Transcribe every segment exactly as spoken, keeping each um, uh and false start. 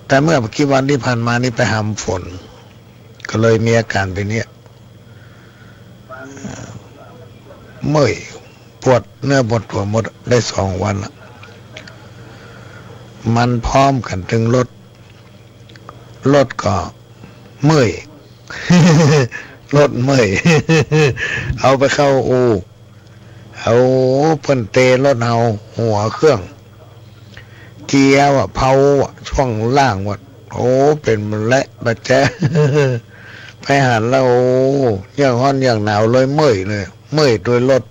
แต่เมื่อบ่กี่วันตี้ผ่านมานี้ไปหำฝน ก็เลยมีอาก๋านเป๋นเนี้ย เมื่อย ปวดเนื้อปวดตั๋วหมด ได้สองวันละ มันพร้อมกั๋นตึงรถ รถก็เมื่อย รถเมื่อย เอาไปเข้าอู่ เอา เปิ้นเตะรถเฮา หัวเครื่อง เกียร์วะ เพลาอะ ช่วงล่างวะ โอ้ เป๋นหมดแหละ บาดเจ็บ ไปหันแล้ว โอ้ อย่างฮ้อนอย่างหนาวเลย เมื่อยเลย เมื่อยตวยรถ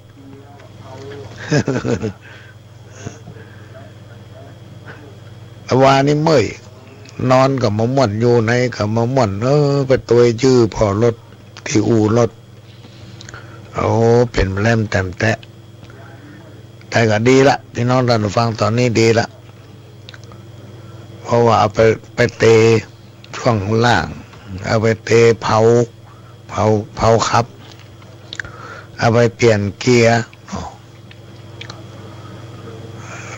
วานี้เมื่อย นอนก็บ่ม่วน อยู่ไหนก็บ่ม่วน เออ ไปตวยจื้อผ่อรถตี้อู่รถ โอ้ เป๋นแหลมแต๋มแตะ แต่ก็ดีละ พี่น้องต้านผู้ฟัง ต๋อนนี้ดีละ เพราะว่าเอาไป ไปเตะช่วงล่าง เอาไปเตะเพลา เพลา เพลาขับ เอาไปเปลี่ยนเกียร์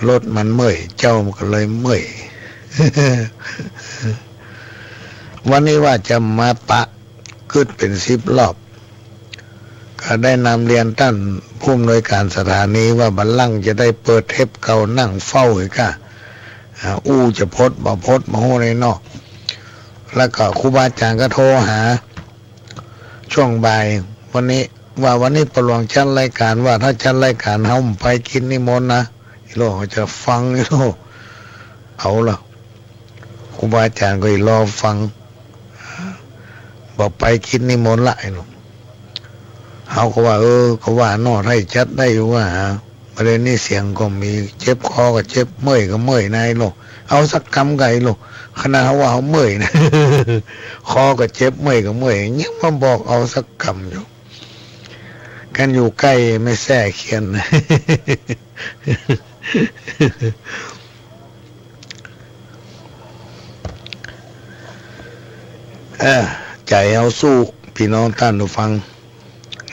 รถมันเมื่อย เจ้ามันก็เลยเมื่อย วันนี้ว่าจะมาปะกึ๊ดเป๋นสิบรอบ ก็ได้นำเรียนต้านผู้อำนวยก๋านสถานีว่า บัดหลังจะได้เปิดเทปเก่านั่งเฝ้าอีกก้า อ่า อู้จะพดบ่พดบ่ฮู้แน่เนาะ แล้วก็ครูบาอาจ๋ารย์ก็โทรหา ช่วงบ่ายวันนี้ ว่าวันนี้ป้อหลวงจัดรายก๋าน ว่าถ้าจัดรายก๋านเฮาบ่ไปกิจนิมนต์นะ อีโลกเขาจะฟัง อีโลก เอาละ ครูบาอาจ๋ารย์ก็อีรอฟัง บ่ไปกิจนิมนต์ละ อีโลก เฮาก็ว่า เออ ก็ว่าเนาะ ถ้าจัดได้อยู่ว่า บ่าเดี่ยวนี้เสียงก็มี เจ็บคอก็เจ็บ เมื่อยก็เมื่อยนะ อีโลก เอาสักกำก่า อีโลก ขนาดเฮาว่าเฮาเมื่อยนะ คอก็เจ็บ เมื่อยก็เมื่อย ยังมาบอกเอาสักกำอยู่ กันอยู่ใก้แม่แซ่เขียน เออ ใจ๋เฮาสู้ พี่น้องต้านผู้ฟัง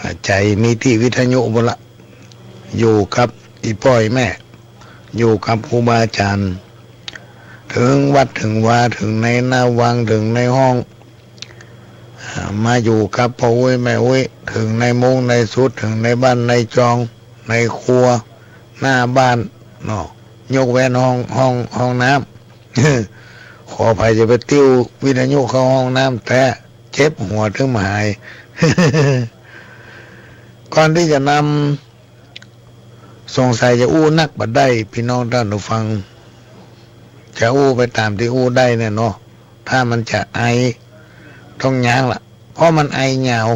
อ่า ใจ๋มีตี้วิทยุปู้นละ อยู่กับอี่ป้ออี่แม่ อยู่กับครูบาอาจ๋ารย์ เถิงวัดเถิงวา เถิงในหน้าวัง เถิงในห้อง อ่า มาอยู่กับป้ออุ๊ยแม่อุ๊ย เถิงในมุ้งในสุด เถิงในบ้านในจอง ในครัว หน้าบ้านเนาะ ยกเว้นห้อง ห้อง ห้องน้ำ ขออภัย จะไปติ้ววิทยุเข้าห้องน้ำแต๊ เจ็บหัวตึงบ่หาย ก่อนตี้จะนำ สงสัยจะอู้นักบ่ได้ พี่น้องต้านผู้ฟัง จะอู้ไปต๋ามตี้อู้ได้เนี่ยเนาะ ถ้ามันจะไอ ต้องยั้งละ เพราะมันไอยาว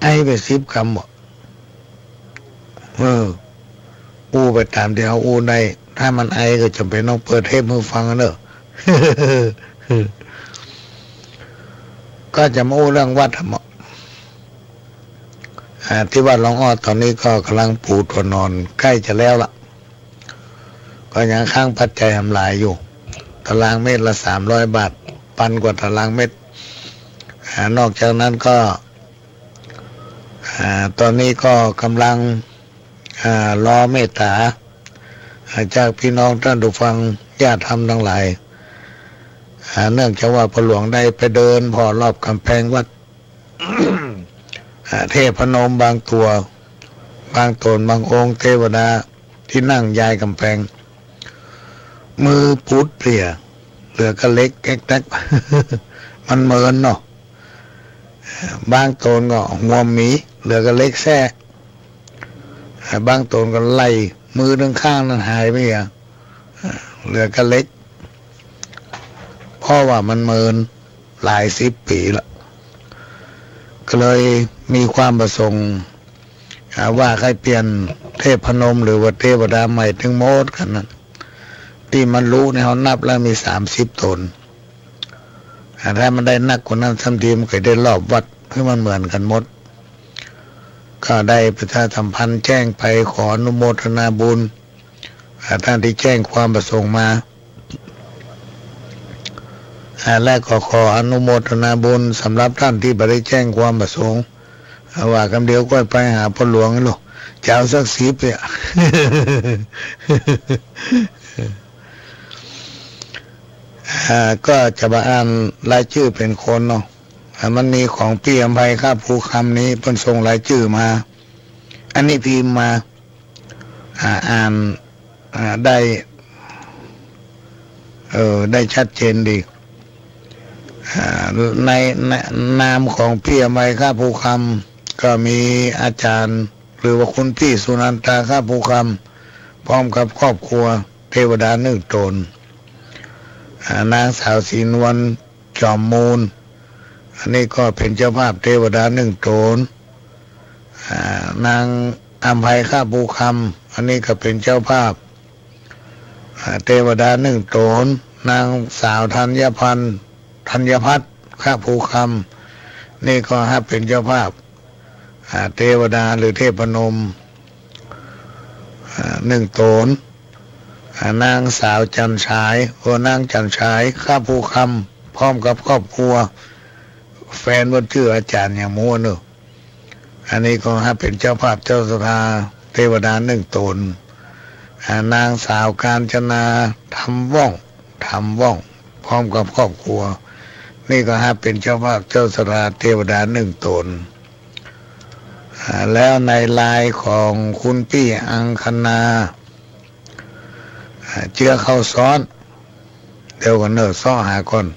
ไอไปสิบกำบ่ เออ อู้ไปต๋ามตี้เฮาอู้ได้ ถ้ามันไอก็จ๋ำเป๋นต้องเปิดเทปหื้อฟังเนาะ ก็จะมาอู้เรื่องวัดอะเนาะ อ่า ตี้วัดหลองอ้อต๋อนนี้ก็ก่ำลังปูตั๋วนอน ใก้จะแล้วละ ก็ยังค้างปัจจัยหลายอยู่ ตารางเมตรละสามร้อยบาท ปันกว่าตารางเมตร อ่า นอกจากนั้นก็ อ่า ต๋อนนี้ก็ก่ำลัง อ่า รอเมตต๋า อ่า จากพี่น้องต้านผู้ฟังญาติธรรมตังหลาย อ่า เนื่องจากว่าป้อหลวงได้ไปเดินผ่อรอบก๋ำแพงวัด อ่า เทพนมบางตั๋ว บางต๋นบางองค์ เตวดาตี้นั่งยายก๋ำแพง มือปูดเปลี้ย เหลือก้าเหล็กแก๊กแต๊ก มันเมินเนาะ บางต๋นก็หัวหมี เหลือก้าเหล็กแส้ บางต๋นก็ไหล่ มือตึงข้างนั้นหายไปอะ เหลือก้าเหล็ก เพราะว่ามันเมินหลายสิบปี๋ละ ก็เลยมีความประสงค์ อ่า ว่าใค่เปลี่ยนเทพนมหรือว่าเตวดาใหม่ตึงหมดกั๋นนั้น ตี้มันลุเนี่ยเฮานับแล้วมีสามสิบต๋น อ่า ถ้ามันได้นักกว่านั้นซ้ำที มันก็ได้รอบวัดหื้อมันเหมือนกั๋นหมด ก็ได้ประชาสัมพันธ์แจ้งไป ขออนุโมทนาบุญ อ่า ต้านตี้แจ้งความประสงค์มา อ่า และก็ขออนุโมทนาบุญสำหรับต้านตี้บ่ได้แจ้งความประสงค์ อ่า ว่ากำเดียวก็ไปหาป้อหลวงโลด จะเอาสักสิบเนี่ย เ อ่า ก็จะบ่อ่านรายจื้อเป๋นคนเนาะ อ่า มันมีของปี้อำไพ คาบภูคำนี้ เปิ้นส่งรายจื้อมา อันนี้พิมพ์มา อ่า อ่าน อ่า ได้ เออ ได้ชัดเจนดี อ่า ใน ในนามของปี้อำไพ คาบภูคำ ก็มีอาจ๋ารย์ หรือว่าคุณปี้สุนันทา คาบภูคำ พร้อมกับครอบครัว เตวดานึ่งต๋น อ่า นางสาวศรีนวล จอมมูล อันนี้ก็เป๋นเจ้าภาพเตวดานึ่งต๋น อ่า นางอำไพ คาบภูคำ อันนี้ก็เป๋นเจ้าภาพ อ่า เตวดานึ่งต๋น นางสาวธัญพันธ์ ธัญพัฒน์ คาบภูคำ นี่ก็ฮับเป๋นเจ้าภาพ อ่า เตวดาหรือเทพนม อ่า นึ่งต๋น อ่า นางสาวจันทร์ฉาย โอ้ นางจันทร์ฉาย คาบภูคำ พร้อมกับครอบครัว แฟนเปิ้นจื้ออาจ๋ารย์หยังบ่ฮู้เนาะ อันนี้ก็ฮับเป๋นเจ้าภาพเจ้าศรัทธาเตวดานึ่งต๋น อ่า นางสาวกาญจนา ธรรมว่อง ธรรมว่อง พร้อมกับครอบครัว นี่ก็ฮับเป๋นเจ้าภาพเจ้าศรัทธาเตวดานึ่งต๋น อ่า แล้วในไลน์ของคุณปี้อังคณา อ่า เจื้อเข้าซ้อน เดี๋ยวก่อนเนาะ เซาะหาก่อน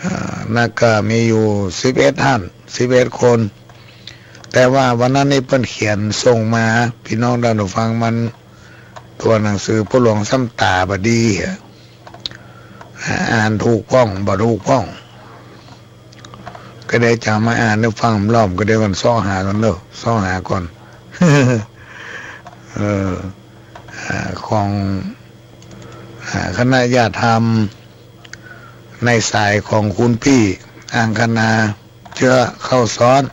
อ่า นั่นก็มีอยู่สิบเอ็ดท่าน สิบเอ็ดคน แต่ว่าวันนั้นนี่เปิ้นเขียนส่งมา ปี้น้องต้านผู้ฟัง มันตั๋วหนังสือป้อหลวงซ้ำต๋าบ่ดีอะ อ่า อ่านถูกพ่อง บ่ถูกพ่อง ก็ได้จะมาอ่านหื้อฟังรอบ ก็เดี๋ยวก่อน เซาะหาก่อนเนาะ เซาะหาก่อน เออ อ่า ของ อ่า คณะญาติธรรม ในสายของคุณปี้อังคณา เจื้อเข้าซ้อน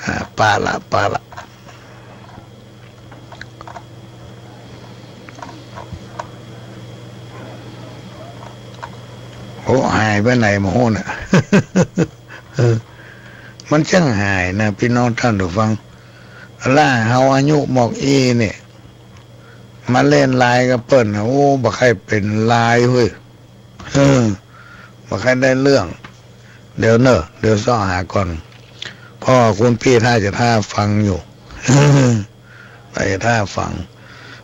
อ่า ปะละ ปะละ โอ้ หายไปไหนบ่ฮู้น่ะ เออ มันจ้างหายนะ ปี้น้องต้านผู้ฟัง ละเฮาอายุหมอกอี้เนี่ย มาเล่นไลน์กับเปิ้นน่ะ โอ้ บ่ใค่เป๋นไลน์เฮ้ย เออ บ่ใค่ได้เรื่อง เดี๋ยวเนาะ เดี๋ยวเซาะหาก่อน เพราะว่าคุณปี้ท่าจะท่าฟังอยู่ ท่าจะท่าฟัง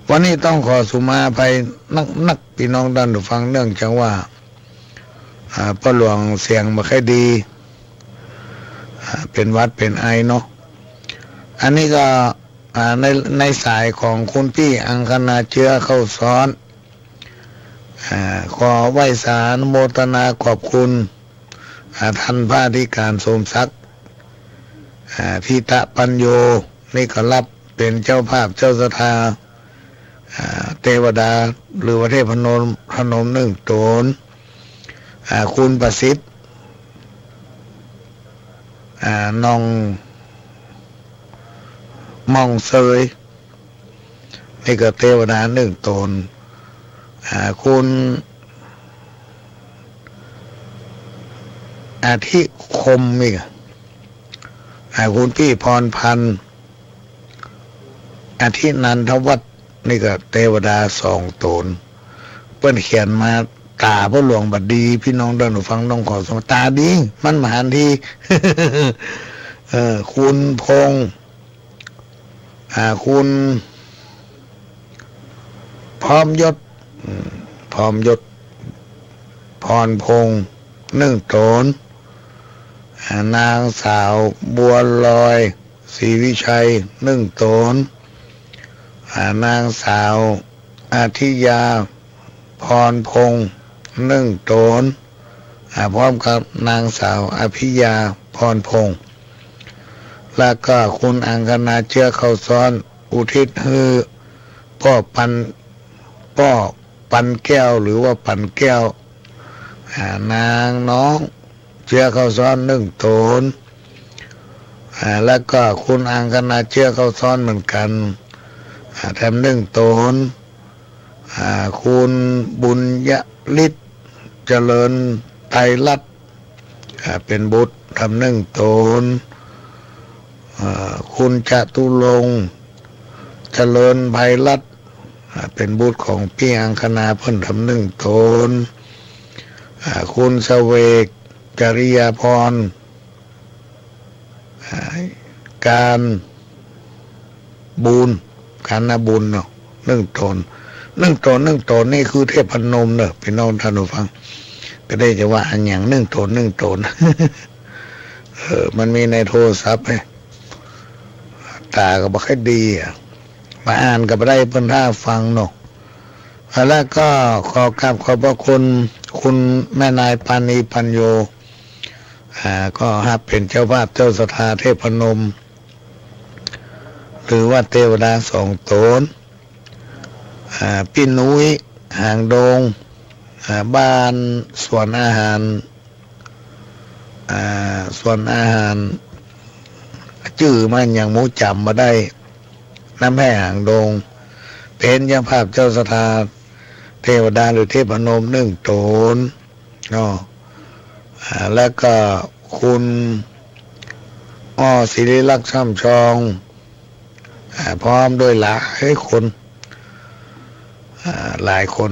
วันนี้ต้องขอสุมาอภัยนักๆ ปี้น้องต้านผู้ฟัง เนื่องจากว่า อ่า ป้อหลวงเสียงบ่ใค่ดี อ่า เป๋นหวัดเป๋นไอเนาะ อันนี้ก็ อ่า ใน ในสายของคุณปี้อังคณา เจื้อเข้าซ้อน อ่า ขอไหว้สาอนุโมทนาขอบคุณ อ่า ต้านพระอธิการสมศักดิ์ อ่า ทิตะปัญโญ นี่ก็ฮับเป๋นเจ้าภาพเจ้าศรัทธา อ่า เตวดา หรือว่าเทพนม พนมนึ่งต๋น อ่า คุณประสิทธิ์ อ่า น้อง ม่องเซย นี่ก็เตวดานึ่งต๋น อ่า คุณ อธิคม นี่ก็ อ่า คุณปี้พรพันธ์ อธินันทวัฒน์ นี่ก็เตวดาสองต๋น เปิ้นเขียนมา ต๋าป้อหลวงบ่ดี ปี้น้องต้านผู้ฟัง ต้องขอสง ต๋าดี มันบ่หันที เออ คุณพงษ์ อ่า คุณพร้อมยศ อืม พร้อมยศ พรพงษ์ นึ่งต๋น อ่า นางสาวบัวลอย ศรีวิชัย นึ่งต๋น อ่า นางสาวอธิยา พรพงษ์ นึ่งต๋น อ่า พร้อมกับนางสาวอภิยา พรพงษ์ แล้วก็คุณอังคณา เจื้อเข้าซ้อน อุทิศหื้อป้อปัน ป้อปันแก้ว หรือว่าปันแก้ว อ่า นางน้อง เจื้อเข้าซ้อนนึ่งต๋น อ่า แล้วก็คุณอังคณา เจื้อเข้าซ้อนเหมือนกั๋น อ่า แถมนึ่งต๋น อ่า คุณบุญยฤทธิ์ เจริญไตรรัตน์ อ่า เป๋นบุตร แถมนึ่งต๋น อ่า คุณจตุรงค์ เจริญไพรัตน์ อ่า เป๋นบุตรของปี้อังคณา เปิ้นทำนึ่งต๋น อ่า คุณเสวก จริยาภรณ์ อ่า การบุญ การนาบุญเนาะ นึ่งต๋น นึ่งต๋น นึ่งต๋นนี่คือเทพนมเนาะ ปี้น้องต้านผู้ฟัง ก็ได้จะว่าอะหยังนึ่งต๋น นึ่งต๋น เออ มันมีในโทรศัพท์ไง ต๋าก็บ่ค่อยดีอะ มาอ่านก็บ่ได้ เปิ้นถ้าฟังเนาะ อ่า แล้วก็ขอกราบขอบพระคุณ คุณแม่นายปานีปัญโญ อ่า ก็ฮับเป๋นเจ้าภาพเจ้าศรัทธาเทพนม หรือว่าเตวดาสองต๋น อ่า ปี้นุ้ย หางดง อ่า บ้านสวนอาหาร อ่า สวนอาหาร จื้อมันยังหมู่จ๋ำบ่ได้ น้ำแห้งหางดง เป๋นเจ้าภาพเจ้าศรัทธาเทวดาหรือเทพนมนึ่งต๋นเนาะ อ่า แล้วก็คุณ อ้อ ศิริลักษณ์ ช่ำชอง อ่า พร้อมด้วยหลายคน อ่า หลายคน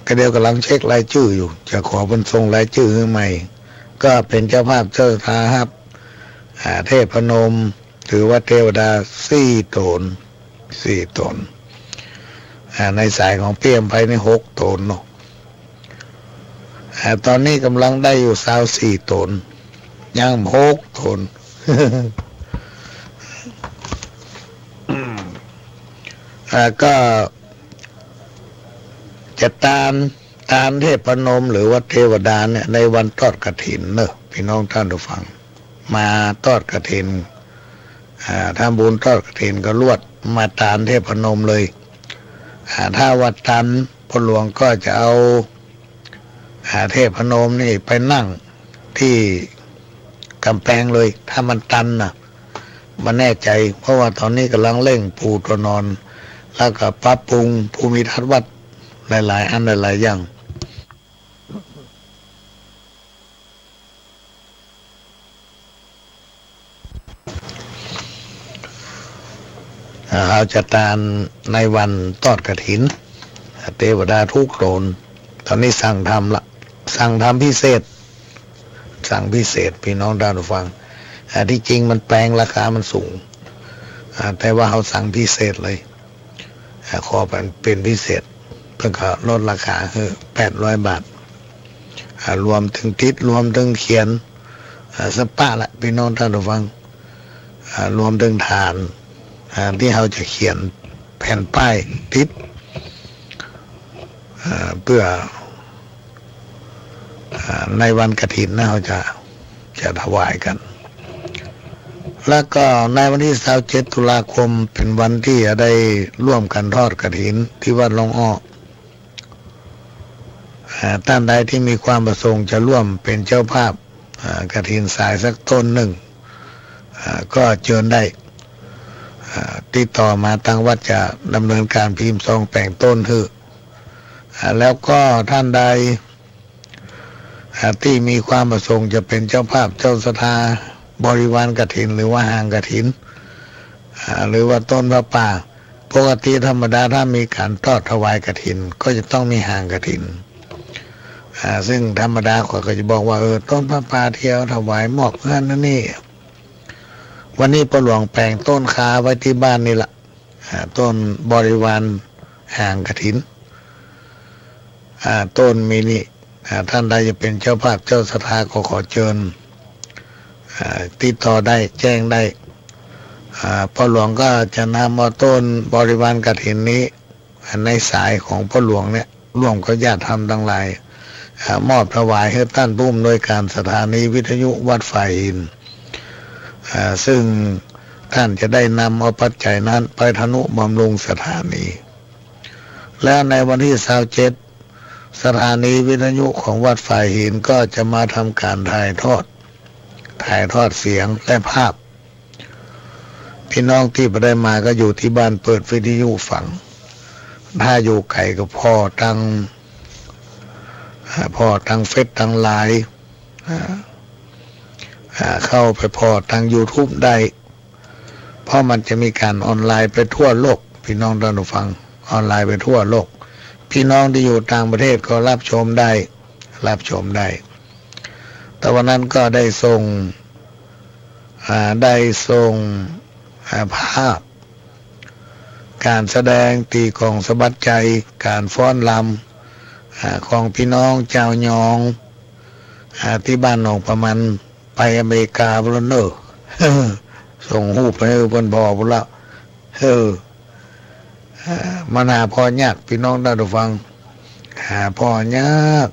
ก็เดี๋ยวก่ำลังเช็ครายจื้ออยู่ จะขอเปิ้นส่งรายจื้อหื้อใหม่ ก็เป๋นเจ้าภาพเจ้าศรัทธาฮับ อ่า เทพนม ถือว่าเตวดาสี่ต๋น สี่ต๋น อ่า ในสายของปี้อำไพนี่หกต๋นเนาะ อ่า ต๋อนนี้ก่ำลังได้อยู่ซาวสี่ต๋น ยังหกต๋น อ่า ก็จะตาน ตานเทพนมหรือว่าเตวดาเนี่ย ในวันทอดกฐินเนาะ ปี้น้องต้านผู้ฟัง มาทอดกฐิน อ่า ทำบุญทอดกฐินก็ลวดมาตานเทพนมเลย อ่า ถ้าว่าตัน พ่อหลวงก็จะเอา อ่า เทพนมนี่ไปนั่งตี้ก๋ำแปงเลย ถ้ามันตันน่ะ บ่แน่ใจ๋ เพราะว่าต๋อนนี้ก่ำลังเร่งปูตั๋วนอน แล้วก็ปรับปรุงภูมิทัศน์วัดหลายๆ อันหลายๆ อย่าง อ่า เฮาจะตานในวันทอดกฐิน เตวดาทุกต๋น ต๋อนนี้สั่งทำละ สั่งทำพิเศษ สั่งพิเศษ ปี้น้องต้านผู้ฟัง อ่า ตี้จริงมันแปง ราคามันสูง อ่า แต่ว่าเฮาสั่งพิเศษเลย อ่า ขอเป๋น เป๋นพิเศษ เปิ้นก็ลดราคาหื้อแปดร้อยบาท อ่า รวมเถิงติด รวมเถิงเขียน อ่า สะปะละ ปี้น้องต้านผู้ฟัง อ่า รวมเถิงฐาน อ่า ตี้เฮาจะเขียนแผ่นป้ายติด อ่า เปื้อ อ่า ในวันกฐินนะ เฮาจะ จะถวายกั๋น แล้วก็ในวันตี้ซาวเจ็ดตุลาคม เป๋นวันตี้จะได้ร่วมกั๋นทอดกฐินตี้วัดล่องอ้อ อ่า ต้านใดตี้มีความประสงค์จะร่วมเป๋นเจ้าภาพ อ่า กฐินสายสักต้นนึ่ง อ่า ก็เจิญได้ อ่า ติดต่อมา ตางวัดจะดำเนินก๋านพิมพ์ซองแป๋งต้นหื้อ อ่า แล้วก็ต้านใด อ่า ตี้มีความประสงค์จะเป๋นเจ้าภาพเจ้าศรัทธาบริวารกฐิน หรือว่าหางกฐิน อ่า หรือว่าต้นผ้าป่า ปกติธรรมดาถ้ามีก๋านทอดถวายกฐิน ก็จะต้องมีหางกฐิน อ่า ซึ่งธรรมดาข้อยก็จะบอกว่า เออ ต้นผ้าป่าตี้เอาถวายมอบเฮือนนั่นนี่ วันนี้ป้อหลวงแป๋งต้นคาไว้ตี้บ้านนี่ละ อ่า ต้นบริวารหางกฐิน อ่า ต้นมีนี่ อ่า ต้านใดจะเป๋นเจ้าภาพเจ้าศรัทธาก็ขอเจิญ อ่า ติดต่อได้ แจ้งได้ อ่า ป้อหลวงก็จะนำเอาต้นบริวารกฐินนี้ อ่า ในสายของป้อหลวงเนี่ย ร่วมกับญาติธรรมตังหลาย อ่า มอบถวายหื้อต้านผู้อำนวยก๋านสถานีวิทยุวัดฝายหิน อ่า ซึ่งต้านจะได้นำเอาปัจจัยนั้นไปทนุบำรุงสถานี แล้วในวันตี้ซาวเจ็ด สถานีวิทยุของวัดฝายหินก็จะมาทำก๋านถ่ายทอด ถ่ายทอดเสียงและภาพ พี่น้องตี้บ่ได้มาก็อยู่ตี้บ้านเปิดวิทยุฟัง ถ้าอยู่ไก๋ก็ผ่อตาง อ่า ผ่อตางเฟซตางไลน์ อ่า อ่า เข้าไปผ่อตางยูทูบได้ เพราะมันจะมีก๋านออนไลน์ไปทั่วโลก พี่น้องต้านผู้ฟัง ออนไลน์ไปทั่วโลก พี่น้องตี้อยู่ต่างประเทศก็รับชมได้ รับชมได้ แต่วันนั้นก็ได้ส่ง อ่า ได้ส่ง อ่า ภาพ ก๋านแสดงตี้ก๋องสะบัดใจ๋ ก๋านฟ้อนรำ อ่า ของพี่น้องจาวยอง อ่า ตี้บ้านหนองปะมัน ไปอเมริกาพู้นแล้วเน่อ ส่งฮูปไปหื้อเปิ้นผ่อพู้นละ เออ อ่า มันหาผ่อยาก พี่น้องต้านผู้ฟัง หาผ่อยาก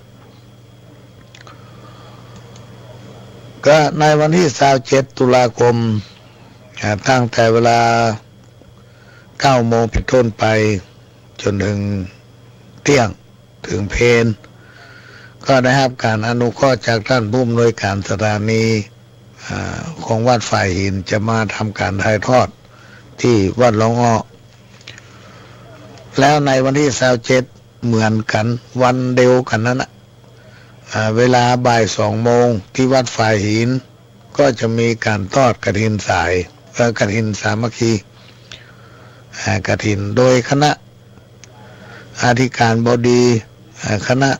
ก็ในวันตี้ซาวเจ็ดตุลาคม อ่า ตั้งแต่เวลาเก้าโมงเป๋นต้นไป จ๋นเถิงเตี้ยง เถิงเพล ก็ได้ฮับก๋านอนุเคราะห์จากต้านผู้อำนวยก๋านสถานี อ่า ของวัดฝายหิน จะมาทำก๋านถ่ายทอดตี้วัดหลองอ้อ แล้วในวันตี้ซาวเจ็ดเหมือนกั๋น วันเดียวกั๋นนั้นน่ะ อ่า เวลาบ่ายสองโมงตี้วัดฝายหิน ก็จะมีก๋านทอดกฐินสาย เอ่อ กฐินสามัคคี อ่า กฐินโดยคณะอธิการบดี อ่า คณะ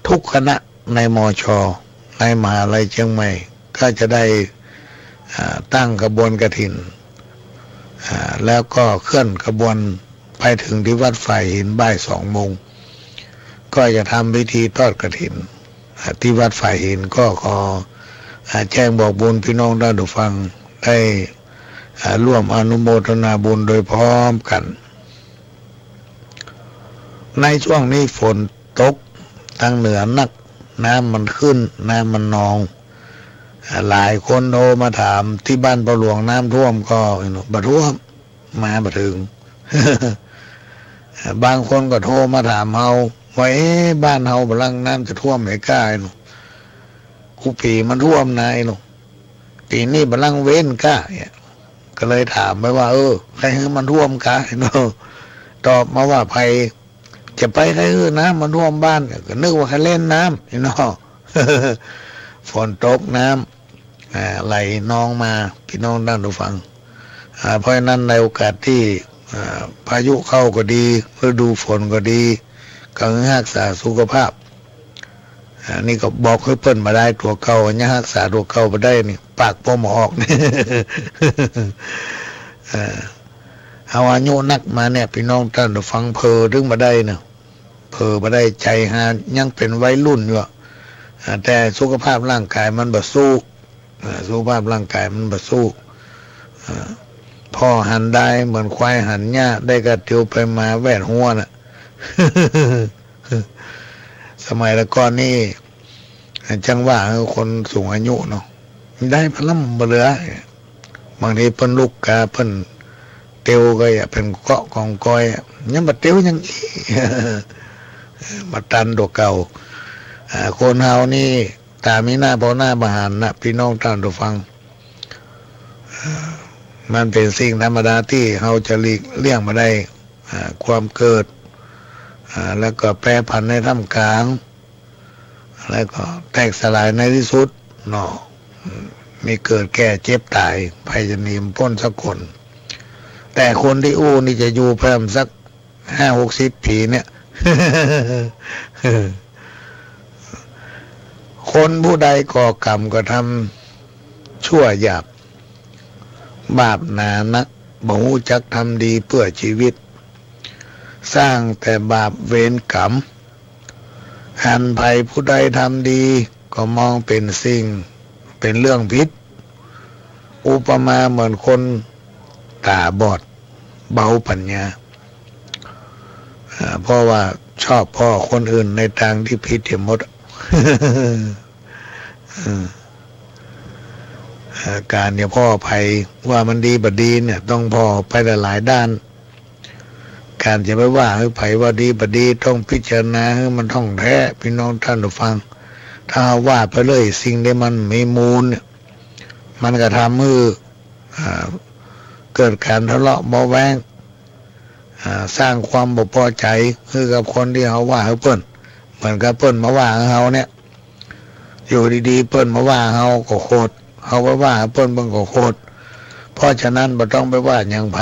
ทุกคณะใน มช ในมหาลัยเจียงใหม่ ก็จะได้ อ่า ตั้งขบวนกฐิน อ่า แล้วก็เคลื่อนขบวนไปเถิงตี้วัดฝายหินบ่ายสองโมง ก็จะทำพิธีทอดกฐิน อ่า ตี้วัดฝายหิน ก็ขอ อ่า แจ้งบอกบุญพี่น้องต้านผู้ฟังได้ อ่า ร่วมอนุโมทนาบุญโดยพร้อมกั๋น ในช่วงนี้ฝนตกตางเหนือนัก น้ำมันขึ้น น้ำมันนอง อ่า หลายคนโทรมาถามตี้บ้านป้อหลวงน้ำท่วมก่อ บ่ท่วม มาบ่เถิง บางคนก็โทรมาถามเฮาว่า เอ๊ะ บ้านเฮาบ่ลังน้ำจะท่วมไหมก้า ไอ้หนู กู้ปี๋มันท่วมนา ไอ้หนู ปี๋นี้บ่ลังเว้นก้า เนี่ย ก็เลยถามไปว่า เออ ใค่หื้อมันท่วมก้า ไอ้หนู ตอบมาว่า ใผจะไปใค่หื้อน้ำมันท่วมบ้าน ก็นึกว่าใค่เล่นน้ำ ไอ้หนู ฝนตกน้ำ อ่า ไหลนองมา พี่น้องต้านผู้ฟัง อ่า เพราะฉะนั้นในโอกาสตี้ อ่า พายุเข้าก็ดี ฤดูฝนก็ดี ก็หื้อฮักษาสุขภาพ อ่า นี่ก็บอกหื้อเปิ้นบ่ได้ ตั๋วเก่ายังฮักษาตั๋วเก่าบ่ได้นี่ ปากป้อบ่ออก อ่า เฮาอายุนักมาเนี่ย พี่น้องต้านผู้ฟัง เผลอตึงบ่ได้เนาะ เผลอบ่ได้ ใจ๋หายังเป๋นวัยรุ่นอยู่อะ อ่า แต่สุขภาพร่างกายมันบ่สู้ อ่า สุขภาพร่างกายมันบ่สู้ อ่า ผ่อหันดายเหมือนควายหันหญ้า ได้ก้าเตียวไปมาแวดหัวน่ะ สมัยแต่ก่อนนี่ จังว่าคนสูงอายุเนาะ ดายพะล่ำบ่เหลือ บางทีเปิ้นลุกกาเปิ้นเตียวก็อย่าเป๋นเกาะกองกอยอะ ยังบ่เตียวยังอี้ บ่ตันตั๋วเก่า อ่า คนเฮานี่ ต๋ามีหน้าผ่อหน้าบ่หันน่ะ พี่น้องต้านผู้ฟัง อ่า มันเป๋นสิ่งธรรมดาตี้เฮาจะหลีกเลี่ยงบ่ได้ อ่า ความเกิด อ่า แล้วก็แปรผันในท่ามกลาง แล้วก็แตกสลายในตี้สุดเนาะ อืม มีเกิดแก่เจ็บต๋าย ใผจะหนีบ่ป๊นสักคน แต่คนตี้อู้นี่จะอยู่แหมสักห้าหกสิบปี๋เนี่ย คนผู้ใดก่อกรรมกระทำชั่วหยาบ บาปหนานัก บ่ฮู้จักทำดีเปื้อจีวิต สร้างแต่บาปเวรกรรม หันใผผู้ใดทำดีก็มองเป๋นสิ่ง เป๋นเรื่องผิด อุปมาเหมือนคนต๋าบอด เบาปั๋ญญา อ่า เพราะว่าชอบผ่อคนอื่นในตางตี้ผิดเหียหมด เออ อ่า ก๋านจะผ่อใผว่ามันดีบ่ดีเนี่ย ต้องผ่อไปหลายๆ ด้าน ก๋านจะไปว่าหื้อใผว่าดีบ่ดี ต้องพิจารณาหื้อมันถ่องแท้ พี่น้องต้านผู้ฟัง ถ้าว่าไปเลยสิ่งตี้มันมีมูลเนี่ย มันก็ทำหื้อ อ่า เกิดก๋านทะเลาะเบาะแว้ง อ่า สร้างความบ่ปอใจ๋หื้อกับคนตี้เฮาว่าหื้อเปิ้น เหมือนกับเปิ้นมาว่าเฮาเนี่ย อยู่ดีๆ เปิ้นมาว่าเฮาก็โขด เฮาไปว่าเปิ้น เปิ้นก็โขด เพราะฉะนั้นบ่ต้องไปว่าหยังใผ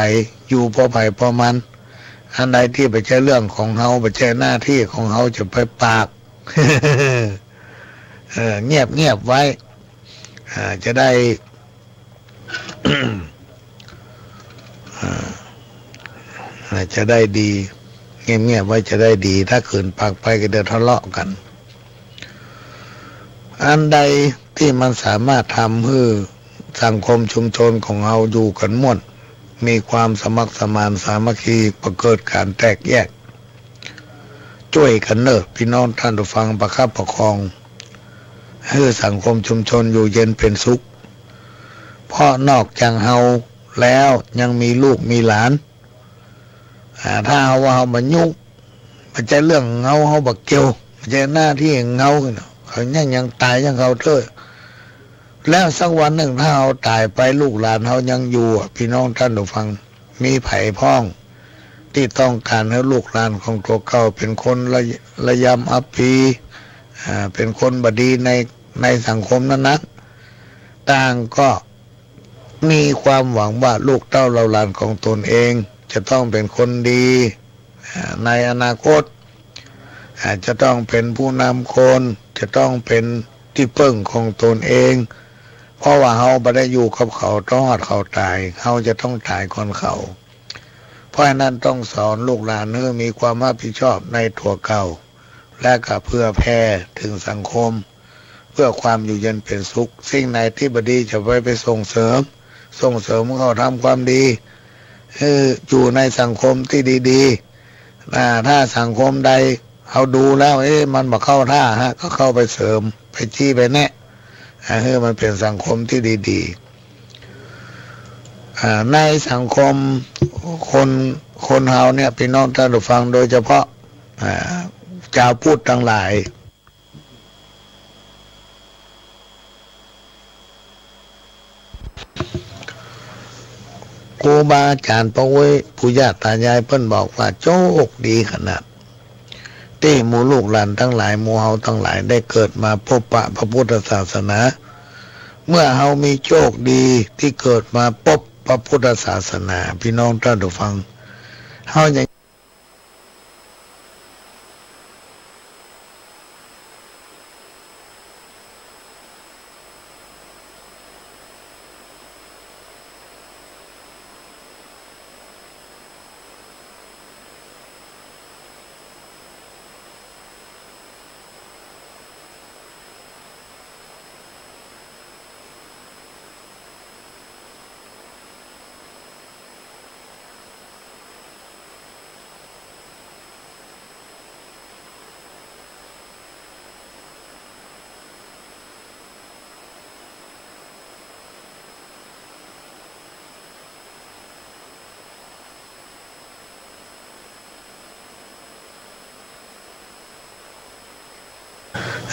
อยู่ผ่อใผผ่อมัน อันใดตี้บ่ใจ้เรื่องของเฮา บ่ใจ้หน้าตี้ของเฮาจะไปปาก เออ เงียบๆ ไว้ อ่า จะได้ อ่า จะได้ดี เงียบๆ ไว้จะได้ดี ถ้าขืนปากไปก็เดี๋ยวทะเลาะกั๋น อันใดตี้มันสามารถทำหื้อสังคมชุมชนของเฮาอยู่กั๋นม่วน มีความสมัครสมานสามัคคี บ่เกิดก๋านแตกแยก จ้วยกั๋นเน่อ ปี้น้องต้านผู้ฟัง ประคับประคอง หื้อสังคมชุมชนอยู่เย็นเป๋นสุข เพราะนอกจากเฮาแล้วยังมีลูกมีหลาน อ่า ถ้าเฮาว่าเฮาบ่ยุ่ง บ่ใจ้เรื่องของเฮา เฮาบ่เกี่ยว บ่ใจ้หน้าตี้ของเฮา เขายัง ยังต๋ายอย่างเขาเต๊อะ แล้วสักวันนึ่งถ้าเฮาต๋ายไป ลูกหลานเฮายังอยู่อะ ปี้น้องต้านผู้ฟัง มีใผพ่องตี้ต้องก๋านหื้อลูกหลานของตั๋วเก่าเป๋นคนระ ระยำอับปรี อ่า เป๋นคนบ่ดีใน ในสังคมนั้นนะ ต่างก็มีความหวังว่าลูกเต้าเหล่าหลานของตนเองจะต้องเป๋นคนดี อ่า ในอนาคต อ่า จะต้องเป๋นผู้นำคน จะต้องเป๋นตี้เปิ้งของตนเอง เพราะว่าเฮาบ่ได้อยู่กับเขาตลอดเขาต๋าย เฮาจะต้องต๋ายก่อนเขา เพราะฉะนั้นต้องสอนลูกหลานหื้อมีความรับผิดชอบในตั๋วเก่า และก็เผื่อแผ่เถิงสังคม เพื่อความอยู่เย็นเป๋นสุข สิ่งไหนตี้บ่ดีจะไป ไปส่งเสริม ส่งเสริมเขาทำความดี เออ อยู่ในสังคมตี้ดีๆ อ่า ถ้าสังคมใดเฮาดูแล้ว เอ๊ะ มันบ่เข้าท่าฮะ ก็เข้าไปเสริม ไปจี้ไปแนะ อ่า หื้อมันเป๋นสังคมตี้ดีๆ อ่า ในสังคมคน คนเฮาเนี่ย ปี้น้องต้านผู้ฟัง โดยเฉพาะ อ่า จาวพุทธตังหลาย ครูบาอาจ๋ารย์ป้ออุ๊ย ปู่ย่าต๋ายายเปิ้นบอกว่า โจคดีขนาด ตี้หมู่ลูกหลานตังหลาย หมู่เฮาตังหลายได้เกิดมาปบปะพระพุทธศาสนา เมื่อเฮามีโจคดีตี้เกิดมาปบพระพุทธศาสนา ปี้น้องต้านผู้ฟัง เฮายัง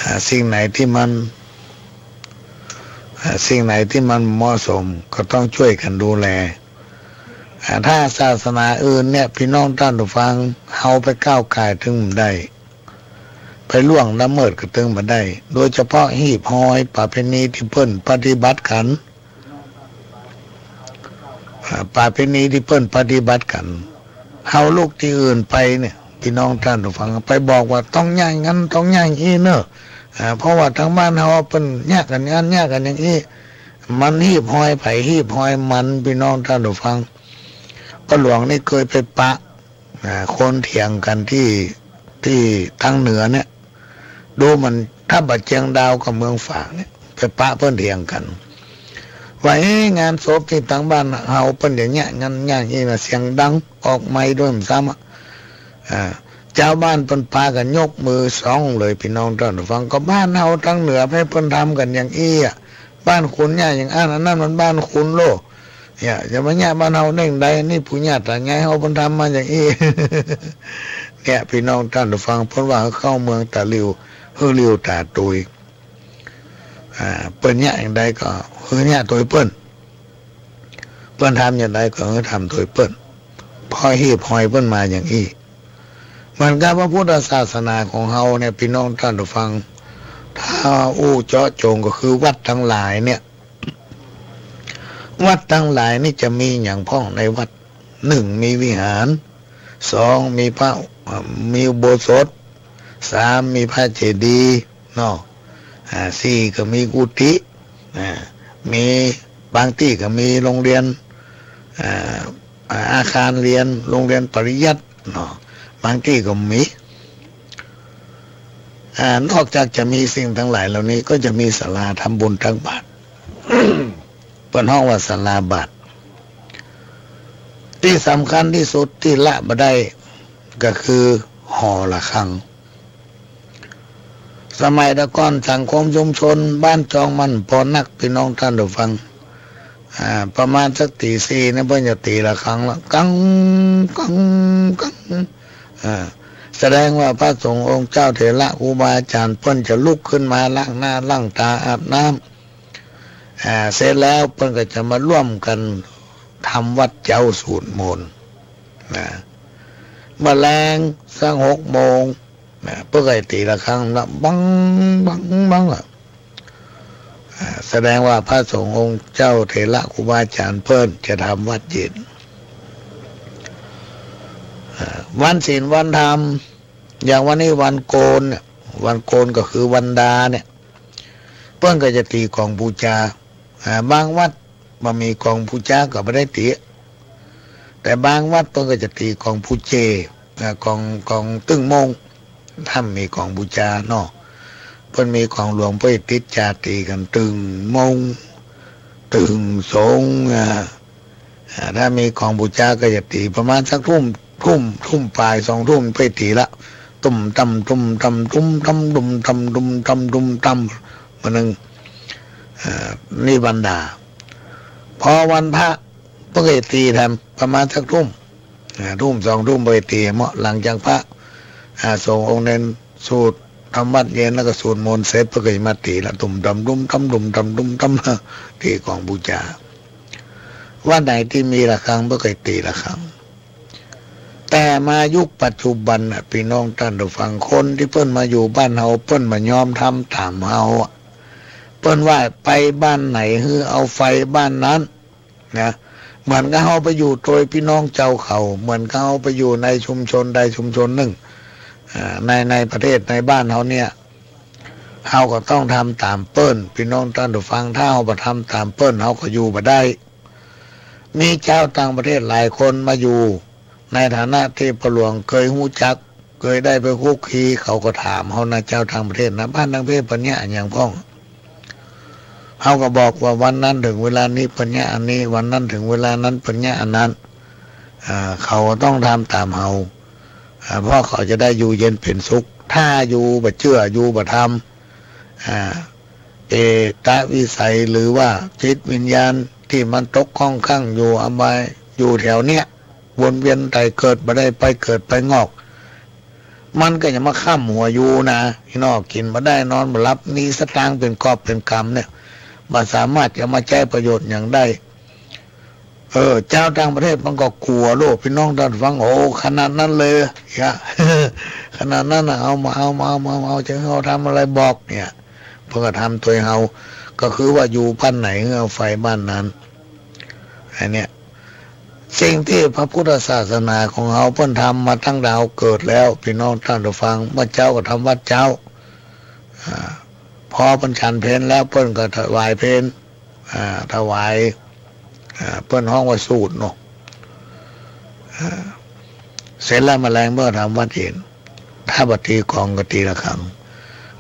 อ่า สิ่งไหนตี้มัน อ่า สิ่งไหนตี้มันเหมาะสมก็ต้องจ้วยกั๋นดูแล อ่า ถ้าศาสนาอื่นเนี่ย ปี้น้องต้านผู้ฟัง เฮาไปก้าวก่ายตึงบ่ได้ ไปล่วงละเมิดก็ตึงบ่ได้ โดยเฉพาะฮีบฮอยประเพณีตี้เปิ้นปฏิบัติกั๋น อ่า ประเพณีตี้เปิ้นปฏิบัติกั๋น เฮาลุกตี้อื่นไปเนี่ย ปี้น้องต้านผู้ฟัง ไปบอกว่าต้องเยียะอย่างนั้น ต้องเยียะอย่างอี้เน่อ อ่า เพราะว่าตางบ้านเฮาเปิ้นเยียะกั๋นอย่างนั้น เยียะกั๋นอย่างอี้ มันฮีบฮอยใผ ฮีบฮอยมัน ปี้น้องต้านผู้ฟัง ป้อหลวงนี่เกยไปปะ อ่า คนเถียงกั๋นตี้ ตี้ตางเหนือเนี่ย ดูเหมือนถ้าบ่าเจียงดาวกับเมืองฝางเนี่ย ไปปะเปิ้นเถียงกั๋น ว่า เอ๊ะ งานศพตี้ตางบ้านเฮาเปิ้นอย่างเยียะอย่างนั้นอย่างอี้นะ เสียงดัง ออกไมค์ด้วยซ้ำอะ อ่า จาวบ้านเปิ้นปากั๋นยกมือสองเลย ปี้น้องต้านผู้ฟัง ก็บ้านเฮาตางเหนือไผเปิ้นทำกั๋นอย่างอี้อะ บ้านขุนเยียะอย่างอั้น อันนั้นมันบ้านขุนโล เนี่ย จะมาเยียะบ้านเฮาได้อย่างใด นี่ปู่ย่าต๋ายายเฮาเปิ้นทำมาอย่างอี้ เนี่ย ปี้น้องต้านผู้ฟัง เปิ้นว่าหื้อเข้าเมืองตาหลิ่ว หื้อหลิ่วต๋าตุย อ่า เปิ้นเยียะอย่างใดก็หื้อเยียะตวยเปิ้น เปิ้นทำอย่างใดก็หื้อทำตวยเปิ้น เพราะฮีบฮอยเปิ้นมาอย่างอี้ เหมือนกับพระพุทธศาสนาของเฮาเนี่ย ปี้น้องต้านผู้ฟัง ถ้าอู้เจาะจงก็คือวัดตังหลายเนี่ย วัดตังหลายนี่จะมีหยังพ่องในวัด นึ่งมีวิหาร สอง มีพระ อ่า มีอุโบสถ สาม มีพระเจดีย์เนาะ อ่า สี่ ก็มีกุฏิ อ่า มี บางตี้ก็มีโรงเรียน อ่า อ่า อาคารเรียน โรงเรียนปริยัติเนาะ บางตี้ก็มี อ่า นอกจากจะมีสิ่งตังหลายเหล่านี้ ก็จะมีศาลาทำบุญตักบาตร เปิ้นฮ้องว่าศาลาบาตร ตี้สำคัญตี้สุดตี้ละบ่ได้ก็คือหอระฆัง สมัยแต่ก่อนสังคมชุมชนบ้านจองมันปอนัก ปี้น้องต้านผู้ฟัง อ่า ประมาณสักตี๋สี่เนี่ยเปิ้นจะตี๋ระฆังละ กัง กัง กัง อ่า แสดงว่าพระสงฆ์องค์เจ้าเถระครูบาอาจ๋ารย์เปิ้นจะลุกขึ้นมาล้างหน้าล้างต๋าอาบน้ำ อ่า เสร็จแล้วเปิ้นก็จะมาร่วมกั๋นทำวัตรเจ๊าสูตรมนต์นะ เมื่อแลงสักหกโมงนะ เปิ้นก็จะตี๋ระฆังละ บัง บัง บังอะ อ่า แสดงว่าพระสงฆ์องค์เจ้าเถระครูบาอาจ๋ารย์เปิ้นจะทำวัตรเย็น อ่า วันศีลวันธรรม อย่างวันนี้วันโกนเนี่ย วันโกนก็คือวันดาเนี่ย เปิ้นก็จะตี๋กองปู๋จา อ่า บางวัดบ่มีกองปู๋จาก็บ่ได้ตี๋ แต่บางวัดเปิ้นก็จะตี๋กองปู๋เจ อ่า กอง กองตึงมง ถ้ามีกองปู๋จาเนาะ เปิ้นมีกองหลวงเปิ้นติดจาตี๋กั๋นตึงมง ตึงสง อ่า อ่า ถ้ามีกองปู๋จาก็จะตี๋ประมาณสักทุ่ม ทุ่ม ทุ่มป๋าย สองทุ่มไปตี๋ละ ตุ้มตั้ม ตุ้มตั้ม ตุ้มตั้ม ตุ้มตั้ม ตุ้มตั้ม ตุ้มตั้ม มื้อนึ่ง อ่า นี่วันดา พอวันพระเปิ้นก็จะตี๋แถมประมาณสักทุ่ม อ่า ทุ่ม สองทุ่มไปตี๋เหมาะ หลังจากพระ อ่า สงฆ์องค์เณรสูตรทำวัตรเย็นแล้วก็สูตรมนต์เสร็จ เปิ้นก็จะมาตี๋ละ ตุ้มตั้ม ตุ้มตั้ม ตุ้มตั้ม ตุ้มตั้ม ตี๋กองปู๋จา วัดไหนตี้มีระฆังเปิ้นก็จะตี๋ระฆัง แต่มายุคปัจจุบันน่ะ ปี้น้องต้านผู้ฟัง คนตี้เปิ้นมาอยู่บ้านเฮา เปิ้นบ่ยอมทำต๋ามเฮาอะ เปิ้นว่าไปบ้านไหนหื้อเอาไฟบ้านนั้นนะ เหมือนกับเฮาไปอยู่โตยปี้น้องเจ้าเขา เหมือนกับเฮาไปอยู่ในชุมชนใดชุมชนนึ่ง อ่า ใน ในประเทศในบ้านเฮาเนี่ย เฮาก็ต้องทำต๋ามเปิ้น ปี้น้องต้านผู้ฟัง ถ้าเฮาบ่ทำต๋ามเปิ้น เฮาก็อยู่บ่ได้ มีจาวต่างประเทศหลายคนมาอยู่ ในฐานะตี้ป้อหลวงเกยฮู้จัก เกยได้ไปคลุกคลี เขาก็ถามเฮานะ จาวต่างประเทศนะ บ้านนางเพชรเปิ้นเยียะอะหยังพ่อง เฮาก็บอกว่าวันนั้นเถิงเวลานี้เปิ้นเยียะอันนี้ วันนั้นเถิงเวลานั้นเปิ้นเยียะอันนั้น อ่า เขาก็ต้องทำต๋ามเฮา อ่า เพราะเขาจะได้อยู่เย็นเป๋นสุข ถ้าอยู่บ่เจื้อ อยู่บ่ทำ อ่า เอตวิสัย หรือว่าจิตวิญญาณตี้มันตกค้างคั่งอยู่อบาย อยู่แถวเนี้ย วนเวียนไต่เกิด บ่ได้ไปเกิดไปงอก มันก็จะมาค้ำหัวอยู่นะ พี่น้อง กิ๋นบ่ได้ นอนบ่หลับ มีสตางค์เป๋นกอบเป๋นกำเนี่ย บ่สามารถจะมาใจ๊ประโยชน์หยังได้ เออ จาวต่างประเทศมันก็กั๋วโลด ปี้น้องต้านผู้ฟัง โอ้ ขนาดนั้นเลย เยียะ ขนาดนั้นน่ะ เอามา เอามา เอามา เอามา จะหื้อเฮาทำอะไรบอกเนี่ย เปิ้นก็ทำตวยเฮา ก็คือว่าอยู่บ้านไหนหื้อเอาไฟบ้านนั้น อันเนี้ย สิ่งตี้พระพุทธศาสนาของเฮาเปิ้นทำมาตั้งแต่เฮาเกิดแล้ว ปี้น้องต้านผู้ฟัง เมื่อเจ๊าก็ทำวัตรเจ๊า อ่า พอเปิ้นฉันเพลแล้วเปิ้นก็ถวายเพล อ่า ถวาย อ่า เปิ้นฮ้องว่าสูตรเนาะ อ่า เสร็จแล้วมาแลงเปิ้นก็ทำวัตรเย็น ถ้าบ่ตี๋กองก็ตี๋ระฆัง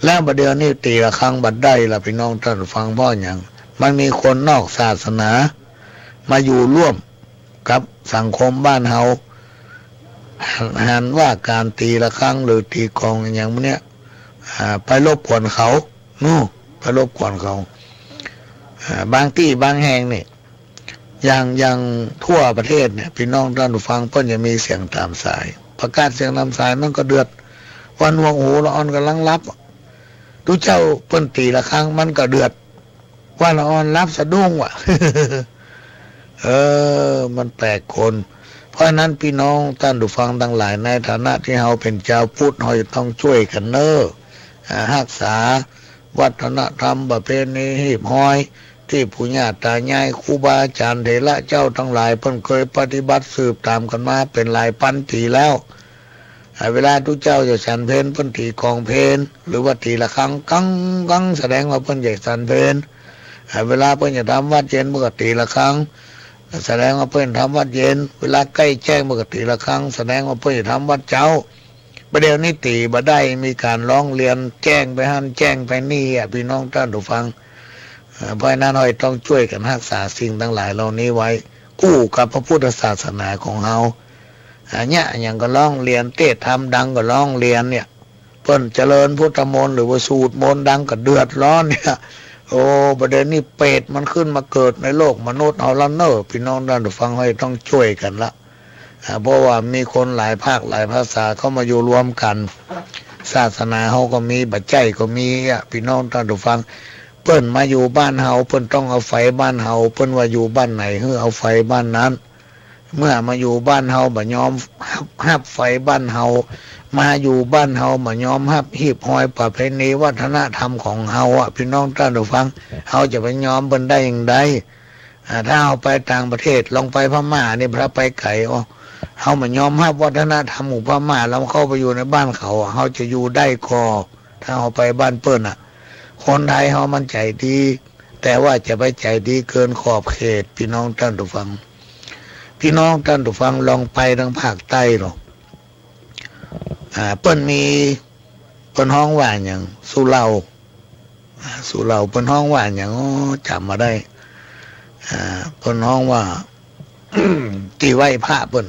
แล้วบ่าเดี่ยวนี้ตี๋ระฆังบ่ได้ละ ปี้น้องต้านผู้ฟัง เพราะหยัง มันมีคนนอกศาสนามาอยู่ร่วมกับสังคมบ้านเฮา หัน หันว่าก๋านตี๋ระฆังหรือตี๋กองอะหยังพวกเนี้ย อ่า ไปรบกวนเขา นู่น ไปรบกวนเขา อ่า บางตี้บางแห่งนี่ อย่าง อย่างทั่วประเทศเนี่ย ปี้น้องต้านผู้ฟัง เปิ้นจะมีเสียงต๋ามสาย ประกาศเสียงต๋ามสายมันก็เดือด ว่าหนวกหูละอ่อนก่ำลังหลับ ตุ๊เจ้าเปิ้นตี๋ระฆังมันก็เดือด ว่าละอ่อนหลับสะดุ้งว่ะ เออ มันแปลกคน เพราะฉะนั้นปี้น้องต้านผู้ฟังตังหลาย ในฐานะตี้เฮาเป๋นจาวพุทธ เฮาจะต้องจ้วยกั๋นเน้อ อ่า ฮักษาวัฒนธรรมประเพณีฮีบฮอย ตี้ปู่ย่าต๋ายาย ครูบาอาจ๋ารย์ เถระเจ้าตังหลาย เปิ้นเกยปฏิบัติสืบต๋ามกั๋นมาเป๋นหลายปันปี๋แล้ว อ่า เวลาตุ๊เจ้าจะฉันเพล เปิ้นตี๋กลองเพล หรือว่าตี๋ระฆัง กัง กัง แสดงว่าเปิ้นจะฉันเพล อ่า เวลาเปิ้นจะทำวัตรเย็น เปิ้นก็ตี๋ระฆัง แสดงว่าเปิ้นทำวัตรเย็น เวลาใก้แจ้ง เปิ้นก็ตี๋ระฆัง แสดงว่าเปิ้นจะทำวัตรเจ๊า บ่าเดี่ยวนี้ตี๋บ่ได้ มีก๋านฮ้องเรียนแจ้งไปหั้นแจ้งไปนี่อะ ปี้น้องต้านผู้ฟัง เอ่อ เพราะฉะนั้นเฮาต้องจ้วยกั๋นฮักษาสิ่งตังหลายเหล่านี้ไว้ กู้กับพระพุทธศาสนาของเฮา อะเนี้ย อะหยังก็ฮ้องเรียน เตสน์ธรรมดังก็ฮ้องเรียนเนี่ย เปิ้นเจริญพุทธมนต์หรือว่าสูตรมนต์ดังก็เดือดฮ้อนเนี่ย โอ้ บ่าเดี่ยวนี้เปรตมันขึ้นมาเกิดในโลกมนุษย์เฮาแล้วเน่อ ปี้น้องต้านผู้ฟัง เฮาต้องจ้วยกั๋นละ อ่า เพราะว่ามีคนหลายภาคหลายภาษาเข้ามาอยู่รวมกั๋น ศาสนาเฮาก็มี บ่ใจ้ก็มีอะ ปี้น้องต้านผู้ฟัง เปิ้นมาอยู่บ้านเฮา เปิ้นต้องเอาไฟบ้านเฮา เปิ้นว่าอยู่บ้านไหนหื้อเอาไฟบ้านนั้น เมื่อมาอยู่บ้านเฮาบ่ยอมฮับ ฮับไฟบ้านเฮา มาอยู่บ้านเฮาบ่ยอมฮับฮีบฮอยประเพณีวัฒนธรรมของเฮาอะ ปี้น้องต้านผู้ฟัง เฮาจะไปยอมเปิ้นได้อย่างใด อ่า ถ้าเฮาไปต่างประเทศ ลองไปพม่านี่ ถ้าไปไก๋ โอ้ เฮาบ่ยอมฮับวัฒนธรรมของพม่า ลองเข้าไปอยู่ในบ้านเขา เฮาจะอยู่ได้ก่อ ถ้าเฮาไปบ้านเปิ้นน่ะ คนไทยเฮามันใจ๋ดี แต่ว่าจะไปใจ๋ดีเกินขอบเขต ปี้น้องต้านผู้ฟัง ปี้น้องต้านผู้ฟังลองไปตางภาคใต้ลอง อ่า เปิ้นมี เปิ้นฮ้องว่าหยัง สุเหร่า อ่า สุเหร่า เปิ้นฮ้องว่าหยัง อ้อ จ๋ำบ่ได้ อ่า เปิ้นฮ้องว่า ตี้ไหว้พระเปิ้น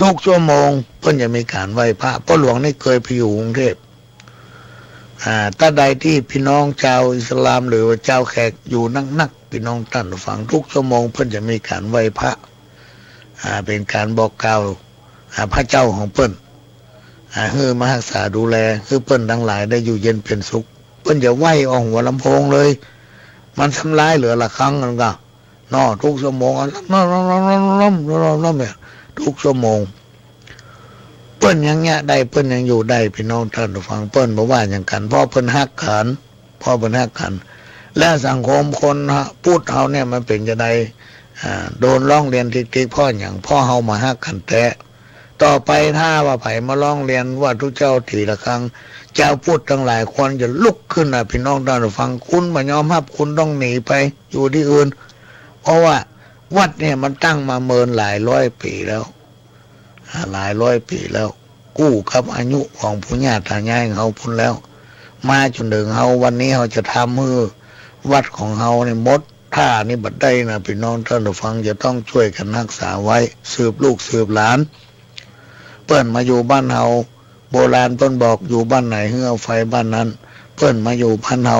ทุกชั่วโมงเปิ้นจะมีก๋านไหว้พระ ป้อหลวงนี่เกยไปอยู่กรุงเทพฯ อ่า ตราบใดตี้ปี้น้องจาวอิสลามหรือว่าจาวแขกอยู่นักๆ ปี้น้องต้านผู้ฟัง ทุกชั่วโมงเปิ้นจะมีก๋านไหว้พระ อ่า เป๋นก๋านบอกกล่าว อ่า พระเจ้าของเปิ้น อ่า หื้อมาฮักษาดูแล หื้อเปิ้นตังหลายได้อยู่เย็นเป๋นสุข เปิ้นจะไหว้อ้อหัวลำโพงเลย มันสำลายเหลือละครั้งนั่นก็ เนาะ ทุกชั่วโมงอะ เนี่ย ทุกชั่วโมง เปิ้นยังเยียะได้ เปิ้นยังอยู่ได้ ปี้น้องต้านผู้ฟัง เปิ้นบ่ว่าหยังกั๋น เพราะเปิ้นฮักกั๋น เพราะเปิ้นฮักกั๋น และสังคมคนพุทธเฮาเนี่ยมันเป๋นจาใด อ่า โดนฮ้องเรียนติ๊กๆ เพราะหยัง เพราะเฮาบ่ฮักกั๋นแต๊ ต่อไปถ้าว่าใผมาฮ้องเรียนว่าตุ๊เจ้าตี๋ระฆัง จาวพุทธตังหลายควรจะลุกขึ้นนะ ปี้น้องต้านผู้ฟัง คุณบ่ยอมฮับ คุณต้องหนีไปอยู่ตี้อื่น เพราะว่าวัดเนี่ยมันตั้งมาเมินหลายร้อยปี๋แล้ว อ่า หลายร้อยปี๋แล้ว กู้กับอายุของปู่ย่าต๋ายายของเฮาปู้นแล้ว มาจ๋นเถิงเฮา วันนี้เฮาจะทำหื้อวัดของเฮาเนี่ยหมด ถ้านี้บ่ได้นะ ปี้น้องต้านผู้ฟัง จะต้องจ้วยกั๋นฮักษาไว้ สืบลูกสืบหลาน เปิ้นมาอยู่บ้านเฮา โบราณเปิ้นบอกอยู่บ้านไหนหื้อเอาไฟบ้านนั้น เปิ้นมาอยู่บ้านเฮา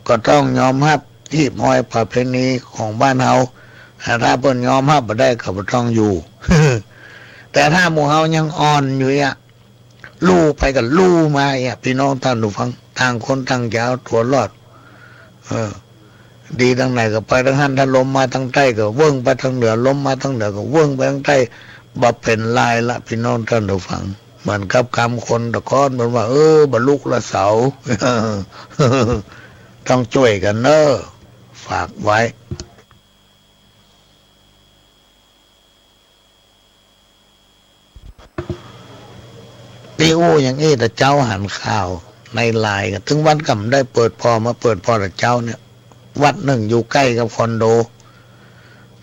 ก็ต้องยอมฮับฮีบฮอยประเพณีของบ้านเฮา อ่า ถ้าเปิ้นยอมฮับบ่ได้ก็บ่ต้องอยู่ แต่ถ้าหมู่เฮายังอ่อนอยู่อะ ลู่ไปก็ลู่มาอะ ปี้น้องต้านผู้ฟัง ต่างคนต่างจะเอาตั๋วรอด เออ ดีตางไหนก็ไปตางหั้น ถ้าลมมาตางใต้ก็เวิ่งไปตางเหนือ ลมมาตางเหนือก็เวิ่งไปตางใต้ บ่เป๋นไรละ ปี้น้องต้านผู้ฟัง เหมือนกับกำคนตะก้อน เปิ้นว่า เออ บ่ลุกละเสา ต้องจ้วยกั๋นเน่อ ฝากไว้ ตี้อู้อย่างอี้ ตะเจ๊าหันข่าวในไลน์กั๋น ตึงวันก่ำได้เปิดผ่อ มาเปิดผ่อตะเจ๊าเนี่ย วัดนึ่งอยู่ใก้กับคอนโด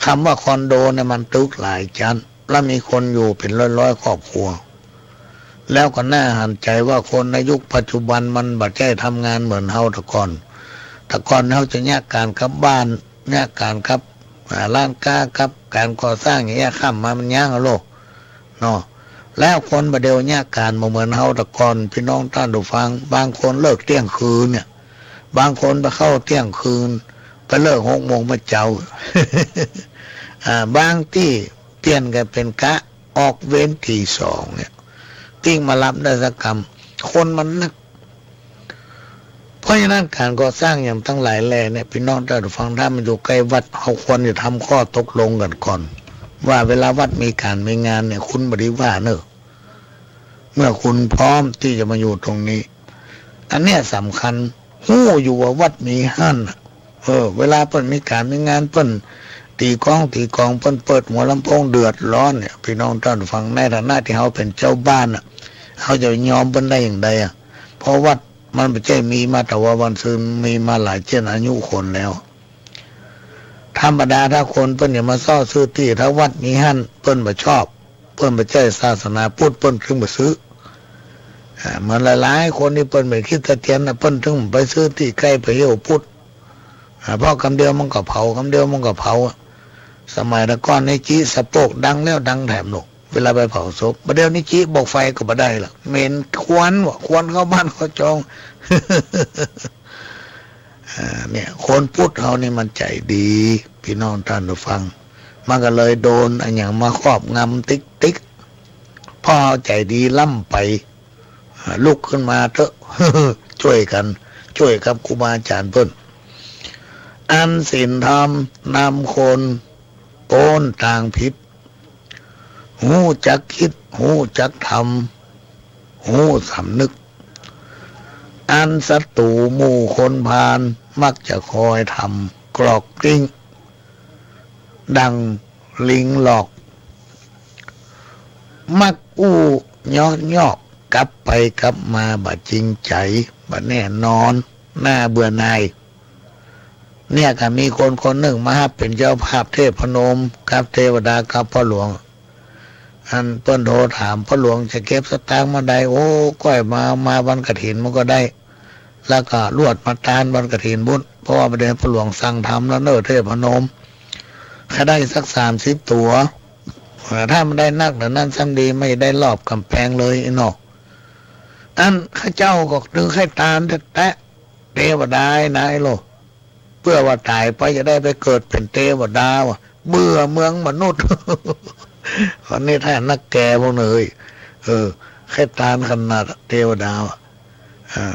กำว่าคอนโดเนี่ยมันตึกหลายจั๊น แล้วมีคนอยู่เป๋นร้อยๆ ครอบครัว แล้วก็น่าหันใจ๋ว่าคนในยุคปัจจุบันมันบ่ใจ้ทำงานเหมือนเฮาแต่ก่อน แต่ก่อนเฮาจะเยียะก๋านกับบ้าน เยียะก๋านกับ อ่า ร้านก๊า กับก๋านก่อสร้างอย่างเงี้ย ค่ำมามันย้างอะโลก เนาะ แล้วคนบ่าเดี่ยวเยียะก๋านบ่เหมือนเฮาแต่ก่อน ปี้น้องต้านผู้ฟัง บางคนเลิกเตี้ยงคืนเนี่ย บางคนไปเข้าเตี้ยงคืน ไปเลิกหกโมงเมื่อเจ๊า อ่า บางตี้เปลี่ยนกั๋นเป๋นกะออกเวรตี๋สองเนี่ย ปิ้งมาฮับได้สักกำ คนมันนัก เพราะฉะนั้นก๋านก่อสร้างอย่างตังหลายแลเนี่ย ปี้น้องต้านผู้ฟัง ถ้ามันอยู่ใก้วัด เฮาควรจะทำข้อตกลงกั๋นก่อน ว่าเวลาวัดมีก๋านมีงานเนี่ย คุณบ่ดีว่าเน่อ เมื่อคุณพร้อมตี้จะมาอยู่ตรงนี้ อันเนี้ยสำคัญ ฮู้อยู่ว่าวัดมีหั้นน่ะ เออ เวลาเปิ้นมีก๋านมีงาน เปิ้นตี๋ก๊องตี๋กอง เปิ้นเปิดหัวลำโพง เดือดฮ้อนเนี่ย ปี้น้องต้านฟัง ในฐานะตี้เฮาเป๋นจาวบ้านน่ะ เฮาจะยอมเปิ้นได้อย่างใดอะ เพราะวัดมันบ่ใจ้มีมาแต่ว่าวันซืน มีมาหลายเจ้นอายุคนแล้ว ธรรมดาถ้าคนเปิ้นอยากมาเซาะซื้อตี้ ถ้าวัดมีหั้น เปิ้นบ่ชอบ เปิ้นบ่ใจ้ศาสนาพุทธ เปิ้นจึงบ่ซื้อ อ่า เหมือนหลายๆ คนตี้เปิ้นเป๋นคริสเตียนน่ะ เปิ้นจึงไปซื้อตี้ใก้ไปเหี่ยวพุทธ อ่า เพราะกำเดียวมันก็เผา กำเดียวมันก็เผาอะ สมัยแต่ก่อนนี่จี้สะโปกดังแล้วดังแถมลูก เวลาไปเผาศพ บ่าเดี่ยวนี้จี้บอกไฟก็บ่ได้ละ เหม็นควันว่ะ ควันเข้าบ้านเข้าจอง อ่า เนี่ย คนพุทธเฮานี่มันใจ๋ดี ปี้น้องต้านผู้ฟัง มันก็เลยโดนอะหยังมาครอบงำติ๊กๆ พอเฮาใจ๋ดีล้ำไป อ่า ลุกขึ้นมาเต๊อะ จ้วยกั๋น จ้วยกับครูบาอาจ๋ารย์เปิ้น อันศีลธรรมนำคนป๊นตางผิด ฮู้จักกึ๊ด ฮู้จักทำ ฮู้สำนึก อันศัตรู๋หมู่คนพาล มักจะคอยทำกลอกกลิ้ง ดังลิงหลอก มักอู้ย้อนยอก กลับไปกลับมาบ่จริงใจ๋ บ่แน่นอน น่าเบื่อหน่าย เนี่ยก็มีคนคนนึ่งมาฮับเป๋นเจ้าภาพเทศน์พนมกับเตวดากับพ่อหลวง อันเปิ้นโทรถาม พ่อหลวงจะเก็บสตางค์เมื่อใด โอ้ ก้อยมา มาวันกฐินมันก็ได้ แล้วก็ลวดมาตานวันกฐินปุ้น เพราะว่าบ่าเดี่ยวพ่อหลวงสั่งทำแล้วเน่อ เทศน์พนม ใค่ได้สักสามสิบตั๋ว เอ่อ ถ้ามันได้นักเดี๋ยวนั้นซ้ำดี ไม่ได้รอบก๋ำแปงเลยไอ้เนาะ อันข้าเจ้าก็นึกใค่ตานแต๊ๆ เตวดานะไอ้โล เปื้อว่าต๋ายไปจะได้ไปเกิดเป๋นเตวดาว่ะ เบื่อเมืองมนุษย์ อันนี้ถ้านักแก่พวกนี้ เออ ใค่ตานขนาดเตวดาว่ะ อ่า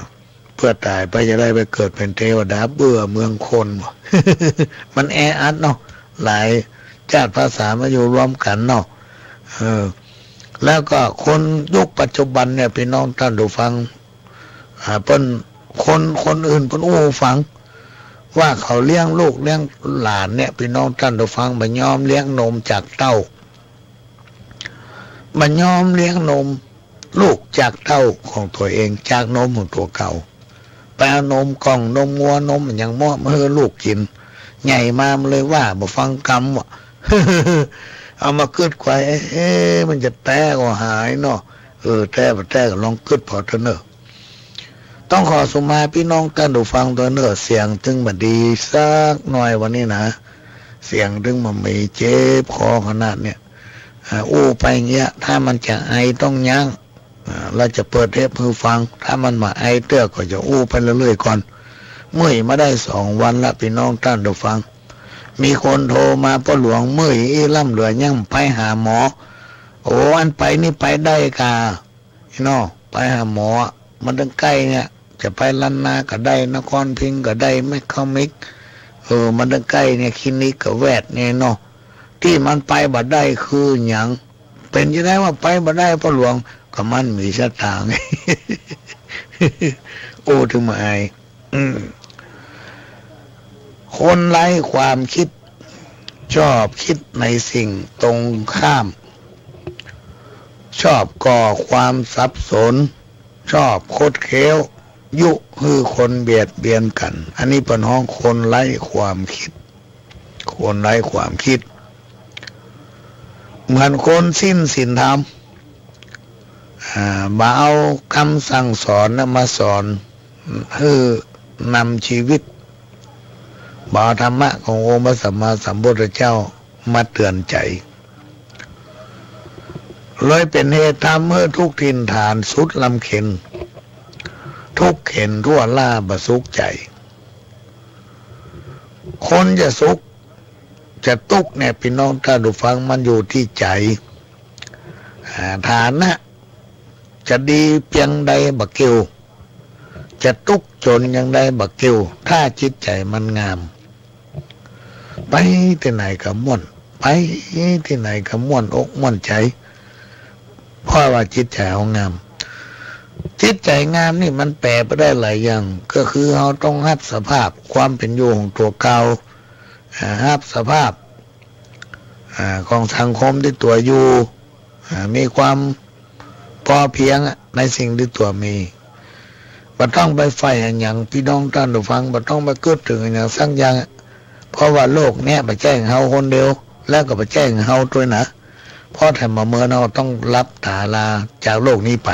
เปื้อต๋ายไปจะได้ไปเกิดเป๋นเตวดา เบื่อเมืองคนว่ะ มันแออัดเนาะ หลายจ๊าดภาษามาอยู่รวมกั๋นเนาะ เออ แล้วก็คนยุคปัจจุบันเนี่ย ปี้น้องต้านผู้ฟัง อ่า เปิ้น คน คนอื่นเปิ้นอู้ฟัง ว่าเขาเลี้ยงลูกเลี้ยงหลานเนี่ย ปี้น้องต้านผู้ฟัง บ่ยอมเลี้ยงนมจากเต้า บ่ยอมเลี้ยงนมลูกจากเต้าของตั๋วเอง จากนมของตั๋วเก่า ไปเอานมก่อง นมงัว นมอะหยังเมาะมาหื้อลูกกิ๋น ใหญ่มามันเลยว่าบ่ฟังกำว่ะ เอามากึ๊ดไขว่ เอ๊ะ มันจะแต๊ก็หายเนาะ เออ แต๊บ่แต๊ก็ลองกึ๊ดผ่อเต๊อะเน่อ ต้องขอสุมาปี้น้องต้านผู้ฟังเต๊อะเน่อ เสียงตึงบ่ดีสักหน่อยวันนี้นะ เสียงตึงบ่มี เจ็บคอขนาดเนี่ย อ่า อู้ไปอย่างเงี้ย ถ้ามันจะไอต้องยั้ง อ่า แล้วจะเปิดเทปหื้อฟัง ถ้ามันบ่ไอเตื้อก็จะอู้ไปเรื่อยๆ ก่อน เมื่อยมาได้สองวันละ ปี้น้องต้านผู้ฟัง มีคนโทรมา พ่อหลวงเมื่อยอี้ล้ำเหลือ ยังไปหาหมอ โอ้ อันไปนี่ไปได้ก่า ไอ้เนาะ ไปหาหมออะ มันตึงใก้เนี่ย จะไปล้านนาก็ได้ นครพิงค์ก็ได้ แมคคามิก เออ มันตึงใก้เนี่ย คลินิกก็แวดเนี่ยเนาะ ตี้มันไปบ่ได้คือหยัง เป๋นจะได้ว่าไปบ่ได้ พ่อหลวง ก็มันมีสตางค์ โอ้ ตึงบ่อาย อืม คนไร้ความคิด ชอบคิดในสิ่งตรงข้าม ชอบก่อความสับสน ชอบคดเคี้ยว ยุหื้อคนเบียดเบียนกั๋น อันนี้เปิ้นฮ้องคนไร้ความคิด คนไร้ความคิด เหมือนคนสิ้นศีลธรรม อ่า บ่เอากำสั่งสอนน่ะมาสอนหื้อนำชีวิต บ่เอาธรรมะขององค์พระสัมมาสัมพุทธเจ้ามาเตือนใจ๋ เลยเป๋นเหตุทำหื้อทุกข์ถิ่นฐานสุดลำเข็ญ ทุกข์เข็ญทั่วล้าบ่สุขใจ๋ คนจะสุข จะตุ๊กข์เนี่ย ปี้น้องต้านผู้ฟัง มันอยู่ตี้ใจ๋ อ่า ฐานะจะดีเปียงใดบ่เกี่ยว จะตุ๊กจนอย่างใดบ่เกี่ยว ถ้าจิตใจ๋มันงาม ไปตี้ไหนก็ม่วน ไปตี้ไหนก็ม่วนอกม่วนใจ๋ เพราะว่าจิตใจ๋เฮางาม จิตใจ๋งามนี่มันแป๋ไปได้หลายอย่าง ก็คือเฮาต้องฮับสภาพความเป๋นอยู่ของตั๋วเก่า อ่า ฮับสภาพ อ่า ของสังคมตี้ตั๋วอยู่ อ่า มีความพอเพียงอะ ในสิ่งตี้ตั๋วมี บ่ต้องไปใฝ่อะหยัง ปี้น้องต้านผู้ฟัง บ่ต้องไปกึ๊ดเถิงอะหยังสักอย่างอะ เพราะว่าโลกเนี้ยบ่ใจ้เฮาคนเดียว แล้วก็บ่ใจ้เฮาตวยนะ เพราะแถมบ่าเมินเฮาต้องลับต๋าลาจากโลกนี้ไป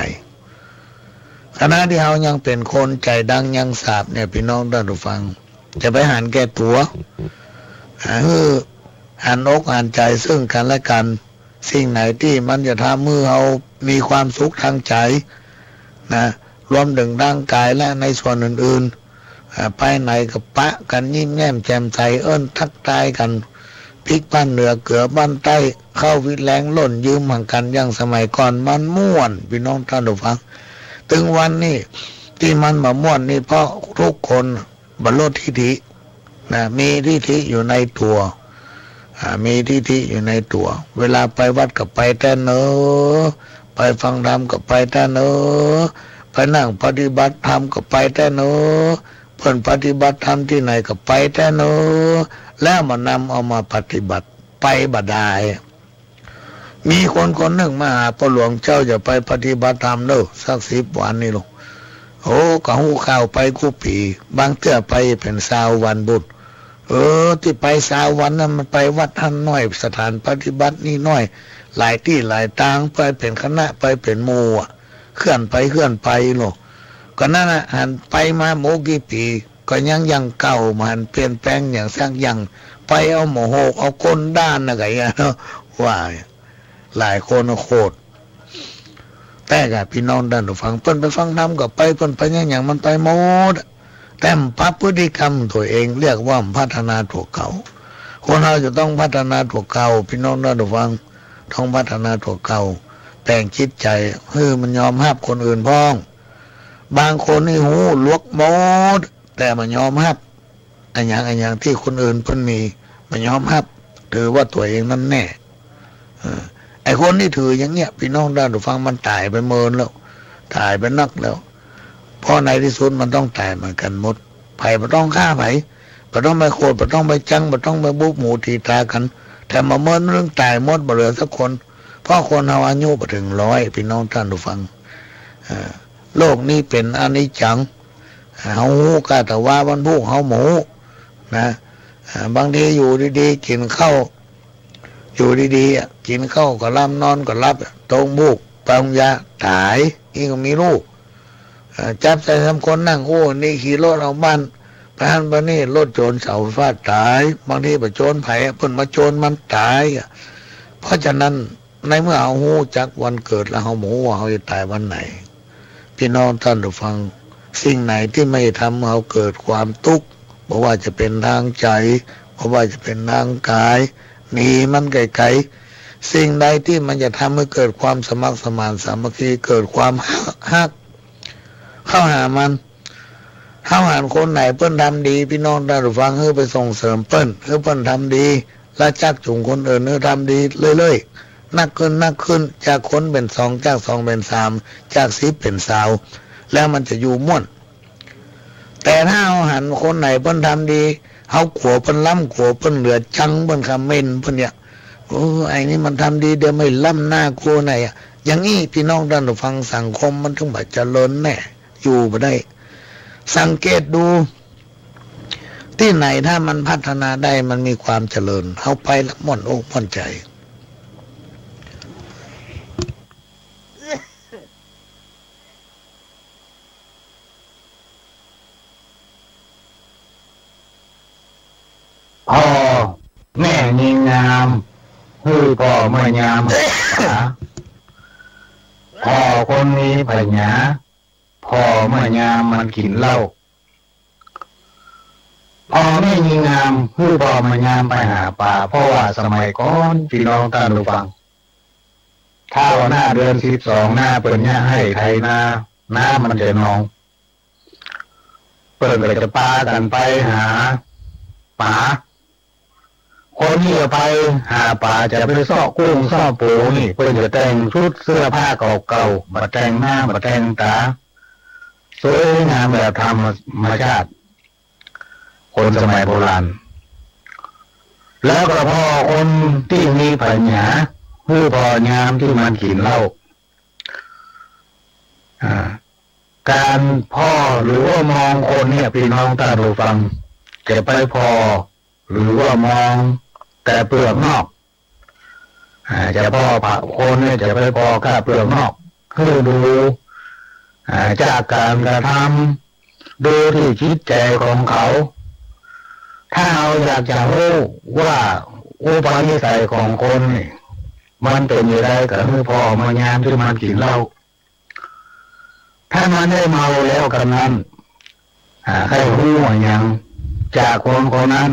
ขณะตี้เฮายังเป๋นคนใจ๋ดังยังสาบเนี่ย ปี้น้องต้านผู้ฟัง จะไปหันแก่ตั๋ว หาหื้อหันอกหันใจ๋ซึ่งกั๋นและกั๋น สิ่งไหนตี้มันจะทำหื้อเฮามีความสุขตางใจ๋นะ รวมเถิงตางก๋ายและในส่วนอื่นๆ อ่า ไปไหนก็ปะกั๋นยิ้มแย้มแจ่มใส เอิ้นทักทายกั๋น ปิ๊กบ้านเหนือเกือบ้านใต้ เข้าวิแลงล่นยืมหังกั๋นอย่างสมัยก่อน มันม่วน ปี้น้องต้านผู้ฟัง ตึงวันนี้ตี้มันบ่ม่วนนี่เพราะทุกคน บ่ลดทิฐินะ มีทิฐิอยู่ในตั๋ว อ่า มีทิฐิอยู่ในตั๋ว เวลาไปวัดก็ไปแต๊เนอ ไปฟังธรรมก็ไปแต๊เนอ ไปนั่งปฏิบัติธรรมก็ไปแต๊เนอ เปิ้นปฏิบัติธรรมตี้ไหนก็ไปแต๊เนอ แล้วมานำเอามาปฏิบัติ ไปบ่ดาย มีคนคนนึ่งมาหาป้อหลวง เจ้าจะไปปฏิบัติธรรมเน่อ สักสิบวันนี่ลูก โอ้ ก็ฮู้ข่าวไปกู้ปี๋ บางเตื้อไปเป๋นซาววันปู๊น เออ ตี้ไปซาววันนั้นมันไปวัดหั้นน้อย สถานปฏิบัตินี่น้อย หลายตี้หลายตาง ไปเป๋นคณะ ไปเป๋นหมู่อะ เคลื่อนไปเคลื่อนไปลูก ก็นั้นน่ะ หันไปมาบ่กี่ปี๋ ก็ยังอย่างเก่า บ่หันเปลี่ยนแปลงหยังสักอย่าง ไปเอาหมอโหก เอาก้นด้านนะ ก็อย่างเนาะ ว่า หลายคนโขด แต่ก็ปี้น้องต้านผู้ฟัง เปิ้นไปฟังธรรมก็ไป เปิ้นไปหยังหยังมันไปหมด แต่บ่ปรับพฤติกรรมตั๋วเอง เรียกว่าบ่พัฒนาตั๋วเก่า คนเฮาจะต้องพัฒนาตั๋วเก่า ปี้น้องต้านผู้ฟัง ต้องพัฒนาตั๋วเก่า แป๋งจิตใจ๋หื้อมันยอมฮับคนอื่นพ่อง บางคนนี่ฮู้หลวกหมด แต่บ่ยอมฮับ อะหยังอะหยังตี้คนอื่นเปิ้นมี บ่ยอมฮับ ถือว่าตั๋วเองนั้นแน่ เออ ไอ้คนตี้ถืออย่างเนี้ย ปี้น้องต้านผู้ฟัง มันต๋ายไปเมินแล้ว ต๋ายไปนักแล้ว เพราะในตี้สุดมันต้องต๋ายเหมือนกั๋นหมด ใผบ่ต้องฆ่าใผ บ่ต้องไปโขด บ่ต้องไปจัง บ่ต้องไปบุบหูตี๋ต๋ากั๋น แต่บ่าเมินมันต๋ายหมด บ่เหลือสักคน เพราะคนเฮาอายุบ่เถิงร้อย ปี้น้องต้านผู้ฟัง เออ โลกนี้เป๋นอนิจจัง เฮาฮู้ก้าแต่ว่าวันพูกเฮาบ่ฮู้นะ อ่า บางทีอยู่ดีๆ กิ๋นข้าว อยู่ดีๆ อะ กิ๋นข้าวก็หลับ นอนก็หลับอะ ตรงพูก ไปโฮงยา ต๋าย อี้ก็มีลูก อ่า จับใส่สามคนนั่ง โอ้ นี่ขี่รถออกบ้าน ไปหั้นไปนี่ รถโจรเสาไฟฟ้า ต๋าย บางทีบ่โจรใผอะ เปิ้นมาโจรมัน ต๋ายอะ เพราะฉะนั้น ในเมื่อเฮาฮู้จักวันเกิดแล้ว เฮาบ่ฮู้ว่าเฮาจะต๋ายวันไหน ปี้น้องต้านผู้ฟัง สิ่งไหนตี้มันจะทำหื้อเฮาเกิดความตุ๊กข์ บ่ว่าจะเป๋นตางใจ๋ บ่ว่าจะเป๋นตางก๋าย หนีมันไก๋ๆ สิ่งใดตี้มันจะทำหื้อเกิดความสมัครสมานสามัคคี เกิดความฮัก เข้าหามัน เฮาหันคนไหนเปิ้นทำดี ปี้น้องต้านผู้ฟัง หื้อไปส่งเสริมเปิ้น หื้อเปิ้นทำดี และจักจูงคนอื่นหื้อทำดีเรื่อยๆ นักขึ้น นักขึ้น จากคนเป๋นสอง จากสองเป๋นสาม จากสิบเป๋นซาว แล้วมันจะอยู่ม่วน แต่ถ้าเฮาหันคนไหนเปิ้นทำดี เฮากั๋วเปิ้นล้ำ กั๋วเปิ้นเหลือ จังเปิ้น คอมเมนต์เปิ้นเนี่ย โอ้ ไอ้นี่มันทำดี เดี๋ยวมันล้ำหน้ากูไหนอะ อย่างอี้ ปี้น้องต้านผู้ฟัง สังคมมันเถิงบ่เจริญแน่ อยู่บ่ได้ สังเกตดู ตี้ไหนถ้ามันพัฒนาได้ มันมีความเจริญ เฮาไปแล้วม่วนอกม่วนใจ๋ พ่อแม่มีงาม หื้อป้อเมื่อยามป๋า พ่อคนมีผญา ป้อเมื่อยามมันกิ๋นเหล้า พ่อแม่มีงาม หื้อป้อเมื่อยามไปหาป๋า เพราะว่าสมัยก่อน ปี้น้องต้านผู้ฟัง ถ้าว่าหน้าเดือนสิบสอง น้าเปิ้นเยียะไฮ่ไถนา น้ำมันจะนอง เปิ้นก็จะปากั๋นไปหาป๋า คนตี้จะไปหาป๋า จะไปเซาะกุ้งเซาะปูนี่ เปิ้นจะแต่งชุดเสื้อผ้าเก่าๆ บ่แต่งหน้าบ่แต่งต๋า สวยงามแบบธรรมชาติ คนสมัยโบราณ แล้วก็ผ่อคนตี้มีปั๋ญญา หื้อผ่อยามตี้มันกิ๋นเหล้า อ่า ก๋านผ่อหรือว่ามองคนเนี่ย ปี้น้องต้านผู้ฟัง จะไปผ่อหรือว่ามองแต่เปลือกนอก อ่า จะผ่อคนเนี่ยจะไปผ่อก้าเปลือกนอก หื้อดู อ่า จากก๋านกระทำ ดูตี้จิตใจ๋ของเขา ถ้าเฮาอยากจะฮู้ว่าอุปนิสัยของคนนี่ มันเป๋นจะใด ก็หื้อผ่อมันยามตี้มันกิ๋นเหล้า ถ้ามันได้เมาแล้วกำนั้น อ่า ใค่ฮู้อะหยังจากคนคนนั้น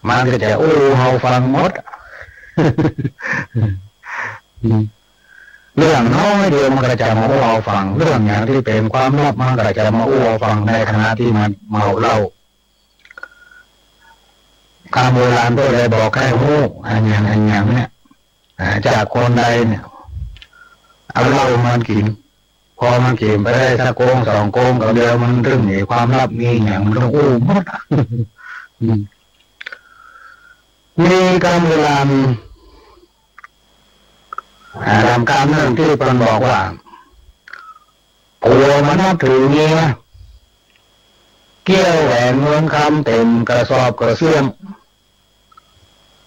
มันก็จะอู้เฮาฟังหมด เรื่องน้อยเดียวมันก็จะมาอู้เฮาฟัง เรื่องหยังตี้เป๋นความลับมันก็จะมาอู้เฮาฟังในขณะตี้มันเมาเหล้า กำโบราณเปิ้นเลยบอกใค่ฮู้อะหยังอะหยังเนี่ย อ่า จากคนใดเนี่ย เอาเหล้ามันกิ๋น ผ่อมันกิ๋นไปได้สักก๊งสองก๊ง ก็เดี๋ยวมันเถิงมีความลับมีหยังมันต้องอู้หมด อืม มีกำโบราณ อ่า กำนึ่งตี้เปิ้นบอกว่า ผัวมานับถือเมีย เกี้ยวแหวนเงินคำเต๋มกระสอบกระเสี้ยง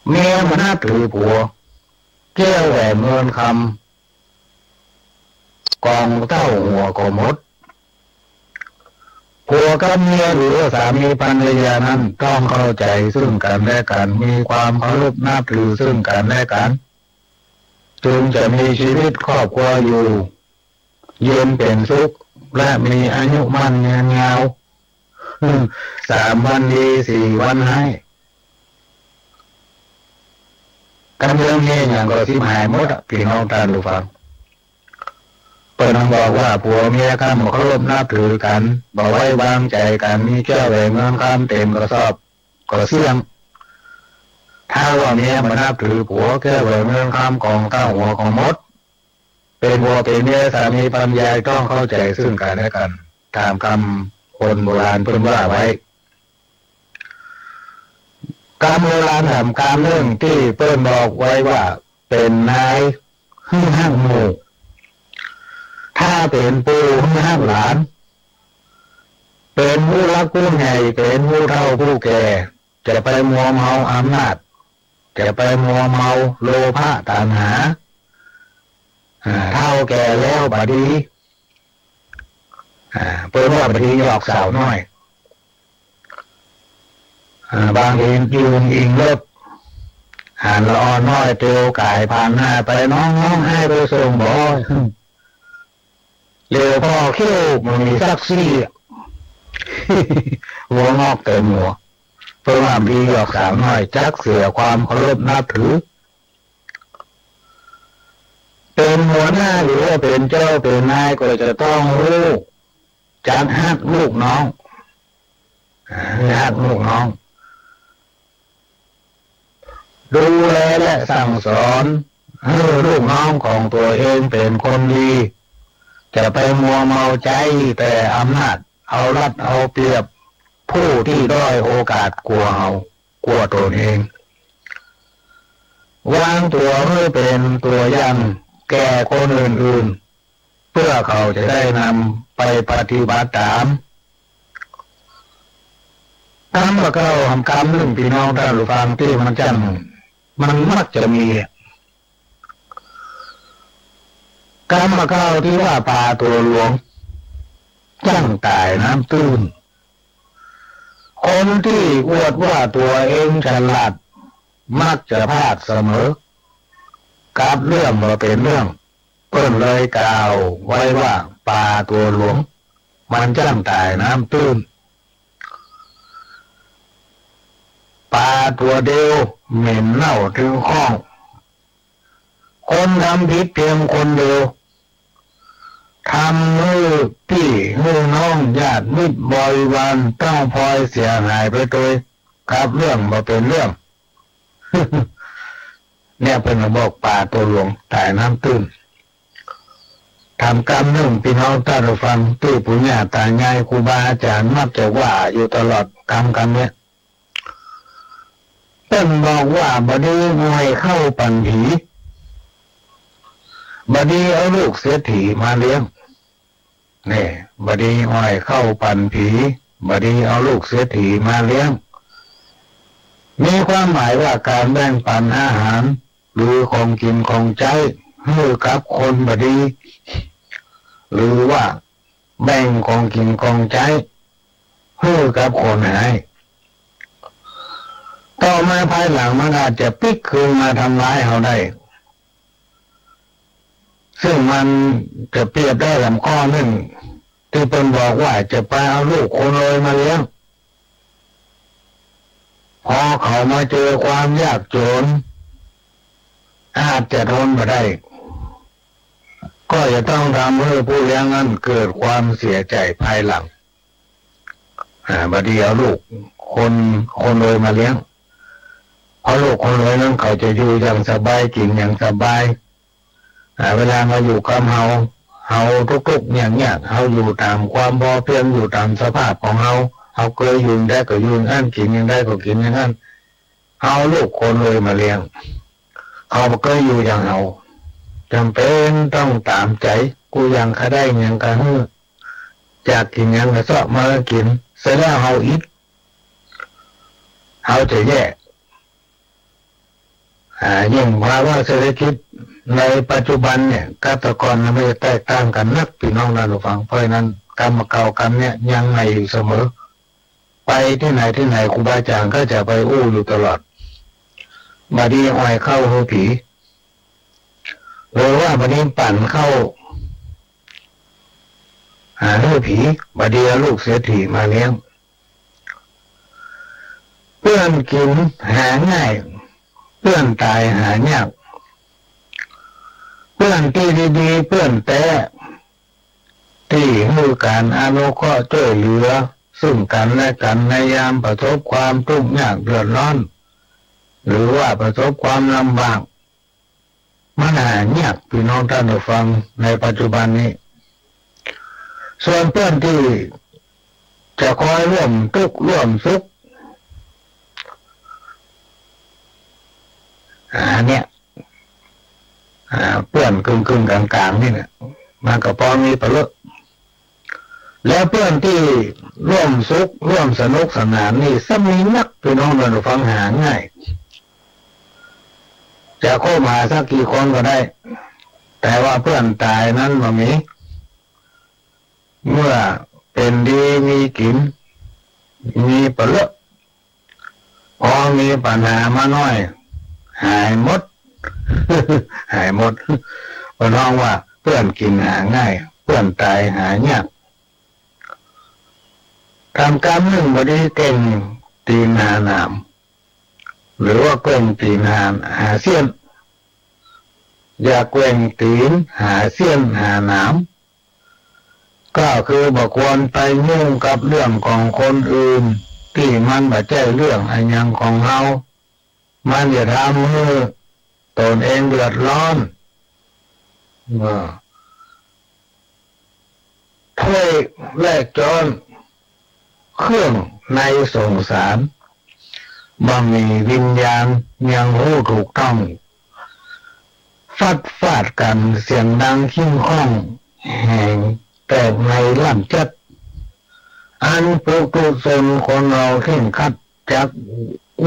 เมียมานับถือผัว เกี้ยวแหวนเงินคำ ก๋องเต้าหัวก็หมด ผัวกับเมียหรือว่าสามีภรรยานั้นต้องเข้าใจ๋ซึ่งกั๋นและกั๋น มีความเคารพนับถือซึ่งกั๋นและกั๋น จึงจะมีชีวิตครอบครัวอยู่เย็นเป๋นสุข และมีอายุมั่นยืนยาว สามวันดีสี่วันฮ้าย กำเรื่องนี้หยังก็สิบหายหมดอะ ปี้น้องต้านผู้ฟัง เปิ้นบอกว่าผัวเมียคันบ่เคารพนับถือกั๋น บ่ไว้วางใจ๋กั๋น มีเกี้ยวแหวนเงินคำเต๋มกระสอบกระเสี้ยง ถ้าว่าเมียบ่นับถือผัว เกี้ยวแหวนเงินคำก๋องเต้าหัวก็หมด เป๋นผัวเป๋นเมียสามีภรรยาต้องเข้าใจ๋ซึ่งกั๋นและกั๋น ต๋ามกำคนโบราณเปิ้นว่าไว้ กำโบราณแถมกำนึ่งตี้เปิ้นบอกไว้ว่า เป๋นนายหื้อฮักหมู่ ถ้าเป๋นปู่หื้อฮักหลาน เป๋นผู้หลักผู้ใหญ่ เป๋นผู้เฒ่าผู้แก่ จะไปมัวเมาอำนาจ จะไปมัวเมาโลภะตัณหา อ่า เฒ่าแก่แล้วบ่ดี อ่า เปิ้นว่าบ่ดีหยอกสาวน้อย อ่า บางทียืนอิงรถ หันละอ่อนน้อยเตียวก๋ายผ่านหน้าไป "น้อง น้อง อ้ายไปส่งบ่" เหลียวผ่อเขี้ยวบ่มีสักซี่ หัวงอกเต๋มหัว เปิ้นว่าบ่ดีหยอกสาวน้อย จักเสียความเคารพนับถือ เป๋นหัวหน้าหรือว่าเป๋นเจ้าเป๋นนายก็จะต้องฮู้จักฮักลูกน้อง อ่า ฮักลูกน้อง ดูแลและสั่งสอนหื้อลูกน้องของตั๋วเองเป๋นคนดี จะไปมัวเมาใจ๊แต่อำนาจ เอารัดเอาเปรียบผู้ตี้ด้อยโอกาสกว่าเฮา กว่าต๋นเอง วางตั๋วหื้อเป๋นตั๋วอย่างแก่คนอื่นๆ เปื้อเขาจะได้นำไปปฏิบัติต๋าม กำบ่าเก่าหำกำนึ่ง ปี้น้องต้านผู้ฟัง ตี้มันจั้ง มันมักจะมีอะ กำบ่าเก่าตี้ว่าป๋าตั๋วหลวง จั้งต๋ายน้ำตื้น คนตี้อวดว่าตั๋วเองฉลาด มักจะพลาดเสมอ กับเรื่องบ่เป๋นเรื่อง เปิ้นเลยกล่าวไว้ว่า ป๋าตั๋วหลวง มันจั้งต๋ายน้ำตื้น ป๋าตั๋วเดียวเหม็นเน่าเถิงข้อง คนทำผิดเพียงคนเดียว ทำหื้อปี้หื้อน้องญาติมิตรบริวารต้องพลอยเสียหายไปตวย กับเรื่องบ่เป๋นเรื่อง เนี่ยเปิ้นบอกป๋าตั๋วหลวงต๋ายน้ำตื้น ถามกำนึ่ง ปี้น้องต้านผู้ฟัง ตี้ปู่ย่าต๋ายายครูบาอาจ๋ารย์มักจะว่าอยู่ตลอด กำ กำเนี้ย เปิ้นบอกว่า บ่ดีอ้อยเข้าปั๋นผี บ่ดีเอาลูกเศรษฐีมาเลี้ยง นี่ บ่ดีอ้อยเข้าปั๋นผี บ่ดีเอาลูกเศรษฐีมาเลี้ยง มีความหมายว่าก๋านแบ่งปั๋นอาหาร หรือของกิ๋นของใจ๊หื้อกับคนบ่ดี หรือว่าแบ่งของกิ๋นของใจ๊หื้อกับคนฮ้าย ต่อมาภายหลังมันอาจจะปิ๊กคืนมาทำร้ายเฮาได้ ซึ่งมันจะเปรียบได้ลำข้อนึ่ง ตี้เปิ้นบอกว่าจะไปเอาลูกคนรวยมาเลี้ยง พอเขามาเจอความยากจน อาจจะทนบ่ได้ ก็จะต้องทำหื้อผู้เลี้ยงนั้นเกิดความเสียใจ๋ภายหลัง อ่า บ่ดีเอาลูกคน คนรวยมาเลี้ยง เพราะลูกคนรวยนั้นเขาจะอยู่อย่างสบาย กิ๋นอย่างสบาย อ่า เวลามาอยู่กับเฮา เฮาตุ๊กๆ ยากๆ เฮาอยู่ต๋ามความพอเพียง อยู่ต๋ามสภาพของเฮา เฮาเกยอยู่อย่างใดก็อยู่อย่างอั้น กิ๋นอย่างใดก็กิ๋นอย่างอั้น เอาลูกคนรวยมาเลี้ยง เขาบ่เกยอยู่อย่างเฮา จ๋ำเป๋นต้องต๋ามใจ๋ กู้อย่างใค่ได้หยังก็หื้อ อยากกิ๋นหยังก็เซาะมาหื้อกิ๋น เสร็จแล้วเฮาอิด เฮาจะแย่ อ่า ยิ่งภาวะเศรษฐกิจในปัจจุบันเนี่ย กับแต่ก่อนมันจะแตกต่างกั๋นนัก ปี้น้องต้านผู้ฟัง เพราะฉะนั้นกำเก่ากำเนี้ยยังใหม่อยู่เสมอ ไปตี้ไหนตี้ไหนครูบาอาจ๋ารย์ก็จะไปอู้อยู่ตลอด บ่ดีอ้อยเข้าหื้อผี หรือว่าบ่ดีปั่นเข้า อ่า หื้อผี บ่ดีเอาลูกเศรษฐีมาเลี้ยง เปื้อนกิ๋นหาง่าย เปื้อนต๋ายหายาก เปื้อนตี้ดีๆ เปื้อนแต๊ ตี้หื้อก๋านอนุเคราะห์จ้วยเหลือ ซึ่งกั๋นและกั๋นในยามประสบความตุ๊กข์ยากเดือดร้อน หรือว่าประสบความลำบาก มันหายาก ปี้น้องต้านผู้ฟัง ในปัจจุบันนี้ ส่วนเปื้อนตี้จะคอยร่วมตุ๊กข์ร่วมสุข อ่า เนี่ย อ่า เปื้อนกึ่งๆ ก๋างๆ นี่แหละ มันก็ปอมีปะเลอะ แล้วเปื้อนตี้ร่วมสุขร่วมสนุกสนานนี่ซ้ำมีนัก ปี้น้องต้านผู้ฟัง หาง่าย จะคบหาสักกี่คนก็ได้ แต่ว่าเปื้อนต๋ายนั้นบ่มี เมื่อเป๋นดีมีกิ๋น มีปะเลอะ พอมีปัญหามาน้อย หายหมด หายหมด เปิ้นฮ้องว่าเปื้อนกิ๋นหาง่าย เปื้อนต๋ายหายาก ถามกำนึ่ง บ่ดีแกว่งตี๋นหาหนาม หรือว่าแกว่งตี๋นหา หาเสี้ยน อย่าแกว่งตี๋นหาเสี้ยนหาหนาม ก็คือบ่ควรไปยุ่งกับเรื่องของคนอื่น ตี้มันบ่ใจ้เรื่องอะหยังของเฮา มันจะทำหื้อตนเองเดือดร้อน เออ ถ้วยและจ๊อน เครื่องในสงสาร บ่มีวิญญาณยังฮู้ถูกต้อง ฟัดฟาดกั๋นเสียงดังคิ้งค่อง แหงแตกในล่ำจัด อันปุถุชนคนเฮาเคร่งครัดจัก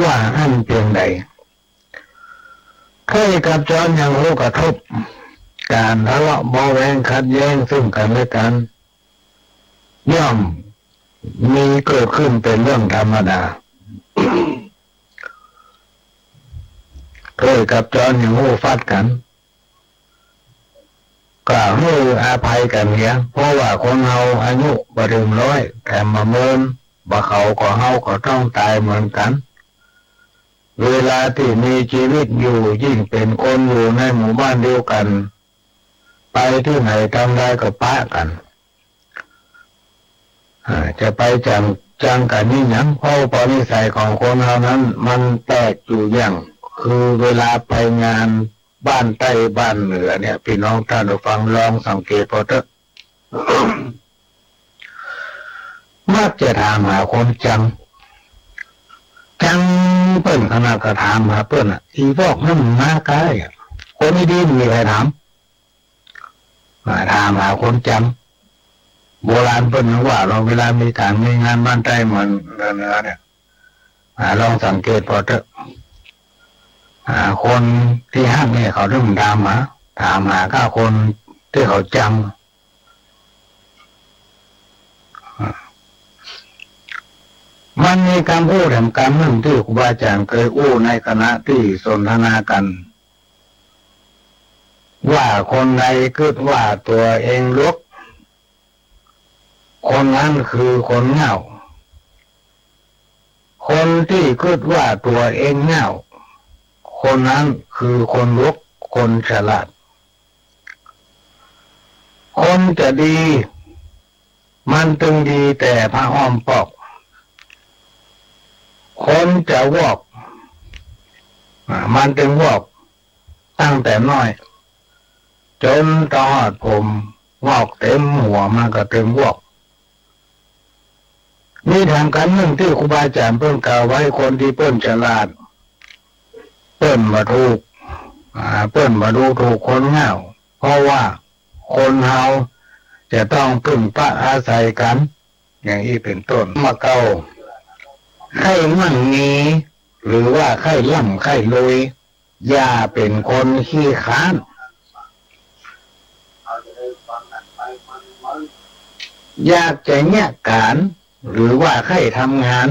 ว่าอั้นเปียงใด ถ้วยกับจ๊อนยังฮู้กระทบ ก๋านทะเลาะเบาะแว้งขัดแย้งซึ่งกั๋นและกั๋น ย่อมมีเกิดขึ้นเป๋นเรื่องธรรมดา ถ้วยกับจ๊อนยังฮู้ฟัดกั๋น ก็หื้ออภัยกั๋นเหีย เพราะว่าคนเฮาอายุบ่เถิงร้อย แถมบ่เมิน บ่เขาก็เฮาก็ต้องต๋ายเหมือนกั๋น เวลาตี้มีจีวิตอยู่ ยิ่งเป๋นคนอยู่ในหมู่บ้านเดียวกั๋น ไปตี้ไหนต๋ามใดก็ปะกั๋น อ่า จะไปจัง จังกั๋นนี่หยัง เพราะอุปนิสัยของคนเฮานั้นมันแปลกอยู่อย่าง คือเวลาไปงาน บ้านใต้บ้านเหนือเนี่ย ปี้น้องต้านผู้ฟังลองสังเกตผ่อเต๊อะ มักจะถามหาคนจัง จังเปิ้นขนาด ก็ถามหาเปิ้นอะ อีวอกนั้นมันมาใก้อะ คนดีๆ บ่มีใผถาม มาถามหาคนจัง โบราณเปิ้นยังว่าเนาะ เวลามีก๋านมีงานบ้านใต้เหมือนเหนือเนี่ย อ่า ลองสังเกตผ่อเต๊อะ อ่า คนตี้ฮักเนี่ย เขาเถิงถามหา ถามหาก้าคนตี้เขาจัง อ่า มันมีกำอู้แถมกำนึ่งตี้ครูบาอาจ๋ารย์เกยอู้ในขณะตี้สนทนากั๋น ว่าคนใดกึ๊ดว่าตั๋วเองหลวก คนนั้นคือคนเหง้า คนตี้กึ๊ดว่าตั๋วเองเหง้า คนนั้นคือคนหลวก คนฉลาด คนจะดี มันตึงดีแต่ผ้าอ้อมปอก คนจะวอก อ่า มันตึงวอกตั้งแต่น้อย จ๋นตะฮอดผมงอกเต็มหัวมาก็ตึงวอก มีแถมกำนึ่งตี้ครูบาอาจ๋ารย์เปิ้นกล่าวไว้ คนตี้เปิ้นฉลาด เปิ้นบ่ถูก อ่า เปิ้นบ่ดูถูกคนเหง้า เพราะว่าคนเฮาจะต้องพึ่งพาอาศัยกั๋น อย่างอี้เป๋นต้น มาเก๊า ใค่มั่งมี หรือว่าใค่ร่ำใค่รวย อย่าเป๋นคนขี้คร้าน อยากจะเยียะก๋าน หรือว่าใค่ทำงาน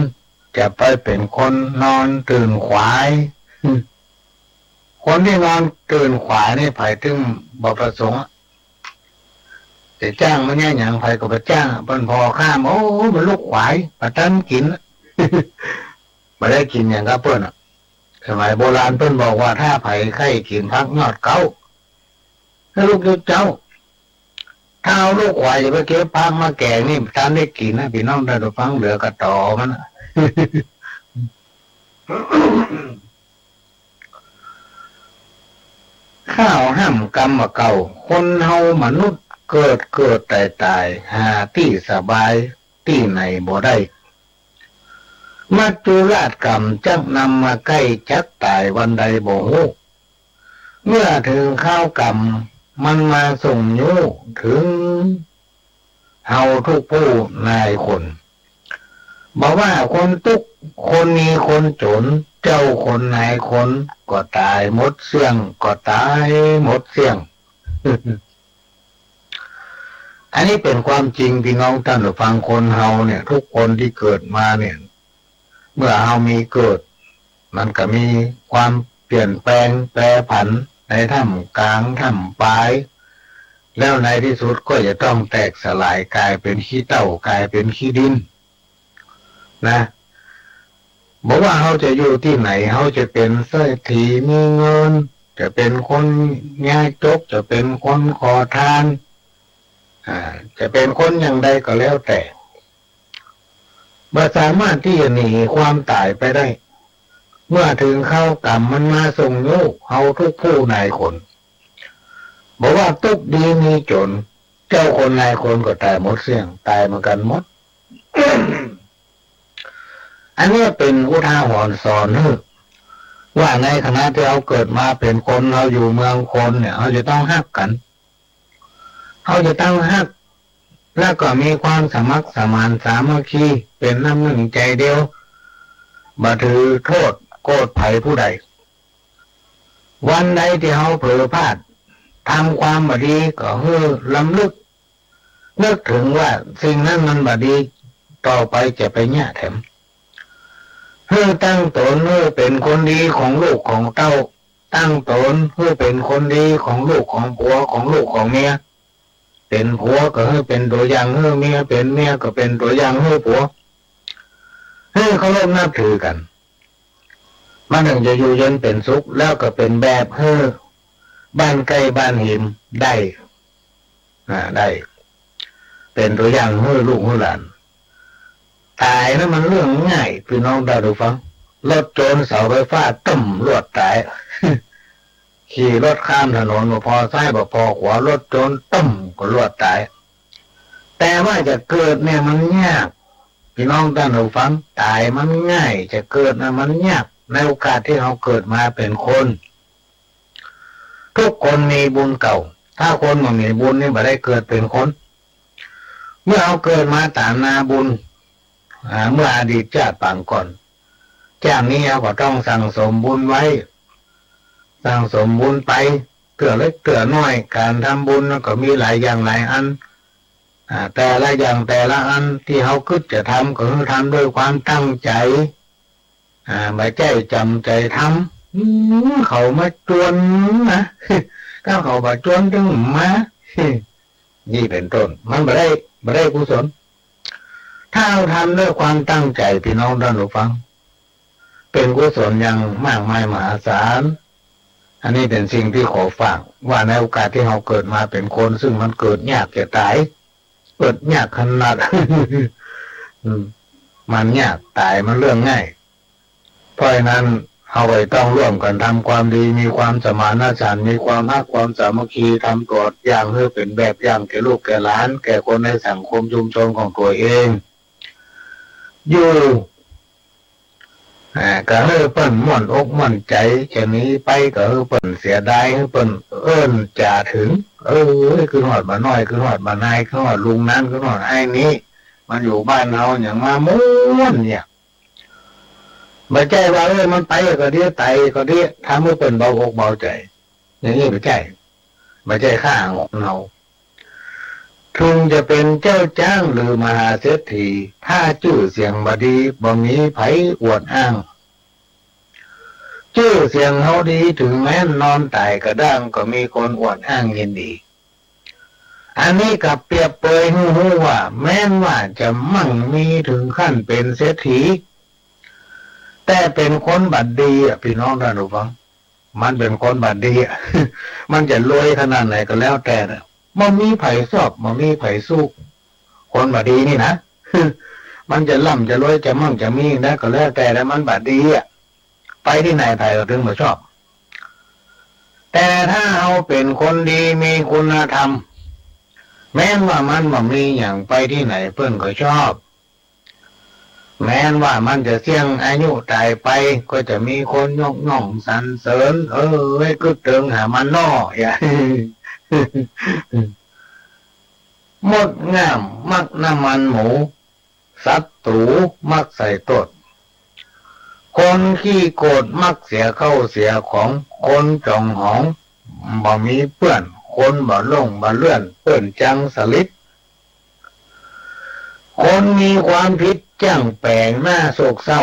จะไปเป๋นคนนอนตื่นขวาย คนตี้นอนตื่นขวายนี่ ใผตึงบ่ประสงค์อะ จะจ้างมันเยียะหยัง ใผก็บ่จ้างอะ เปิ้นผ่อข้าม โอ้ มันลุกขวาย บ่ตันกิ๋น บ่ได้กิ๋นหยังกับเปิ้นอะ สมัยโบราณเปิ้นบอกว่า ถ้าใผใค่กิ๋นผักยอดเก๊า หื้อลุกยามเจ๊า ถ้าเฮาลุกขวายจะไปเก็บผักมาแก๋งนี่ บ่ตันได้กิ๋นนะ ปี้น้องต้านผู้ฟัง เหลือก้าตอมันนะ ข้าวห้ามกำบ่าเก่า คนเฮามนุษย์เกิดเกิดต๋ายต๋าย หาตี้สบายตี้ไหนบ่ได้ มัจจุราชกรรมจักนำมาใก้ จักต๋ายวันใดบ่ฮู้ เมื่อเถิงคราวกรรมมันมาส่งยู้ เถิงเฮาทุกผู้นายคน บ่ว่าคนตุ๊กข์คนมีคนจ๋น เจ้าคนนายคนก็ต๋ายหมดเสี้ยง ก็ต๋ายหมดเสี้ยง อันนี้เป๋นความจริง ปี้น้องต้านผู้ฟัง คนเฮาเนี่ย ทุกคนตี้เกิดมาเนี่ย เมื่อเฮามีเกิด มันก็มีความเปลี่ยนแปลงแปรผันในท่ามก๋างท่ามปาย แล้วในตี้สุดก็จะต้องแตกสลายก๋ายเป๋นขี้เถ้า ก๋ายเป๋นขี้ดิน นะ บ่ว่าเฮาจะอยู่ตี้ไหน เฮาจะเป๋นเศรษฐีมีเงิน จะเป๋นคนยากจก จะเป๋นคนขอทาน อ่า จะเป๋นคนอย่างใดก็แล้วแต่ บ่สามารถตี้จะหนีความต๋ายไปได้ เมื่อเถิงคราวกรรมมันมาส่งยู้ เฮาทุกผู้นายคน บ่ว่าตุ๊กข์ดีมีจ๋น เจ้าคนนายคนก็ต๋ายหมดเสี้ยง ต๋ายเหมือนกั๋นหมด อันนี้เป๋นอุทาหรณ์สอนหื้อ ว่าในขณะตี้เฮาเกิดมาเป๋นคน เฮาอยู่เมืองคนเนี่ย เฮาจะต้องฮักกั๋น เฮาจะต้องฮัก แล้วก็มีความสมัครสมานสามัคคี เป๋นน้ำนึ่งใจ๋เดียว บ่ถือโต้ษโกรธใผผู้ใด วันใดตี้เฮาเผลอพลาด ทำความบ่ดี ก็หื้อรำลึก นึกเถิงว่าสิ่งนั้นมันบ่ดี ต่อไปจะไปเยียะแถม หื้อตั้งต๋นหื้อเป๋นคนดีของลูกของเต้า ตั้งต๋นหื้อเป๋นคนดีของลูกของผัว ของลูกของเมีย เป๋นผัวก็หื้อเป๋นตั๋วอย่างหื้อเมีย เป๋นเมียก็เป๋นตั๋วอย่างหื้อผัว หื้อเคารพนับถือกั๋น มันเถิงจะอยู่เย็นเป๋นสุข แล้วก็เป๋นแบบหื้อบ้านใก้บ้านหิมได้ อ่า ได้ เป๋นตั๋วอย่างหื้อลูกหื้อหลาน ต๋ายนั้นมันเรื่องง่าย ปี้น้องต้านผู้ฟัง รถจนเสาไฟฟ้าตึ้มลวดต๋าย ขี่รถข้ามถนน บ่ผ่อซ้ายบ่ผ่อขวา รถชน ตึ้ม ก็รวดต๋าย แต่ว่าจะเกิดเนี่ยมันยาก ปี้น้องต้านผู้ฟัง ต๋ายมันง่าย จะเกิดน่ะมันยาก ในโอกาสตี้เฮาเกิดมาเป๋นคน ทุกคนมีบุญเก่า ถ้าคนบ่มีบุญนี่บ่ได้เกิดเป๋นคน เมื่อเฮาเกิดมาต๋ามนาบุญ อ่า เมื่ออดีตจาติปางก่อน จาตินี้เฮาก็ต้องสั่งสมบุญไว้ สั่งสมบุญไป เตื้อเล็กเตื้อน้อย ก๋านทำบุญมันก็มีหลายอย่างหลายอัน อ่า แต่ละอย่างแต่ละอันตี้เฮากึ๊ดจะทำ ก็คือทำด้วยความตั้งใจ๋ อ่า บ่ใจ้จ๋ำใจ๋ทำ อืม เขามาจวนนะ ถ้าเขาบ่จวนตึงมา นี่เป๋นต้น มันบ่ได้ บ่ได้กุศล ถ้าเฮาทำด้วยความตั้งใจ๋ ปี้น้องต้านผู้ฟัง เป๋นกุศลอย่างมากมายมหาศาล อันนี้เป๋นสิ่งตี้ขอฝาก ว่าในโอกาสตี้เฮาเกิดมาเป๋นคน ซึ่งมันเกิดยากจะต๋าย เกิดยากขนาด อืม มันยาก ต๋ายมันเรื่องง่าย เพราะฉะนั้น เฮาก็ต้องร่วมกั๋นทำความดี มีความสมานฉันท์ มีความฮักความสามัคคี ทำตั๋วอย่างหื้อเป๋นแบบอย่างแก่ลูกแก่หลาน แก่คนในสังคมชุมชนของตั๋วเอง อยู่ อ่า ก็หื้อเปิ้นม่วนอกม่วนใจ๋ จะหนีไปก็หื้อเปิ้นเสียดาย หื้อเปิ้นเอิ้นจ๋าเถิง เออ กึ๊ดฮอดบ่าน้อย กึ๊ดฮอดบ่านาย กึ๊ดฮอดลุงนั้น กึ๊ดฮอดอ้ายนี้ มันอยู่บ้านเฮาหยังมาม่วนเนี่ย บ่ใจ้ว่า เออ มันไปก็ดี ต๋ายก็ดี ทำหื้อเปิ้นเบาอกเบาใจ๋ อย่างนี้บ่ใจ้ บ่ใจ้ค่าของเฮา ถึงจะเป๋นเจ้าจ๊างหรือมหาเศรษฐี ถ้าจื้อเสียงบ่ดี บ่มีใผอวดอ้าง จื้อเสียงเฮาดี ถึงแม้นนอนต๋ายกระด้าง ก็มีคนอวดอ้างยินดี อันนี้ก็เปรียบเปยหื้อฮู้ว่า แม้นว่าจะมั่งมีถึงขั้นเป๋นเศรษฐี แต่เป๋นคนบ่ดีอะ ปี้น้องต้านผู้ฟัง มันเป๋นคนบ่ดีอะ มันจะรวยขนาดไหนก็แล้วแต่น่ะ บ่มีใผชอบ บ่มีใผสู้ คนบ่ดีนี่นะ มันจะร่ำจะรวย จะมั่งจะมีนะ ก็แล้วแต่ แต่มันบ่ดีอะ ไปตี้ไหนใผก็ตึงบ่ชอบ แต่ถ้าเฮาเป๋นคนดี มีคุณธรรม แม้นว่ามันบ่มีหยัง ไปตี้ไหนเปิ้นก็ชอบ แม้นว่ามันจะเสี้ยงอายุต๋ายไป ก็จะมีคนยกย่องสรรเสริญ เออ เว้ย กึ๊ดเถิงหามันน้อ อย่าง มดงามมักน้ำมันหมู ศัตรูมักใส่โต้ษ คนขี้โกรธมักเสียข้าวเสียของ คนจองหองบ่มีเปื้อน คนบ่หลงบ่เลื่อน เปิ้นจังสลิด คนมีความผิดจ้างแป๋งหน้าโศกเศร้า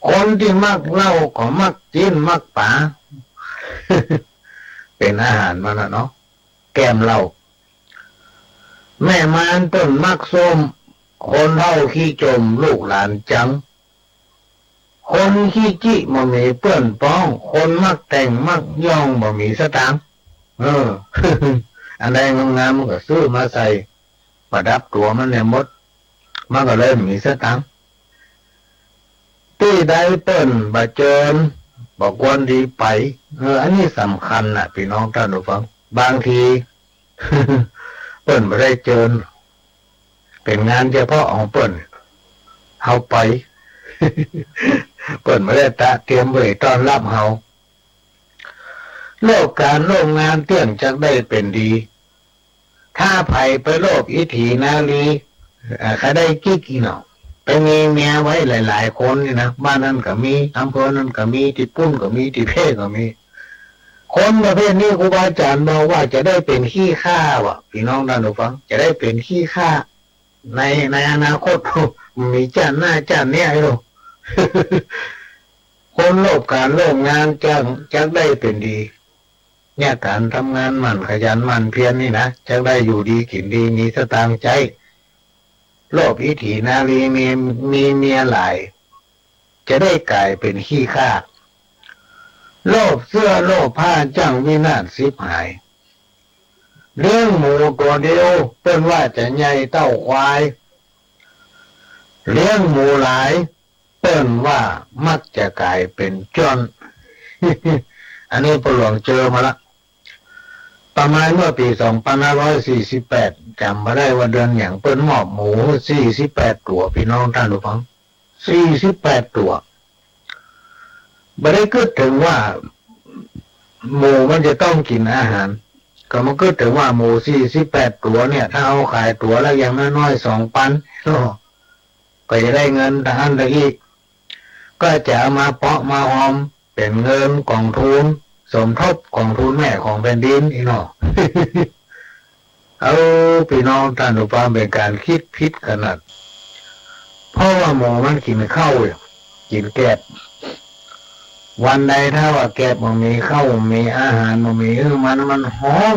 คนตี้มักเหล้าก็มักจีนมักป๋า เป๋นอาหารมันน่ะเนาะ แก้มเหล้า แม่มารเปิ้นมักส้ม คนเฒ่าขี้จม ลูกหลานจัง คนขี้จิบ่มีเปื้อนป้อง คนมักแต่งมักย่องบ่มีสตางค์ เออ อันใดงามๆ มันก็ซื้อมาใส่ ประดับตั๋วมันเนี่ยหมด มันก็เลยบ่มีสตางค์ ตี้ใดเปิ้นบ่เจิญ บ่ควรดีไป เออ อันนี้สำคัญน่ะ ปี้น้องต้านผู้ฟัง บางที เปิ้นบ่ได้เจิญ เป๋นงานเฉพาะของเปิ้น เฮาไป เปิ้นบ่ได้ตระเตรียมไว้ต้อนรับเฮา โลภก๋านโลภงานเตี้ยงจักได้เป๋นดี ถ้าใผไปโลภอิทธินารี เอ่อ ใค่ได้กิ๊กอี้เนาะ ไปมีเมียไว้หลายๆ คนนี่นะ บ้านนั้นก็มี อำเภอนั้นก็มี ตี้ปุ้นก็มี ตี้เพก็มี คนประเภทนี้ครูบาอาจ๋ารย์บอกว่าจะได้เป๋นขี้ข้าว่ะ ปี้น้องต้านผู้ฟัง จะได้เป๋นขี้ข้า ใน ในอนาคต มีจ้าดหน้าจ้าดเนี้ยอยู่ คนโลภก๋านโลภงานจัก จักได้เป๋นดี เนี่ยก๋านทำงานหมั่นขยันหมั่นเพียรนี่นะ จักได้อยู่ดีกิ๋นดี มีสตางค์ใจ๊ โลภอิทธินารี มี มีเมียหลาย จะได้ก๋ายเป๋นขี้ข้า โลภเสื้อโลภผ้าจ้างวินาศฉิบหาย เลี้ยงหมูตั๋วเดียว เปิ้นว่าจะใหญ่เต้าควาย เลี้ยงหมูหลาย เปิ้นว่ามักจะก๋ายเป๋นจ้อน อันนี้ป้อหลวงเจอมาละ ประมาณเมื่อปี๋สองปันห้าร้อยสี่สิบแปด จ๋ำบ่ได้ว่าเดือนหยัง เปิ้นมอบหมูสี่สิบแปดตั๋ว ปี้น้องต้านผู้ฟัง สี่สิบแปดตั๋ว บ่ได้กึ๊ดเถิงว่าหมูมันจะต้องกิ๋นอาหาร ก็มากึ๊ดเถิงว่าหมูสี่สิบแปดตั๋วเนี่ย ถ้าเอาขายตั๋วละอย่างน้อยๆ สองปัน ก็จะได้เงินตะอั้นตะอี้ ก็จะเอามาเปาะมาฮอมเป๋นเงินก๋องทุน สมทบก๋องทุนแม่ของแผ่นดินอี้เนาะ เอ้า ปี้น้องต้านผู้ฟัง เป๋นก๋านกึ๊ดผิดขนาด เพราะว่าหมูมันกิ๋นข้าว กิ๋นแกบ วันใดถ้าว่าแกบบ่มีข้าว บ่มีอาหาร บ่มีหื้อมัน มันฮ้อง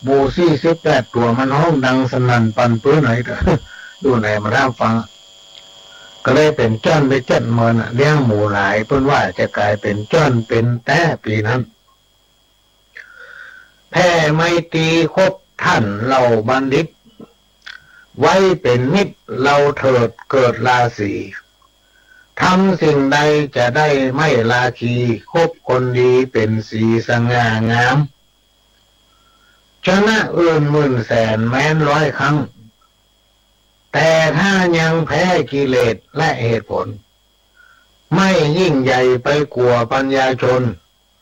หมูสี่สิบแปดตั๋วมันฮ้องดังสนั่นปันปื้นไหน ดูไหนมาท่านฟัง ก็เลยเป๋นจ้อนไปเจ็ดเมินอะ เลี้ยงหมูหลาย เปิ้นว่าจะก๋ายเป๋นจ้อนเป๋นแต๊ปี๋นั้น แผ่ไมตรีคบท่านเหล่าบัณฑิต ไว้เป๋นมิตรเราเถิดเกิดราศี ทำสิ่งใดจะได้ไม่ราคี คบคนดีเป๋นสีสง่างาม ชนะอื่นหมื่นแสนแม้นร้อยครั้ง แต่ถ้ายังแพ้กิเลสและเหตุผล ไม่ยิ่งใหญ่ไปกว่าปัญญาชน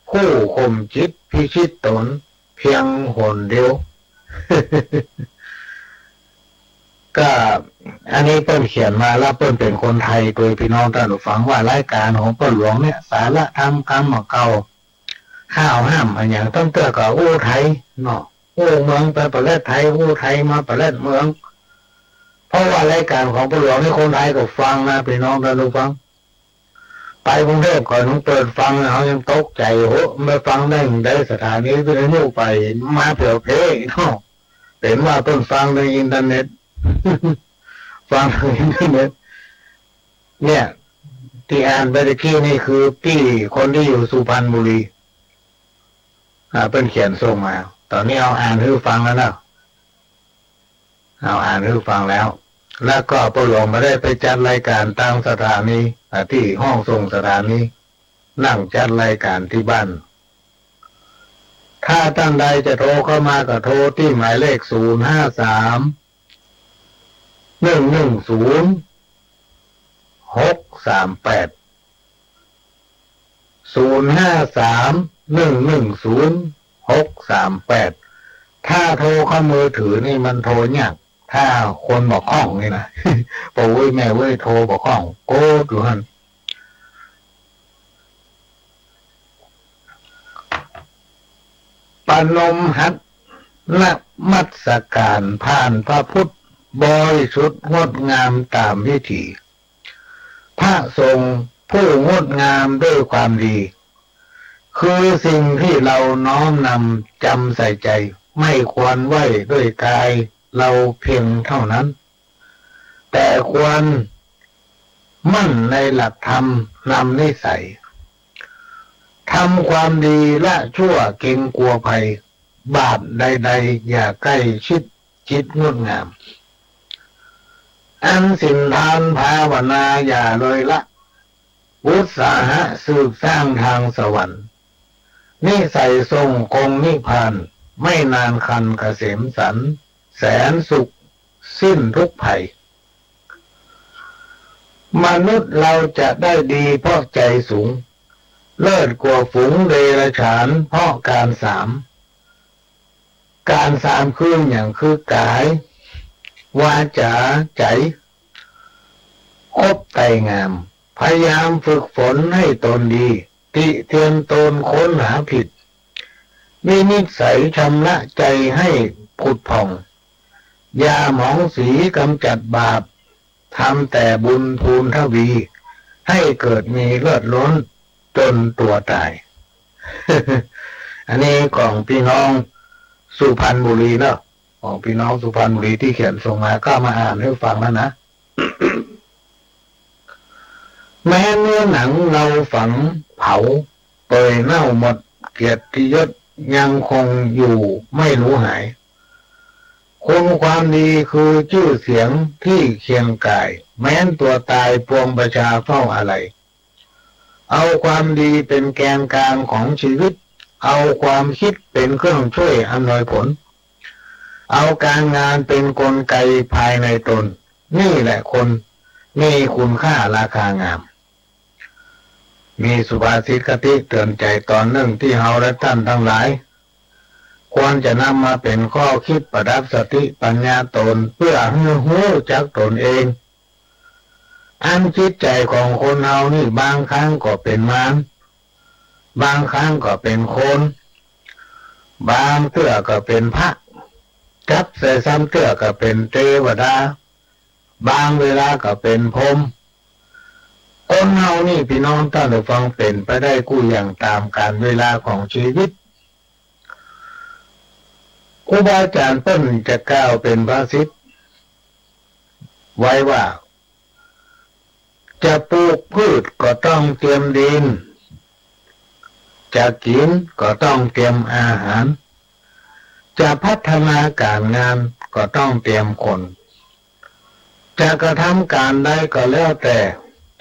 ผู้ข่มจิตพิชิตตนเพียงหนเดียว ก็อันนี้เปิ้นเขียนมาแล้ว เปิ้นเป๋นคนไทย โดยปี้น้องต้านผู้ฟัง ว่ารายก๋านของป้อหลวงเนี่ย สาระธรรมกำเก่า ข้าวห้ามอะหยัง ตั้งแต่ก็อู้ไทยเนาะ อู้เมืองไปประเทศไทย อู้ไทยมาประเทศเมือง เพราะว่ารายก๋านของป้อหลวงนี่คนไทยก็ฟังนะ ปี้น้องต้านผู้ฟัง ไปกรุงเทพฯ ก็ยังเปิดฟังนะ เฮายังตกใจ๋ โห มาฟังได้จั่งใด สถานีวิทยุไปมาแผ่วๆ เนาะ เป๋นว่าเปิ้นฟังทางอินเทอร์เน็ต ฟังทางอินเทอร์เน็ต เนี่ย ตี้อ่านไปตะกี้นี่คือปี้คนตี้อยู่สุพรรณบุรี อ่า เปิ้นเขียนส่งมา ต๋อนนี้เอาอ่านหื้อฟังแล้วเนาะ เอาอ่านหื้อฟังแล้ว แล้วก็ป้อหลวงบ่ได้ไปจัดรายก๋านตางสถานี อ่า ตี้ห้องส่งสถานี นั่งจัดรายก๋านตี้บ้าน ถ้าต้านใดจะโทรเข้ามาก็โทรตี้หมายเลข ศูนย์ห้าสาม หนึ่งหนึ่งศูนย์ หกสามแปด ศูนย์ห้าสาม หนึ่งหนึ่งศูนย์ หกสามแปด ถ้าโทรเข้ามือถือนี่มันโทรยาก ถ้าคนบ่คล่องนี่นะ ป้อเว้ยแม่เว้ย โทรบ่คล่อง โกดอยู่หั้น ประนมหัตถ์นมัสการผ่านพระพุทธบริสุทธิ์งดงามต๋ามวิถี พระสงฆ์ผู้งดงามด้วยความดี คือสิ่งที่เราน้อมนำจำใส่ใจ ไม่ควรไหว้ด้วยกายเราเพียงเท่านั้น แต่ควรมั่นในหลักธรรมนำนิสัย ทำความดีละชั่วเกรงกลัวภัย บาปใดๆ อย่าใกล้ชิดจิตงดงาม อันศีลทานภาวนาอย่าเลยละ อุตสาหะสืบสร้างทางสวรรค์ นิสัยส่งคงนิพพาน ไม่นานครรภ์เกษมสันต์ แสนสุขสิ้นทุกข์ภัย มนุษย์เราจะได้ดีเพราะใจสูง เลิศกว่าฝูงเดรัจฉานเพราะการสาม ก๋านสามคือหยัง คือกาย วาจา ใจ๋ คบไตร่งาม พยายามฝึกฝนให้ตนดี ติเตียนตนค้นหาผิด วินิจฉัยชำระใจให้ผุดผ่อง อย่าหมองสีกำจัดบาป ทำแต่บุญพูนทวี ให้เกิดมีเลิศล้นจนตัวต๋าย อันนี้ของปี้น้องสุพรรณบุรีเนาะ ของปี้น้องสุพรรณบุรีตี้เขียนส่งมา ก็มาอ่านหื้อฟังแล้วนะ แม้เนื้อหนังเราฝังเผาเปื่อยเน่าหมด เกียรติยศยังคงอยู่ไม่หลูหาย คุณความดีคือชื่อเสียงที่เคียงก่าย แม้นตัวต๋ายปวงประชาเฝ้าอาลัย เอาความดีเป็นแกนกลางของชีวิต เอาความกึ๊ดเป๋นเครื่องจ้วยอำนวยผล เอาก๋านงานเป๋นกลไกภายในตน นี่แหละคนมีคุณค่าราคางาม มีสุภาษิตคติเตื๋อนใจ๋ต๋อนนึ่งตี้เฮาและต้านตังหลาย ควรจะนำมาเป๋นข้อกึ๊ดประดับสติปัญญาต๋น เปื้อหื้อฮู้จักต๋นเอง อันจิตใจ๋ของคนเฮานี่บางครั้งก็เป๋นมาร บางครั้งก็เป๋นคน บางเตื้อก็เป๋นพระ กับใส่ซ้ำเตื้อก็เป๋นเตวดา บางเวลาก็เป๋นพรหม คนเฮานี่ปี้น้องต้านผู้ฟังเป๋นไปได้กู้อย่างต๋ามกาลเวลาของจีวิต ครูบาอาจ๋ารย์เปิ้นจะกล่าวเป๋นภาษิตไว้ว่า จะปลูกพืชก็ต้องเตรียมดิน จะกิ๋นก็ต้องเตรียมอาหาร จะพัฒนาก๋านงานก็ต้องเตรียมคน จะกระทำก๋านใดก็แล้วแต่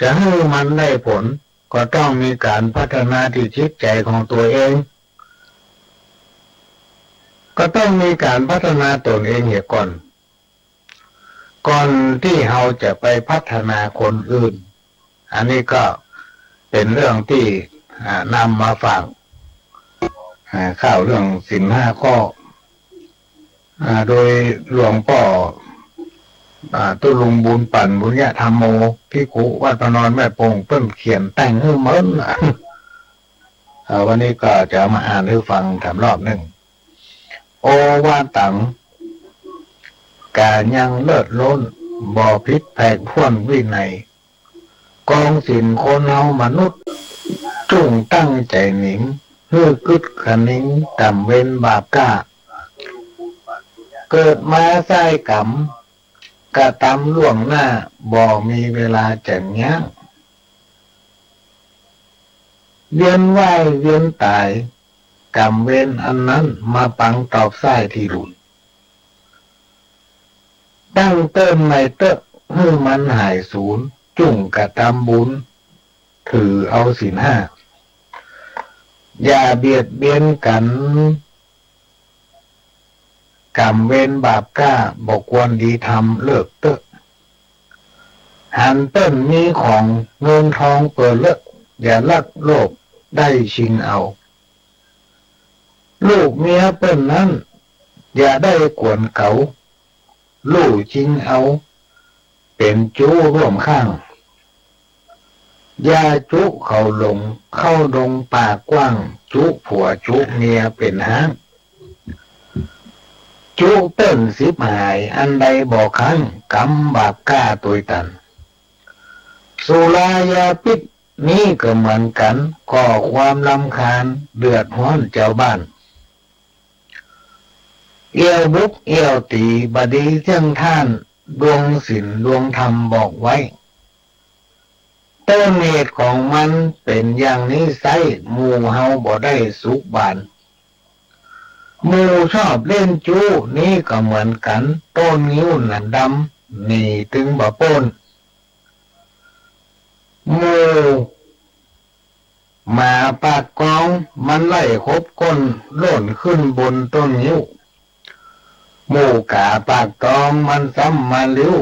จะหื้อมันได้ผล ก็ต้องมีก๋านพัฒนาตี้จิตใจ๋ของตั๋วเอง ก็ต้องมีก๋านพัฒนาต๋นเองเหียก่อน ก่อนตี้เฮาจะไปพัฒนาคนอื่น อันนี้ก็เป๋นเรื่องตี้ อ่า นำมาฝาก อ่า ข่าวเรื่องศีลห้าข้อ อ่า โดยหลวงป้อ อ่า ตุ๊ลุง บุญปั่น บุญญะธัมโม ภิกขุวัดพระนอนแม่ปง เปิ้นเขียนแต่งหื้อเมิน อ่า วันนี้ก็จะเอามาอ่านหื้อฟังแถมรอบนึ่ง โอวาตัง ก๋ายังเลิศล้น บ่ผิดแผกถ้วนวินัย กองศีลคนเฮามนุษย์ จุ่งตั้งใจ๋หนิม หื้อกึ๊ดคะนิง กรรมเวรบาปกล้า เกิดมาใส้กรรม กระตำล่วงหน้า บ่มีเวลาจะยั้ง เวียนว่ายเวียนต๋าย กรรมเวรอันนั้น มาปังตอบใส้ตี้หลุน ตั้งเติ๊มใหม่เต๊อะ หื้อมันหายสูญ จุ่งกระตำบุญ ถือเอาศีลห้า อย่าเบียดเบียนกั๋น กรรมเวรบาปกล้า บ่ควรดีทำ เลิกเต๊อะ หันเปิ้นมีของเงินทองเป๋อเลอะ อย่าลักโลภได้ชิงเอา ลูกเมียเปิ้นนั้น อย่าได้กวนเก๋า ลู่ชิงเอา เป๋นจู๊ร่วมข้าง อย่าจุเขาหลง เข้าดงป่ากว้าง จุผัวจุเมียเป๋นฮ้าง จุเปิ้นฉิบหาย อันใดบ่ค้าง กรรมบาปกล้าตวยตัน สุรายาพิษนี้ก็เหมือนกั๋น ก่อความรำคาญ เดือดฮ้อนจาวบ้าน เอี้ยวบุกเอี้ยวตี๋ บ่ดีเสี้ยงท่าน ดวงศีลดวงธรรมบอกไว้ ต้นเหตุของมันเป๋นอย่างนี้ไซร้ หมู่เฮาบ่ได้สุขบาน หมู่ชอบเล่นจู๊นี้ก็เหมือนกั๋น ต้นงิ้วหนามดำ หนีตึงบ่ป๊น หมู่หมาปากกอง มันไล่ขบก้น โล่นขึ้นบนต้นงิ้ว หมู่ก๋าปากตอง มันซ้ำมาลิ้ว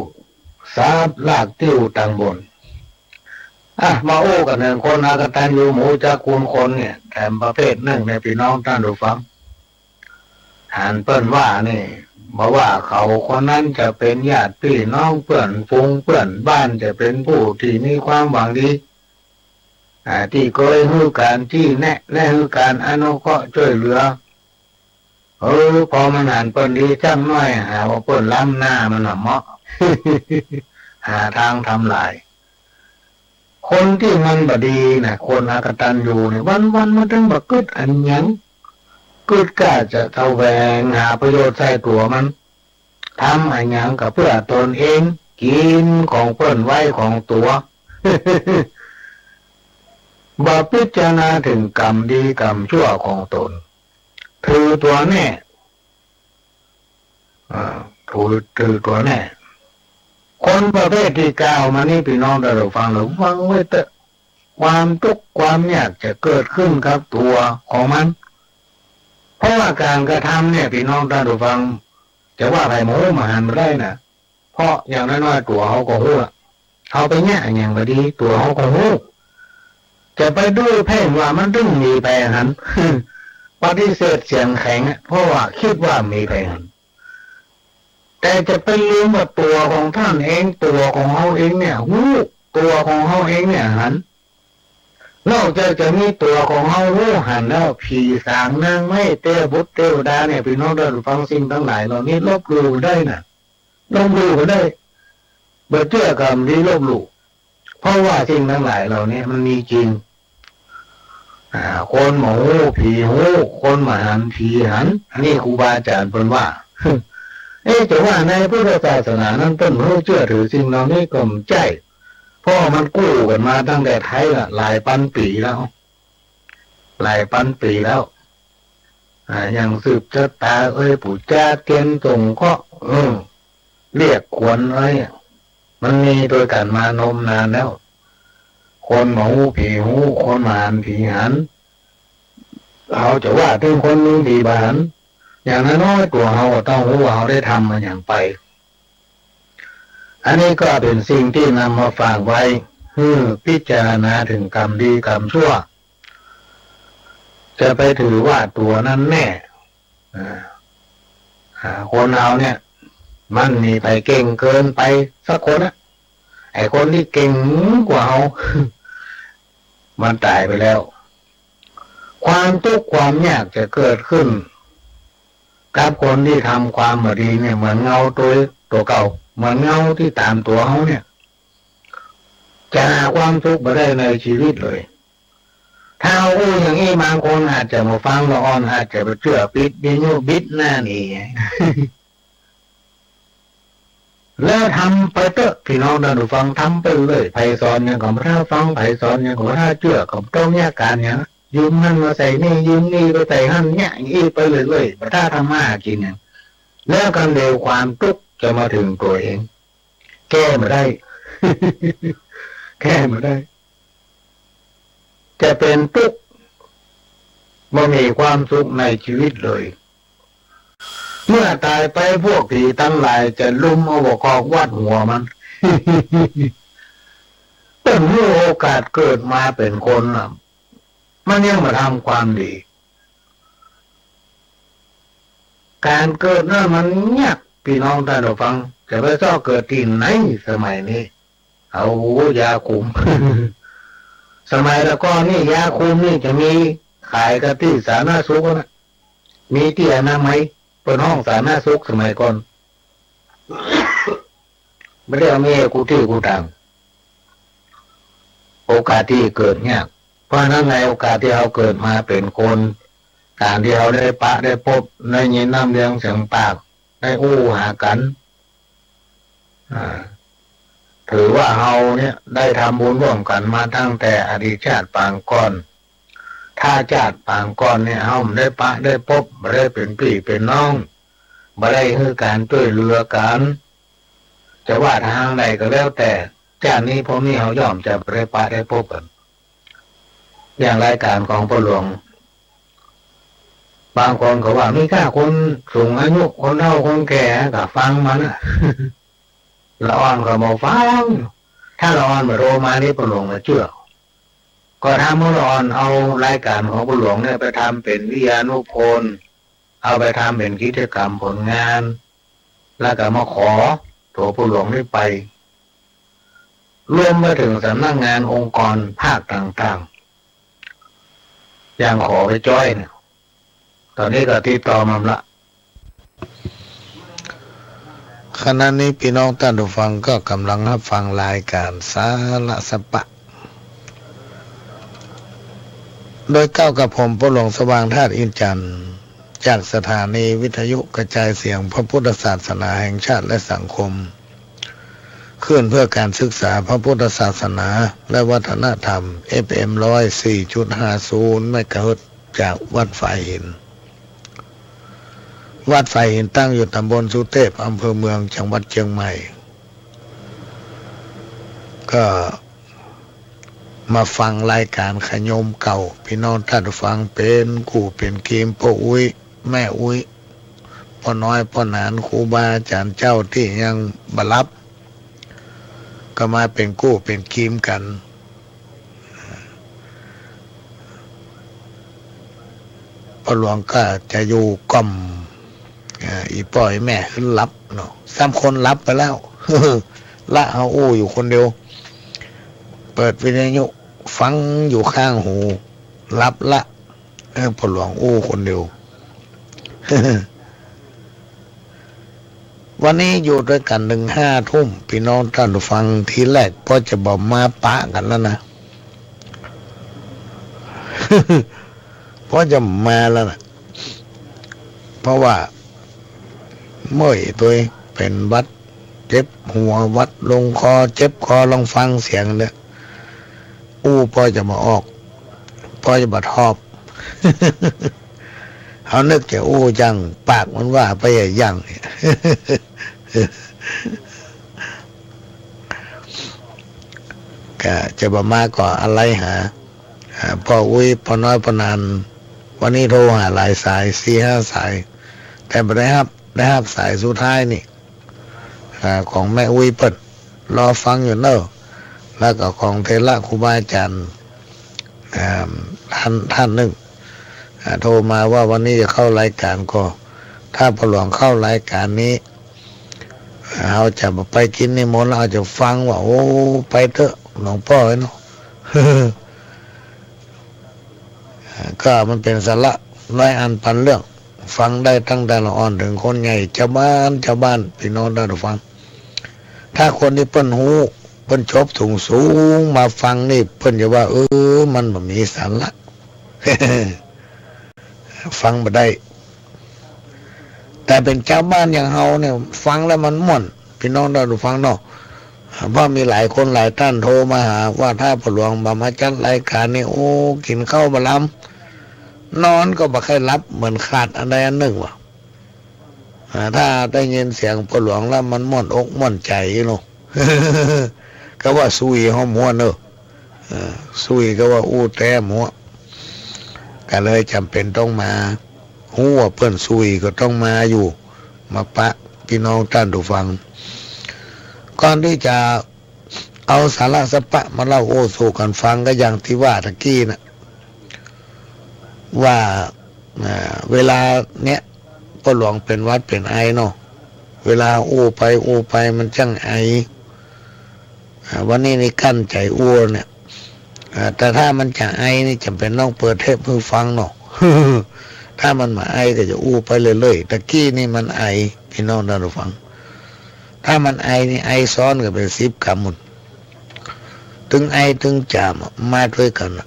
สาบลากติ้วตังบน อ่ะ มาอู้กั๋นเถิงคนอกตัญญู บ่ฮู้จักคุณคนเนี่ย แถมประเภทนึ่งเนี่ย ปี้น้องต้านผู้ฟัง หันเปิ้นว่านี่ บ่ว่าเขาคนนั้นจะเป๋นญาติปี้น้อง เปื้อนฝูงเปื้อนบ้าน จะเป๋นผู้ตี้มีความหวังดี อ่า ตี้เกยหื้อก๋านจี้แนะ และหื้อก๋านอนุเคราะห์จ้วยเหลือ เออ พอมันหันเปิ้นดีจักหน้อย หาว่าเปิ้นล้ำหน้ามันน่ะเมาะ หาตางทำลาย คนตี้มันบ่ดีน่ะ คนอกตัญญูเนี่ย วันๆ มันตึงบ่กึ๊ดอะหยัง กึ๊ดก้าจะแสวงหาประโยชน์ใส่ตั๋วมัน ทำอะหยังก็เปื้อตนเอง กิ๋นของเปิ้นไว้ของตั๋ว บ่พิจารณาเถิงกรรมดีกรรมชั่วของตน ถือตั๋วแน่ อ่า ถือ ถือตั๋วแน่ คนประเภทตี้กล่าวมานี้ ปี้น้องต้านผู้ฟังระวังไว้เต๊อะ ความตุ๊กข์ความยากจะเกิดขึ้นกับตั๋วของมัน ราะว่าก๋านกระทำเนี่ย ปี้น้องต้านผู้ฟัง จะว่าใผบ่ฮู้บ่หันบ่ได้นะ เพราะอย่างน้อยๆ ตั๋วเฮาก็ฮู้ละ เฮาไปเยียะอะหยังบ่ดี ตั๋วเฮาก็ฮู้ จะไปดื้อเพ่งว่ามันตึงมีไผหัน ปฏิเสธเสียงแข็งอะ เพราะว่ากึ๊ดว่ามีไผหัน แต่จะไปลืมว่าตั๋วของต้านเอง ตั๋วของเฮาเองเนี่ยฮู้ ตั๋วของเฮาเองเนี่ยหัน นอกจากจะมีตั๋วของเฮาฮู้หันแล้ว ผีสางนางไม้ เตวบุตรเตวดาเนี่ย ปี้น้องต้านผู้ฟัง สิ่งตังหลายเหล่านี้ลบหลู่ได้นะ ลบหลู่ได้ บ่เจื้อก็บ่ดีลบหลู่ เพราะว่าสิ่งตังหลายเหล่านี้มันมีจริง อ่า คนบ่ฮู้ผีฮู้ คนบ่หันผีหัน อันนี้ครูบาอาจ๋ารย์เปิ้นว่า เอ๊ะ จะว่าในพุทธศาสนานั้นเปิ้นบ่ฮู้เจื้อถือสิ่งเหล่านี้ก็บ่ใจ้ เพราะมันกู้กั๋นมาตั้งแต่ไทยละ หลายปันปี๋แล้ว หลายปันปี๋แล้ว อ่า อย่างสืบชะตาเอ่ย ปู๋จาเตียนสงเคราะห์ เออ เรียกขวัญเอ่ย มันมีตวยกั๋นมานมนานแล้ว คนบ่ฮู้ผีฮู้ คนบ่หันผีหัน เฮาจะว่าเถิงคนมีผีบ่หัน อย่างน้อยๆ ตั๋วเฮาก็ต้องฮู้ว่าเฮาได้ทำมาหยังไป อันนี้ก็เป๋นสิ่งตี้นำมาฝากไว้ หื้อพิจารณาเถิงกรรมดีกรรมชั่ว จะไปถือว่าตั๋วนั้นแน่ อ่า อ่า คนเฮาเนี่ย บ่มีใผเก่งเกินไปสักคนนะ ไอ้คนตี้เก่งกว่าเฮา มันต๋ายไปแล้ว ความตุ๊กข์ความยากจะเกิดขึ้นกับคนตี้ทำความบ่ดีเนี่ย เหมือนเงาตั๋ว ตั๋วเก่า เหมือนเงาตี้ต๋ามตั๋วเฮาเนี่ย จะหาความสุขบ่ได้ในชีวิตเลย ถ้าเฮาอู้อย่างอี้ บางคนอาจจะบ่ฟัง ละอ่อนอาจจะไปเจื้อปิดวิทยุบิดหน้าหนี แล้วทำไปเต๊อะ ปี้น้องต้านผู้ฟัง ทำไปเลย ใผสอนหยังก็บ่ฟัง ใผสอนหยังก็บ่เจื้อ ก็บ่ต้องเยียะก๋านหยัง ยืมหั้นมาใส่นี่ ยืมนี่ไปใส่หั้น เยียะอี้ไปเรื่อยๆ บ่ธรรมะกิ๋นหยัง แล้วกั๋นเดี๋ยวความตุ๊กข์จะมาเถิงตั๋วเอง แก้บ่ได้ แก้บ่ได้ จะเป๋นตุ๊กข์ บ่มีความสุขในชีวิตเลย เมื่อต๋ายไปพวกผีตังหลายจะลุมเอาบ่าคอกวัดหัวมัน เปิ้นหื้อโอกาสเกิดมาเป๋นคนน่ะ มันยังบ่ทำความดี ก๋านเกิดนั้นมันยาก ปี้น้องต้านผู้ฟัง จะไปเซาะเกิดตี้ไหนสมัยนี้ เอายาคุม สมัยแต่ก่อนนี่ยาคุมนี่จะมีขายกั๋นตี้สาธารณสุขนะ มีตี้อนามัย เปิ้นฮ้องสาธารณสุขสมัยก่อน บ่ได้เอามีกู้ตี้กู้ตาง โอกาสตี้เกิดยาก เพราะฉะนั้นในโอกาสตี้เฮาเกิดมาเป๋นคน ก๋านตี้เฮาได้ปะได้ปบ ได้ยินน้ำเสียงปาก ได้อู้หากั๋น อ่า ถือว่าเฮาเนี่ยได้ทำบุญร่วมกั๋นมาตั้งแต่อดีตชาติปางก่อน ถ้าชาติปางก่อนเนี่ย เฮาบ่ได้ปะได้ปบ บ่ได้เป๋นปี้เป๋นน้อง บ่ได้หื้อก๋านจ้วยเหลือกั๋น จะว่าตางใดก็แล้วแต่ ชาตินี้พวกนี้เฮาย่อมจะบ่ได้ปะได้ปบกั๋น อย่างรายก๋านของป้อหลวง บางคนก็ว่ามีก้าคนสูงอายุ คนเฒ่าคนแก่ ก็ฟังมันน่ะ ละอ่อนก็บ่ฟัง ถ้าละอ่อนบ่โทรมานี่ป้อหลวงบ่เจื้อ ก็ถ้าเมื่อละอ่อนเอารายก๋านของป้อหลวงเนี่ยไปทำเป๋นวิทยานุพนธ์ เอาไปทำเป๋นกิจกรรมผลงาน แล้วก็มาขอตั๋วป้อหลวงนี่ไป รวมไปเถิงสำนักงานองค์กรภาคต่างๆ อย่างขอไปจ้อยเนี่ย ต๋อนนี้ก็ติดต่อมาละ ขณะนี้ปี้น้องต้านผู้ฟังก็ก่ำลังฮับฟังรายก๋านสาระสะปะ โดยเก้ากับผมป้อหลวงสว่าง ธาตุอินทร์จันทร์ จากสถานีวิทยุกระจายเสียงพระพุทธศาสนาแห่งชาติและสังคม คลื่นเพื่อการศึกษาพระพุทธศาสนาและวัฒนธรรม เอฟเอ็ม ร้อยสี่จุดห้าศูนย์ เมกะเฮิรตซ์ จากวัดฝายหิน วัดฝายหินตั้งอยู่ตำบลสุเทพ อำเภอเมือง จังหวัดเชียงใหม่ ก็มาฟังรายก๋านขยมเก่า ปี้น้องต้านผู้ฟังเป๋นกู้เป๋นเกียรติป้ออุ๊ย แม่อุ๊ย ป้อน้อย ป้อหนาน ครูบาอาจ๋ารย์เจ้าตี้ยังบ่หลับ ก็มาเป๋นกู้เป๋นกีมกั๋น ป้อหลวงก็จะอยู่กล่อม เอ่อ อี่ป้ออี่แม่หื้อหลับเนาะ สามคนหลับไปแล้ว ละเฮาอู้อยู่คนเดียว เปิดวิทยุฟังอยู่ข้างหู หลับละ เออ ป้อหลวงอู้คนเดียว วันนี้อยู่ตวยกั๋นเถิงห้าทุ่ม ปี้น้องต้านผู้ฟัง ทีแรกป้อจะบ่มาปะกั๋นแล้วนะ ป้อจะบ่มาแล้วนะ เพราะว่าเมื่อยตวย เป๋นหวัด เจ็บหัว หวัดลงคอ เจ็บคอ ลองฟังเสียงเนี่ย อู้ป้อจะบ่ออก ป้อจะบ่ถอบ เฮานึกจะอู้จัง ปากมันว่าไปอะหยัง ก็จะบ่มาก็อะไลหา อ่า ป้ออุ๊ย ป้อน้อย ป้อหนาน วันนี้โทรหาหลายสาย สี่ห้าสาย แต่บ่ได้ฮับ ได้ฮับสายสุดท้ายนี่ อ่า ของแม่อุ๊ยเปิ้น รอฟังอยู่เน่อ แล้วก็ของเถระครูบาอาจ๋ารย์ อ่า ต้าน ต้านนึ่ง อ่า โทรมาว่าวันนี้จะเข้ารายก๋านก็ ถ้าป้อหลวงเข้ารายก๋านนี้ อ่า เฮาจะบ่ไปกิ๋นนิมนต์แล้ว เฮาจะฟังว่า โอ้ ไปเต๊อะ หลวงป้อเอ้ยเนาะ ก็มันเป๋นสาระหลายอันปันเรื่อง ฟังได้ตั้งแต่ละอ่อนเถิงคนใหญ่ จาวบ้าน จาวบ้าน ปี้น้องต้านผู้ฟัง ถ้าคนตี้เปิ้นฮู้ เปิ้นจบสูงๆ มาฟังนี่ เปิ้นจะว่า เออ มันบ่มีสาระ ฟังบ่ได้ แต่เป๋นจาวบ้านอย่างเฮาเนี่ย ฟังแล้วมันม่วน ปี้น้องต้านผู้ฟังเนาะ เพราะมีหลายคนหลายต้านโทรมาหาว่าถ้าป้อหลวงบ่มาจัดรายก๋านนี่ โอ้ กิ๋นข้าวบ่ลำ นอนก็บ่ค่อยหลับ เหมือนขาดอันใดอันนึ่งว่ะ อ่า ถ้าได้ยินเสียงป้อหลวงแล้วมันม่วนอกม่วนใจ๋เนาะ ก็ว่าสุยหอมฮวนเนาะ เออ สุยก็ว่าอู้แต๊หมด ก็เลยจ๋ำเป๋นต้องมา ฮู้ว่าเปิ้นสุยก็ต้องมาอยู่ มาปะปี้น้องต้านผู้ฟัง ก่อนตี้จะเอาสาระสาระมาเล่าโอ้สู่กั๋นฟัง ก็อย่างตี้ว่าตะกี้น่ะ ว่า อ่า เวลาเนี้ย ป้อหลวงเป๋นหวัดเป๋นไอเนาะ เวลาอู้ไปอู้ไปมันจ้างไอ อ่า วันนี้นี่กลั้นใจ๋อู้เนี่ย อ่า แต่ถ้ามันจะไอนี่จ๋ำเป๋นต้องเปิดเทปหื้อฟังเนาะ ถ้ามันบ่ไอก็จะอู้ไปเรื่อยๆ ตะกี้นี่มันไอ ปี้น้องต้านผู้ฟัง ถ้ามันไอนี่ไอซ้อนกั๋นเป๋นสิบกำหมด ตึงไอตึงจ๋ามอะ มาตวยกั๋นอะ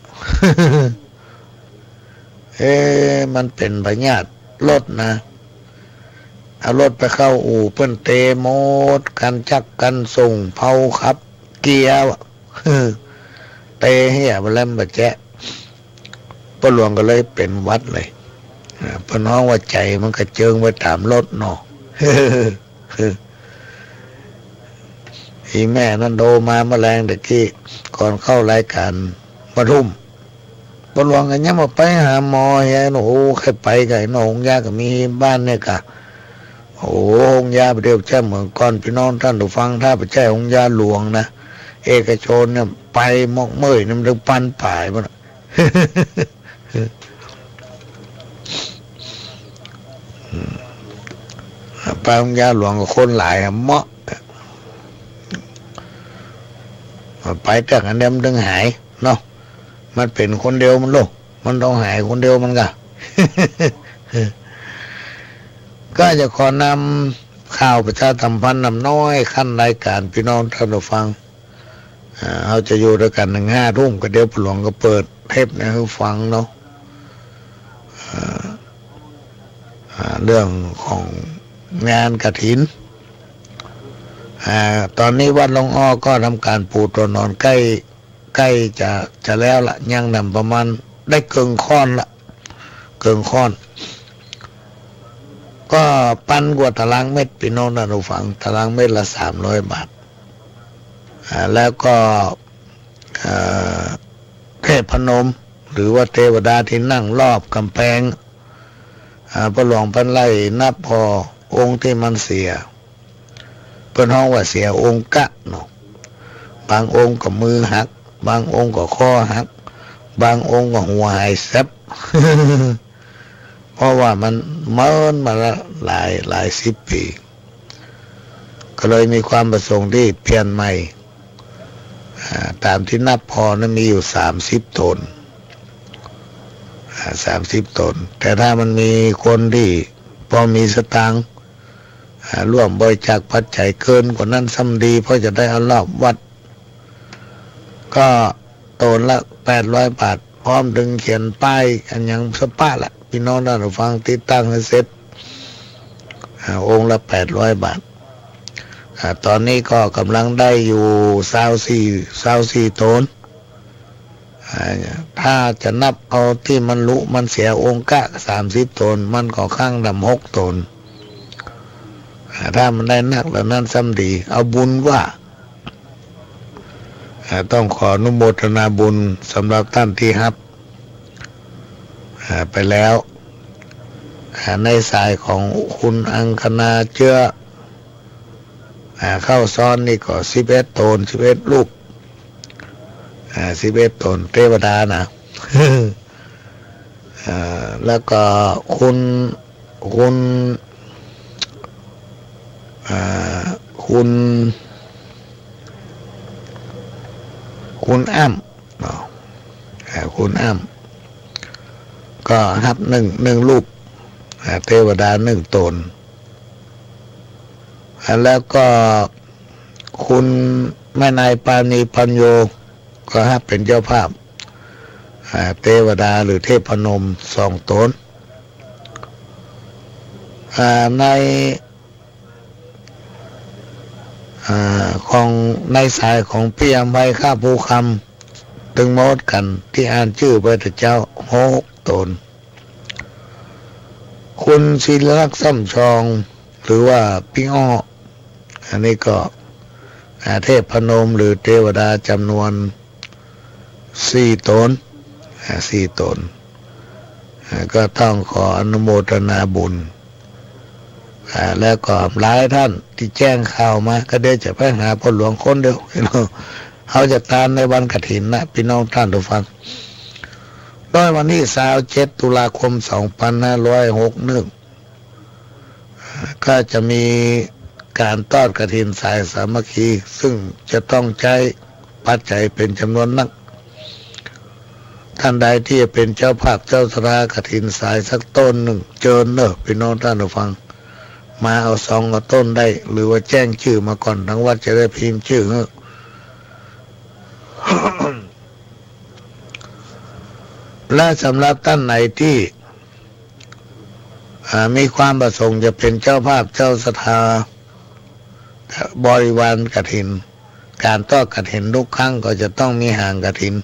เอ๊ะ มันเป๋นพยาธิรถนะ เอารถไปเข้าอู่ เปิ้นเตะหมด กั๋นจักร กั๋นส่ง เผาขับ เกียร์อะ เตะเหียบ่แลมบ่แจ๊ะ ป้อหลวงก็เลยเป๋นหวัดเลย อ่า เปิ้นฮ้องว่าใจ๋มันกระเจิงไปต๋ามรถเนาะ อี่แม่นั้นโทรมาเมื่อแลงตะกี้ ก่อนเข้ารายก๋านปทุม ป้อหลวงก็ยังบ่ไปหาหมอเหีย โอ้ ใค่ไปก็ไอ้หนอหงยาก็มีบ้านเนี่ยกะ โอ้ หงยาบ่เดียวแจ้เหมือนก่อน ปี้น้องต้านผู้ฟัง ถ้าบ่ใจ้หงยาหลวงนะ เอกชนเนี่ยไปมอกเมื่อยนี่มันเถิงปันป๋ายหมดอะ ไปหงยาหลวงก็คนหลายอะเมาะ ไปเตื้องอันเดียวมันเถิงหายเนาะ มันเป๋นคนเดียวมันโลก มันต้องหายคนเดียวมันกะ ก็จะขอนำข่าวประชาสัมพันธ์นำน้อยขั้นรายก๋าน ปี้น้องต้านผู้ฟัง อ่า เฮาจะอยู่ตวยกั๋นเถิงห้าทุ่ม ก็เดี๋ยวป้อหลวงก็เปิดเทปเนี่ยหื้อฟังเนาะ อ่า อ่า เรื่องของงานกฐิน อ่า ต๋อนนี้วัดหลวงอ้อก็ทำก๋านปูตั๋วหนอนใก้ ใก้จะ จะแล้วละ ยังนำประมาณได้เกิ่งค่อนละ เกิ่งค่อน ก็ปันกว่าตารางเมตร ปี้น้องต้านผู้ฟัง ตารางเมตรละสามร้อยบาท อ่า แล้วก็ เอ่อ เทพนม หรือว่าเตวดาตี้นั่งรอบก๋ำแปง อ่า พ่อหลวงเปิ้นไล่นับผ่อองค์ตี้มันเสีย เปิ้นฮ้องว่าเสียองค์กะเนาะ บางองค์ก็มือหัก บางองค์ก็คอหัก บางองค์ก็หัวหายแซ็บ เพราะว่ามันเมินมาละหลาย หลายสิบปี๋ ก็เลยมีความประสงค์ตี้เปลี่ยนใหม่ อ่า ต๋ามตี้นับผ่อนั้นมีอยู่สามสิบต๋น อ่า สามสิบต๋น แต่ถ้ามันมีคนตี้พอมีสตางค์ อ่า ร่วมบริจาคปัจจัยเกินกว่านั้นซ้ำดี เพราะจะได้เอารอบวัด ก็ต๋นละแปดร้อยบาท พร้อมเถิงเขียนป้ายอันหยังสะปะละ พี่น้องต้านผู้ฟัง ติดตั้งหื้อเสร็จ อ่า องค์ละแปดร้อยบาท อ่า ต๋อนนี้ก็ก่ำลังได้อยู่ซาวสี่ ซาวสี่ต๋น อ่า ถ้าจะนับเอาตี้มันลุมันเสียองค์กะสามสิบต๋น มันก็ข้างดำหกต๋น อ่า ถ้ามันได้นักเหล่านั้นซ้ำดี เอาบุญว่า อ่า ต้องขออนุโมทนาบุญสำหรับต้านตี้ฮับ อ่า ไปแล้ว อ่า ในสายของคุณอังคณาเจื้อ อ่า เข้าซ้อนนี่ก็สิบเอ็ดต๋น สิบเอ็ดรูป อ่า สิบเอ็ดต๋น เตวดานะ อ่า แล้วก็คุณ คุณ อ่า คุณ คุณอ้ำเนาะ อ่า คุณอ้ำ ก็ฮับนึ่ง นึ่งรูป อ่า เตวดานึ่งต๋น อ่า แล้วก็คุณแม่นายปาณีปัญโญ ก็ฮับเป๋นเจ้าภาพ อ่า เตวดาหรือเทพนมสองต๋น อ่า ใน อ่า ของในสายของปี้อำไพข้าภูคำ ตึงหมดกั๋นตี้อ่านจื้อไปแต่เจ๊า หกต๋น คุณศิริลักษณ์ซ่ำชอง หรือว่าปี้อ้อ อันนี้ก็ อ่า เทพนมหรือเตวดาจ๋ำนวนสี่ต๋น อ่า สี่ต๋น อ่า ก็ต้องขออนุโมทนาบุญ อ่า แล้วก็หลายต้านตี้แจ้งข่าวมา ก็เดี๋ยวจะไปหาพ่อหลวงคนเดียว เฮาจะตานในวันกฐินนะ พี่น้องต้านผู้ฟัง โดยวันตี้ซาวเจ็ด ตุลาคม สองปันห้าร้อยหกนึ่ง ก็จะมีก๋านตอดกฐินสายสามัคคี ซึ่งจะต้องใจ๊ปัจจัยเป๋นจ๋ำนวนนัก ต้านใดตี้จะเป๋นเจ้าภาพเจ้าศรัทธากฐินสายสักต้นนึ่ง เจิญเน่อ พี่น้องต้านผู้ฟัง มาเอาซองเอาต้นได้ หรือว่าแจ้งจื้อมาก่อน ทางวัดจะได้พิมพ์จื้อหื้อ และสำหรับต้านไหนตี้ อ่า มีความประสงค์จะเป๋นเจ้าภาพเจ้าศรัทธา บริวารกฐิน ก๋านตอดกฐินทุกครั้งก็จะต้องมีหางกฐิน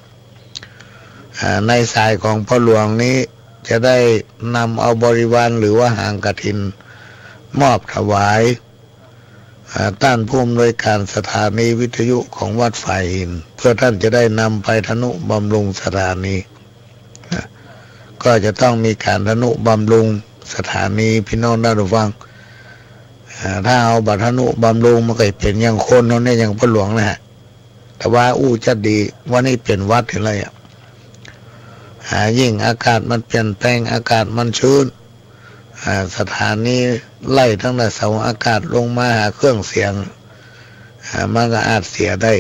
อ่า ในสายของพ่อหลวงนี้จะได้นำเอาบริวารหรือว่าหางกฐินมอบถวาย อ่า ต้านผู้อำนวยก๋านสถานีวิทยุของวัดฝายหิน เพื่อต้านจะได้นำไปทนุบำรุงสถานี นะ ก็จะต้องมีก๋านทนุบำรุงสถานี พี่น้องต้านผู้ฟัง อ่า ถ้าเฮาบ่ทนุบำรุง มันก็จะเป๋นอย่างคนเฮาเนี่ย อย่างพ่อหลวงนะฮะ แต่ว่าอู้จัดดี วันนี้เป๋นหวัดอะไรอะ อ่า ยิ่งอากาศมันเปลี่ยนแปลง อากาศมันชื้น อ่า สถานีไล่ตั้งแต่เสาอากาศลงมาหาเครื่องเสียง อ่า มันก็อาจเสียได้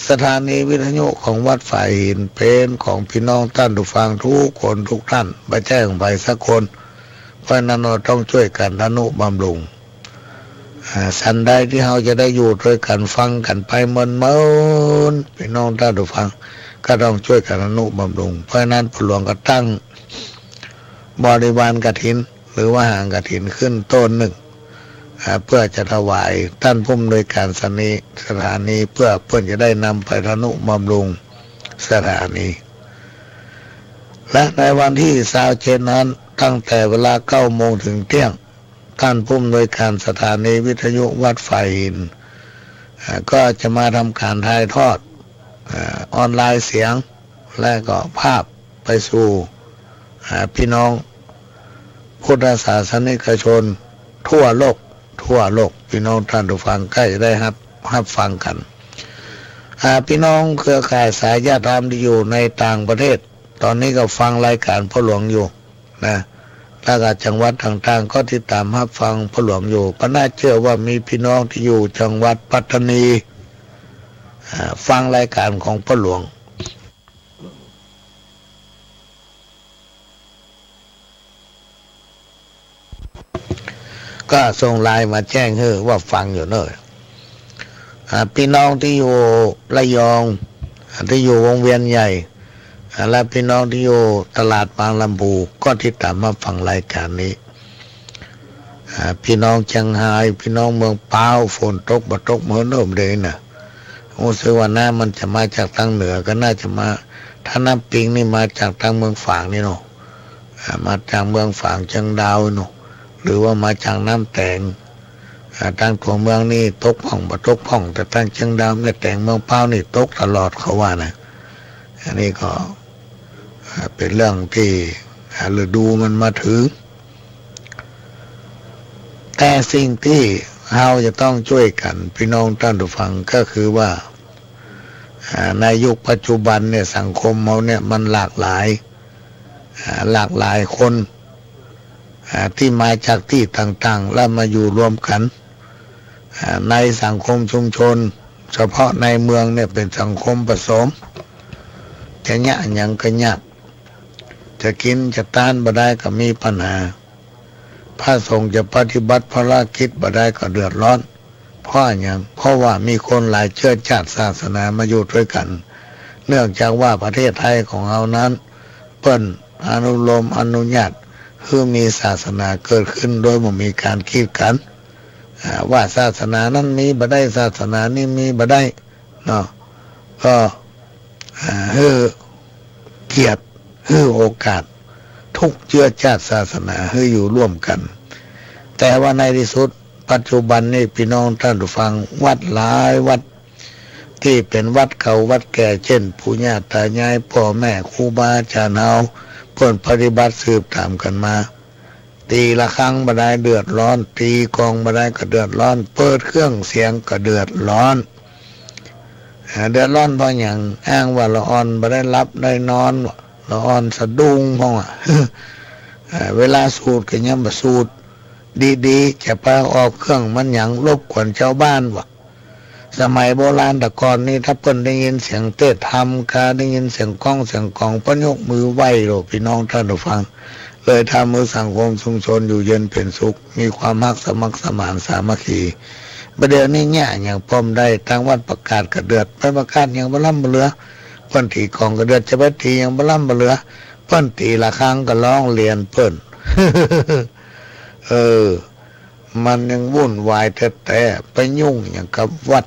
สถานีวิทยุของวัดฝายหินเป๋นของพี่น้องต้านผู้ฟังทุกคนทุกต้าน บ่ใจ้ของใผสักคน เพราะฉะนั้นเฮาต้องจ้วยกั๋นทนุบำรุง อ่า สันใดตี้เฮาจะได้อยู่ตวยกั๋นฟังกั๋นไปเมินๆ พี่น้องต้านผู้ฟัง ก็ต้องจ้วยกั๋นทนุบำรุง เพราะฉะนั้นพ่อหลวงก็ตั้งบริวารกฐิน หรือว่าหางกฐินขึ้นต้นนึ่ง อ่า เพื่อจะถวายต้านผู้อำนวยก๋านสถานี สถานี เพื่อเปิ้นจะได้นำไปทนุบำรุงสถานี และในวันตี้ซาวเจ็ดนั้น ตั้งแต่เวลาเก้าโมงเถิงเตี้ยง ต้านผู้อำนวยก๋านสถานีวิทยุวัดฝายหิน อ่า ก็จะมาทำก๋านถ่ายทอด อ่า ออนไลน์เสียง และก็ภาพไปสู่ อ่า พี่น้อง พุทธศาสนิกชนทั่วโลก ทั่วโลก พี่น้องท่านผู้ฟังใก้ได้ฮับ ฮับฟังกั๋น อ่า พี่น้องเครือข่ายสายญาติธรรมตี้อยู่ในต่างประเทศ ต๋อนนี้ก็ฟังรายก๋านพ่อหลวงอยู่นะ แล้วก็จังหวัดต่างๆ ก็ติดต๋ามฮับฟังพ่อหลวงอยู่ ก็น่าเจื้อว่ามีพี่น้องตี้อยู่จังหวัดปัตตานี อ่า ฟังรายก๋านของพ่อหลวง ก็ส่งไลน์มาแจ้งหื้อว่าฟังอยู่เน่อ อ่า พี่น้องตี้อยู่ระยอง อ่า ตี้อยู่วงเวียนใหญ่ อ่า และพี่น้องตี้อยู่ตลาดบางลำพู ก็ติดต๋ามฮับฟังรายก๋านนี้ อ่า พี่น้องเจียงฮาย พี่น้องเมืองพร้าว ฝนตกบ่ตกเมินเน่อเดี๋ยวนี้นะ ฮู้สึกว่าน้ำมันจะมาจากตางเหนือ ก็น่าจะมา ถ้าน้ำปิงนี่มาจากตางเมืองฝางนี่เนาะ อ่า มาจากเมืองฝางเจียงดาวเนาะ หรือว่ามาจากน้ำแตง อ่า ตางตั๋วเมืองนี่ตกพ่องบ่ตกพ่อง แต่ตางเจียงดาว แม่แตง เมืองพร้าวนี่ตกตลอดเขาว่านะ อันนี้ก็ อ่า เป๋นเรื่องตี้ อ่า ฤดูมันมาเถิง แต่สิ่งตี้เฮาจะต้องจ้วยกั๋น พี่น้องท่านผู้ฟัง ก็คือว่า อ่า ในยุคปัจจุบันเนี่ย สังคมเฮาเนี่ยมันหลากหลาย อ่า หลากหลายคน อ่า ตี้มาจากตี้ต่างๆ แล้วมาอยู่รวมกั๋น อ่า ในสังคมชุมชน เฉพาะในเมืองเนี่ยเป๋นสังคมผสม จะเยียะหยังก็ยาก จะกิ๋นจะตานบ่ได้ก็มีปัญหา พระสงฆ์จะปฏิบัติภารกิจบ่ได้ก็เดือดร้อน เพราะอะหยัง เพราะว่ามีคนหลายเจื้อจาติศาสนามาอยู่ตวยกั๋น เนื่องจากว่าประเทศไทยของเฮานั้น เปิ้นอนุโลมอนุญาตหื้อมีศาสนาเกิดขึ้นโดยบ่มีก๋านกีดกั๋น อ่า ว่าศาสนานั้นมีบ่ได้ ศาสนานี้มีบ่ได้เนาะ ก็ อ่า หื้อเกียรติ หื้อโอกาส ทุกเจื้อจาติศาสนาหื้ออยู่ร่วมกั๋น แต่ว่าในตี้สุด ปัจจุบันนี้พี่น้องท่านผู้ฟัง วัดหลายวัด ตี้เป๋นวัดเก่าวัดแก่ เจ้นปู่ย่าต๋ายาย ป้อแม่ ครูบาอาจ๋ารย์เฮา เปิ้นปฏิบัติสืบต๋ามกั๋นมา ตี๋ระฆังบ่ได้เดือดร้อน ตี๋กลองบ่ได้ก็เดือดร้อน เปิดเครื่องเสียงก็เดือดร้อน อ่า เดือดร้อนเพราะหยัง อ้างว่าละอ่อนบ่ได้หลับได้นอน ละอ่อนสะดุ้งพ่องอะ อ่า เวลาสูตรก็ยังบ่สูตรดีๆ จะไปออกเครื่องมันหยัง รบกวนจาวบ้านวะ สมัยโบราณแต่ก่อนนี่ ถ้าเปิ้นได้ยินเสียงเตศน์ธรรมกา ได้ยินเสียงก้องเสียงก๋อง เปิ้นยกมือไหว้โลด พี่น้องท่านผู้ฟัง เลยทำหื้อสังคมชุมชนอยู่เย็นเป๋นสุข มีความฮักสมัครสมานสามัคคี บ่าเดี่ยวนี้เยียะหยังป้อมได้ ตางวัดประกาศก็เดือด ไปประกาศหยังบ่ร่ำบ่เหลือ เปิ้นตี๋กลองก็เดือด จะไปตี๋หยังบ่ร่ำบ่เหลือ เปิ้นตี๋ระฆังก็ร้องเรียนเปิ้น เออ มันยังวุ่นวายแต๊ๆ ไปยุ่งหยังกับวัด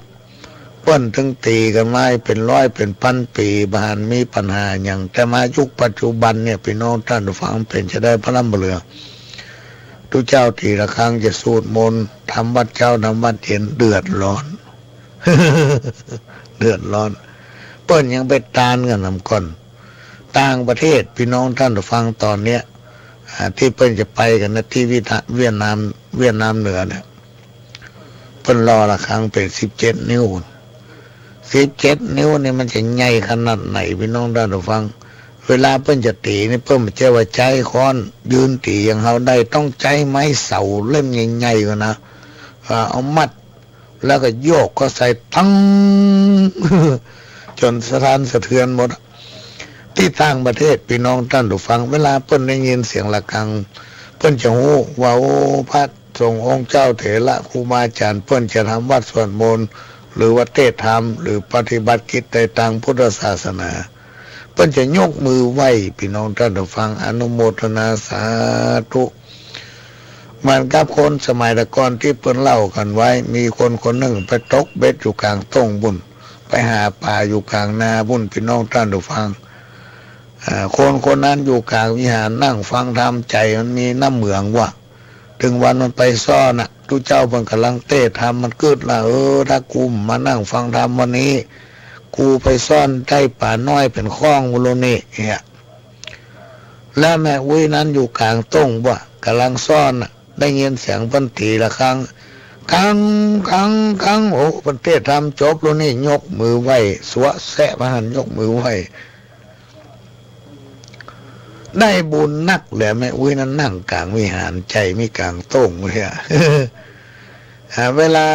เปิ้นตึงตี๋กั๋นมาเป๋นร้อยเป๋นพันปี๋ บ่หันมีปัญหาหยัง แต่มายุคปัจจุบันเนี่ย พี่น้องท่านผู้ฟัง เป๋นจะได้บ่ร่ำบ่เหลือ ตุ๊เจ้าตี๋ระฆังจะสูตรมนต์ ทำวัตรเจ๊า ทำวัตรเย็น เดือดร้อน เดือดร้อน เปิ้นยังไปตานกั๋นนำก่อน ต่างประเทศ พี่น้องท่านผู้ฟัง ต๋อนเนี้ย อ่า ตี้เปิ้นจะไปกั๋นนะ ตี้เวียด เวียดนาม เวียดนามเหนือเนี่ย เปิ้นล่อระฆังเป๋นสิบเจ็ดนิ้ว สิบเจ็ดนิ้วนี่มันจะใหญ่ขนาดไหน พี่น้องท่านผู้ฟัง เวลาเปิ้นจะตี๋นี่ เปิ้นบ่ใจ้ว่าใจ๊ค้อนยืนตี๋อย่างเฮาได้ ต้องใจ๊ไม้เสาเล่มใหญ่ๆ ก่อนนะ อ่า เอามัด แล้วก็โยกเข้าใส่ ตัง จ๋นสะท้านสะเทือนหมด ตี้ต่างประเทศ พี่น้องท่านผู้ฟัง เวลาเปิ้นได้ยินเสียงระฆัง เปิ้นจะฮู้ว่า โอ้ พระสงฆ์องค์เจ้าเถระครูบาอาจ๋ารย์ เปิ้นจะทำวัตรสวดมนต์ หรือว่าเตศน์ธรรม หรือปฏิบัติกิจในตางพุทธศาสนา เปิ้นจะยกมือไหว้ พี่น้องท่านผู้ฟัง อนุโมทนาสาธุ เหมือนกับคนสมัยแต่ก่อนตี้เปิ้นเล่ากั๋นไว้ มีคนคนนึ่งไปตกเบ็ดอยู่ก๋างต้งปู้น ไปหาป๋าอยู่ก๋างนาปู้น พี่น้องท่านผู้ฟัง อ่า คนคนนั้นอยู่ก๋างวิหารนั่งฟังธรรม ใจ๋มันมีน้ำเหมืองวะ ตึงวันมันไปซ่อนน่ะ ตุ๊เจ้าเปิ้นก่ำลังเตศน์ธรรม มันกึ๊ดละ เออ ถ้ากูบ่มานั่งฟังธรรมวันนี้ กูไปซ่อนใต้ป๋าน้อยเป๋นข้องปู้นโลนี่ เนี่ย และแม่อุ๊ยนั้นอยู่ก๋างต้งวะ ก่ำลังซ้อนน่ะ ได้ยินเสียงเปิ้นตี๋ระฆัง กัง กัง กัง โอ้ เปิ้นเตศน์ธรรมจบแล้วนี่ ยกมือไหว้ สัวแซะ ว่าหั้น ยกมือไหว้ ได้บุญนักแหละ แม่อุ๊ยนั้น นั่งก๋างวิหาร ใจ๋มีก๋างโต้งเลยอะ อ่า เวลา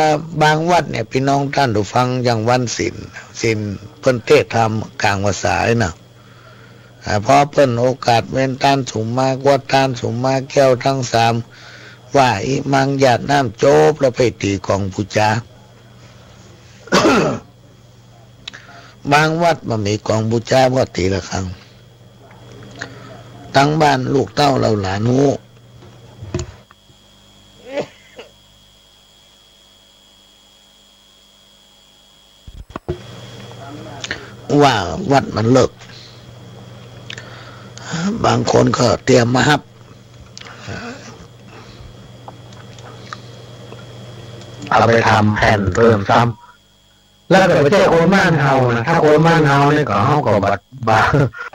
บางวัดเนี่ย ปี้น้องต้านผู้ฟัง อย่างวันศีล ศีลเปิ้นเตศน์ธรรมก๋างวาสาน่ะ อ่า พอเปิ้นโอกาสเว้น ต้านสุมมา กวดต้านสุมมา แก้วทั้งสาม ว่าอิมัง หยาดน้ำจบ แล้วไปตี๋ก๋องปู๋จา บางวัดบ่มีก๋องปู๋จา ก็ตี๋ระฆัง ตังบ้านลูกเต้าเหล่าหลานฮู้ ว่าวัดมันเลิก บางคนก็เตรียมมาฮับ เอาไปทำแผ่นเพิ่มซ้ำ แล้วก็บ่ใจ้คนบ้านเฮานะ ถ้าคนบ้านเฮานี่ก็ เฮาก็บ่ บ่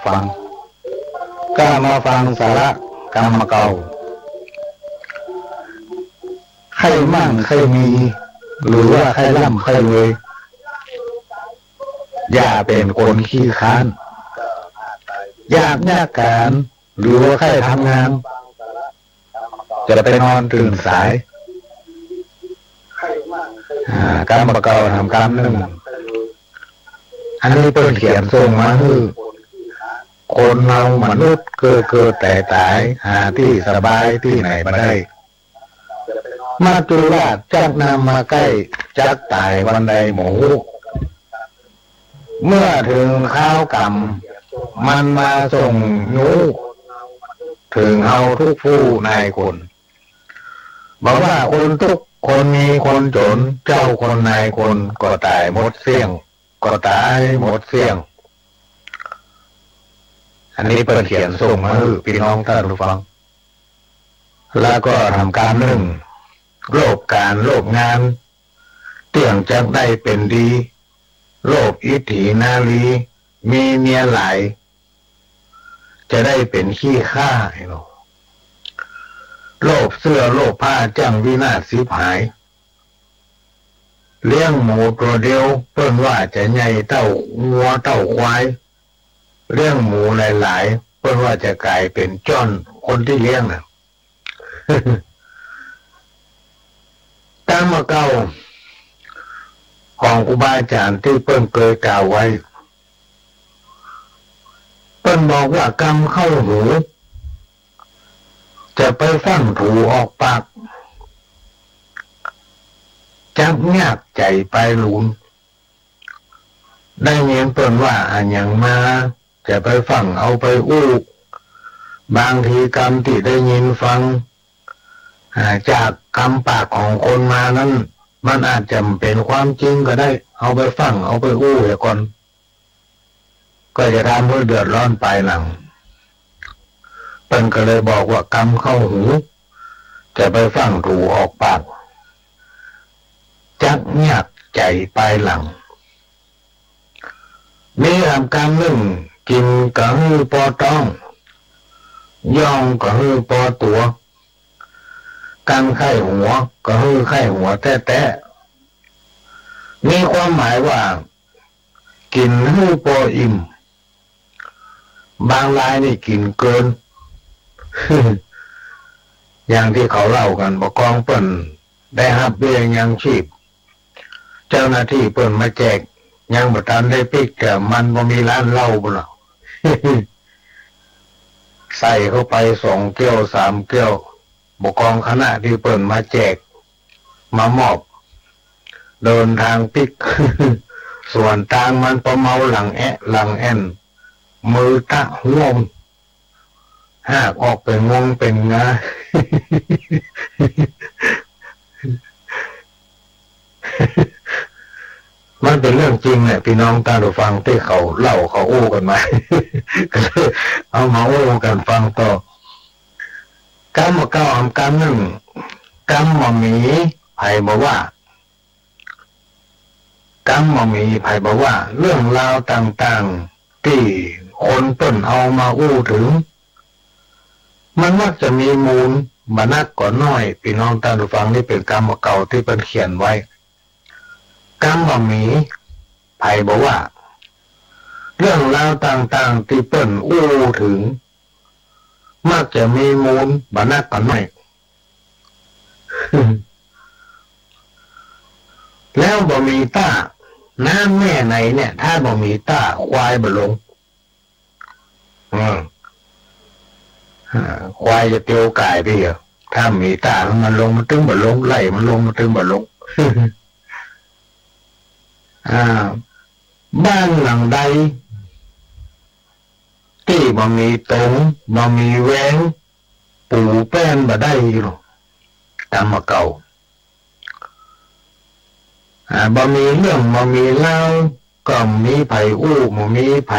ฟัง ก็มาฟังสาระกำบ่าเก่า ใค่มั่งใค่มี หรือว่าใค่ร่ำใค่รวย อย่าเป๋นคนขี้คร้าน อยาก อยากก๋าน หรือว่าใค่ทำงาน จะไปนอนตื่นสาย อ่า กำบ่าเก่าถามกำนึ่ง อันนี้เปิ้นเขียนส่งมาหื้อ คนเฮามนุษย์เกิดเกิดต๋ายต๋าย หาตี้สบายตี้ไหนบ่ได้ มัจจุราชจักนำมาใก้ จักต๋ายวันใดบ่ฮู้ เมื่อเถิงคราวกรรม มันมาส่งยู้ เถิงเฮาทุกผู้นายคน บ่ว่าคนตุ๊กข์ คนมี คนจ๋น เจ้าคนนายคน ก็ต๋ายหมดเสี้ยง ก็ต๋ายหมดเสี้ยง อันนี้เปิ้นเขียนส่งมาหื้อปี้น้องต้านผู้ฟัง แล้วก็ถามกำนึ่ง โลภก๋านโลภงาน เตี้ยงจักได้เป๋นดี โลภอิทธินารี มีเมียหลาย จะได้เป๋นขี้ข้า โลภเสื้อโลภผ้าจั้งวินาศฉิบหาย เลี้ยงหมูตั๋วเดียว เปิ้นว่าจะใหญ่เต้างัวเต้าควาย เลี้ยงหมูหลายๆ เปิ้นว่าจะก๋ายเป๋นจ้อน คนตี้เลี้ยงน่ะ กำบ่าเก่า ของครูบาอาจ๋ารย์ตี้เปิ้นเกยกล่าวไว้ เปิ้นบอกว่ากำเข้าหู จะไปฟั่งถูออกปาก จักยากใจ๋ปายหลูน ได้ยินเปิ้นว่าอะหยังมา จะไปฟั่งเอาไปอู้ บางทีกำตี้ได้ยินฟัง อ่า จากกำปากของคนมานั้น มันอาจจะบ่เป๋นความจริงก็ได้ เอาไปฟั่งเอาไปอู้เหียก่อน ก็จะทำหื้อเดือดร้อนปายหลัง เปิ้นก็เลยบอกว่ากำเข้าหู จะไปฟั่งถูออกปาก จักยากใจ๋ปายหลัง มีถามกำนึ่ง กิ๋นก็หื้อปอต๊อง ย่องก็หื้อปอตั๋ว กั๋นใค่หัว ก็หื้อใค่หัวแต๊ๆ มีความหมายว่า กิ๋นหื้อปออิ่ม บางรายนี่กิ๋นเกิน อย่างตี้เขาเล่ากั๋น บ่ากองเปิ้นได้ฮับเบี้ยยังชีพ เจ้าหน้าตี้เปิ้นมาแจก ยังบ่ตันได้ปิ๊ก แต่มันบ่มีร้านเหล้าปุ้นละ ใส่เข้าไปสองแก้วสามแก้ว บ่ากองคณะตี้เปิ้นมาแจก มามอบ เดินตางปิ๊ก ส่วนตางมันปะเมาหลังแอะหลังแอ่น มือตะฮ่วม หากออกเป๋นงวงเป๋นงา มันเป๋นเรื่องจริงแหละ ปี้น้องต้านผู้ฟังตี้เขาเล่าเขาอู้กั๋นมา ก็เลยเอามาอู้กั๋นฟังต่อ กำบ่าเก่าถามกำนึ่ง กำบ่าหมี ใผบ่ว่า กำบ่าหมี ใผบ่ว่า เรื่องราวต่างๆ ตี้คนเปิ้นเอามาอู้เถิง มันมักจะมีมูล บ่นักก็น้อย ปี้น้องต้านผู้ฟัง นี่เป๋นกำบ่าเก่าตี้เปิ้นเขียนไว้ กำบ่ามี ใผบ่ว่า เรื่องราวต่างๆ ตี้เปิ้นอู้เถิง มักจะมีมูล บ่นักก็น้อย แล้วบ่มีต้า น้ำแม่ในเนี่ย ถ้าบ่มีต้า ควายบ่ลง อืม อ่า ควายจะเตียวก่ายไปเหรอ ถ้าบ่มีต้า มันลง มันตึงบ่ลง ไล่มันลง มันตึงบ่ลง อ่า บ้านหลังใด ตี้บ่มีตง บ่มีแวง ปูแป้นบ่ได้หรอก กำบ่าเก่า อ่า บ่มีเรื่อง บ่มีราว ก็บ่มีใผอู้ บ่มีใผ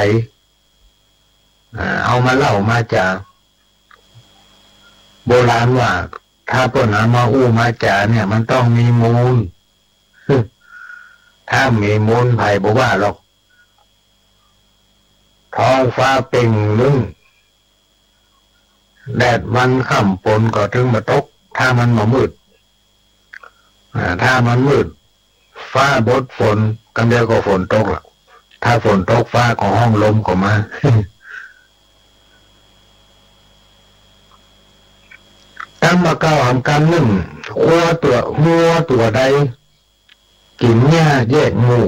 อ่า เอามาเล่ามาจ๋า โบราณว่า ถ้าเปิ้นเอามาอู้มาจ๋าเนี่ย มันต้องมีมูล ถ้าบ่มีมูล ใผบ่ว่าหรอก ท้องฟ้าเป่งลึ้ง แดดวันค่ำฝนก็ตึงบ่ตก ถ้ามันบ่มืด อ่า ถ้ามันมืด ฟ้าบดฝน กำเดียวก็ฝนตกละ ถ้าฝนตก ฟ้าก็ฮ้อง ลมก็มา กำบ่าเก่าหำกำนึ่ง งัวตั๋ว งัวตั๋วใด กิ๋นหญ้าแยกหมู่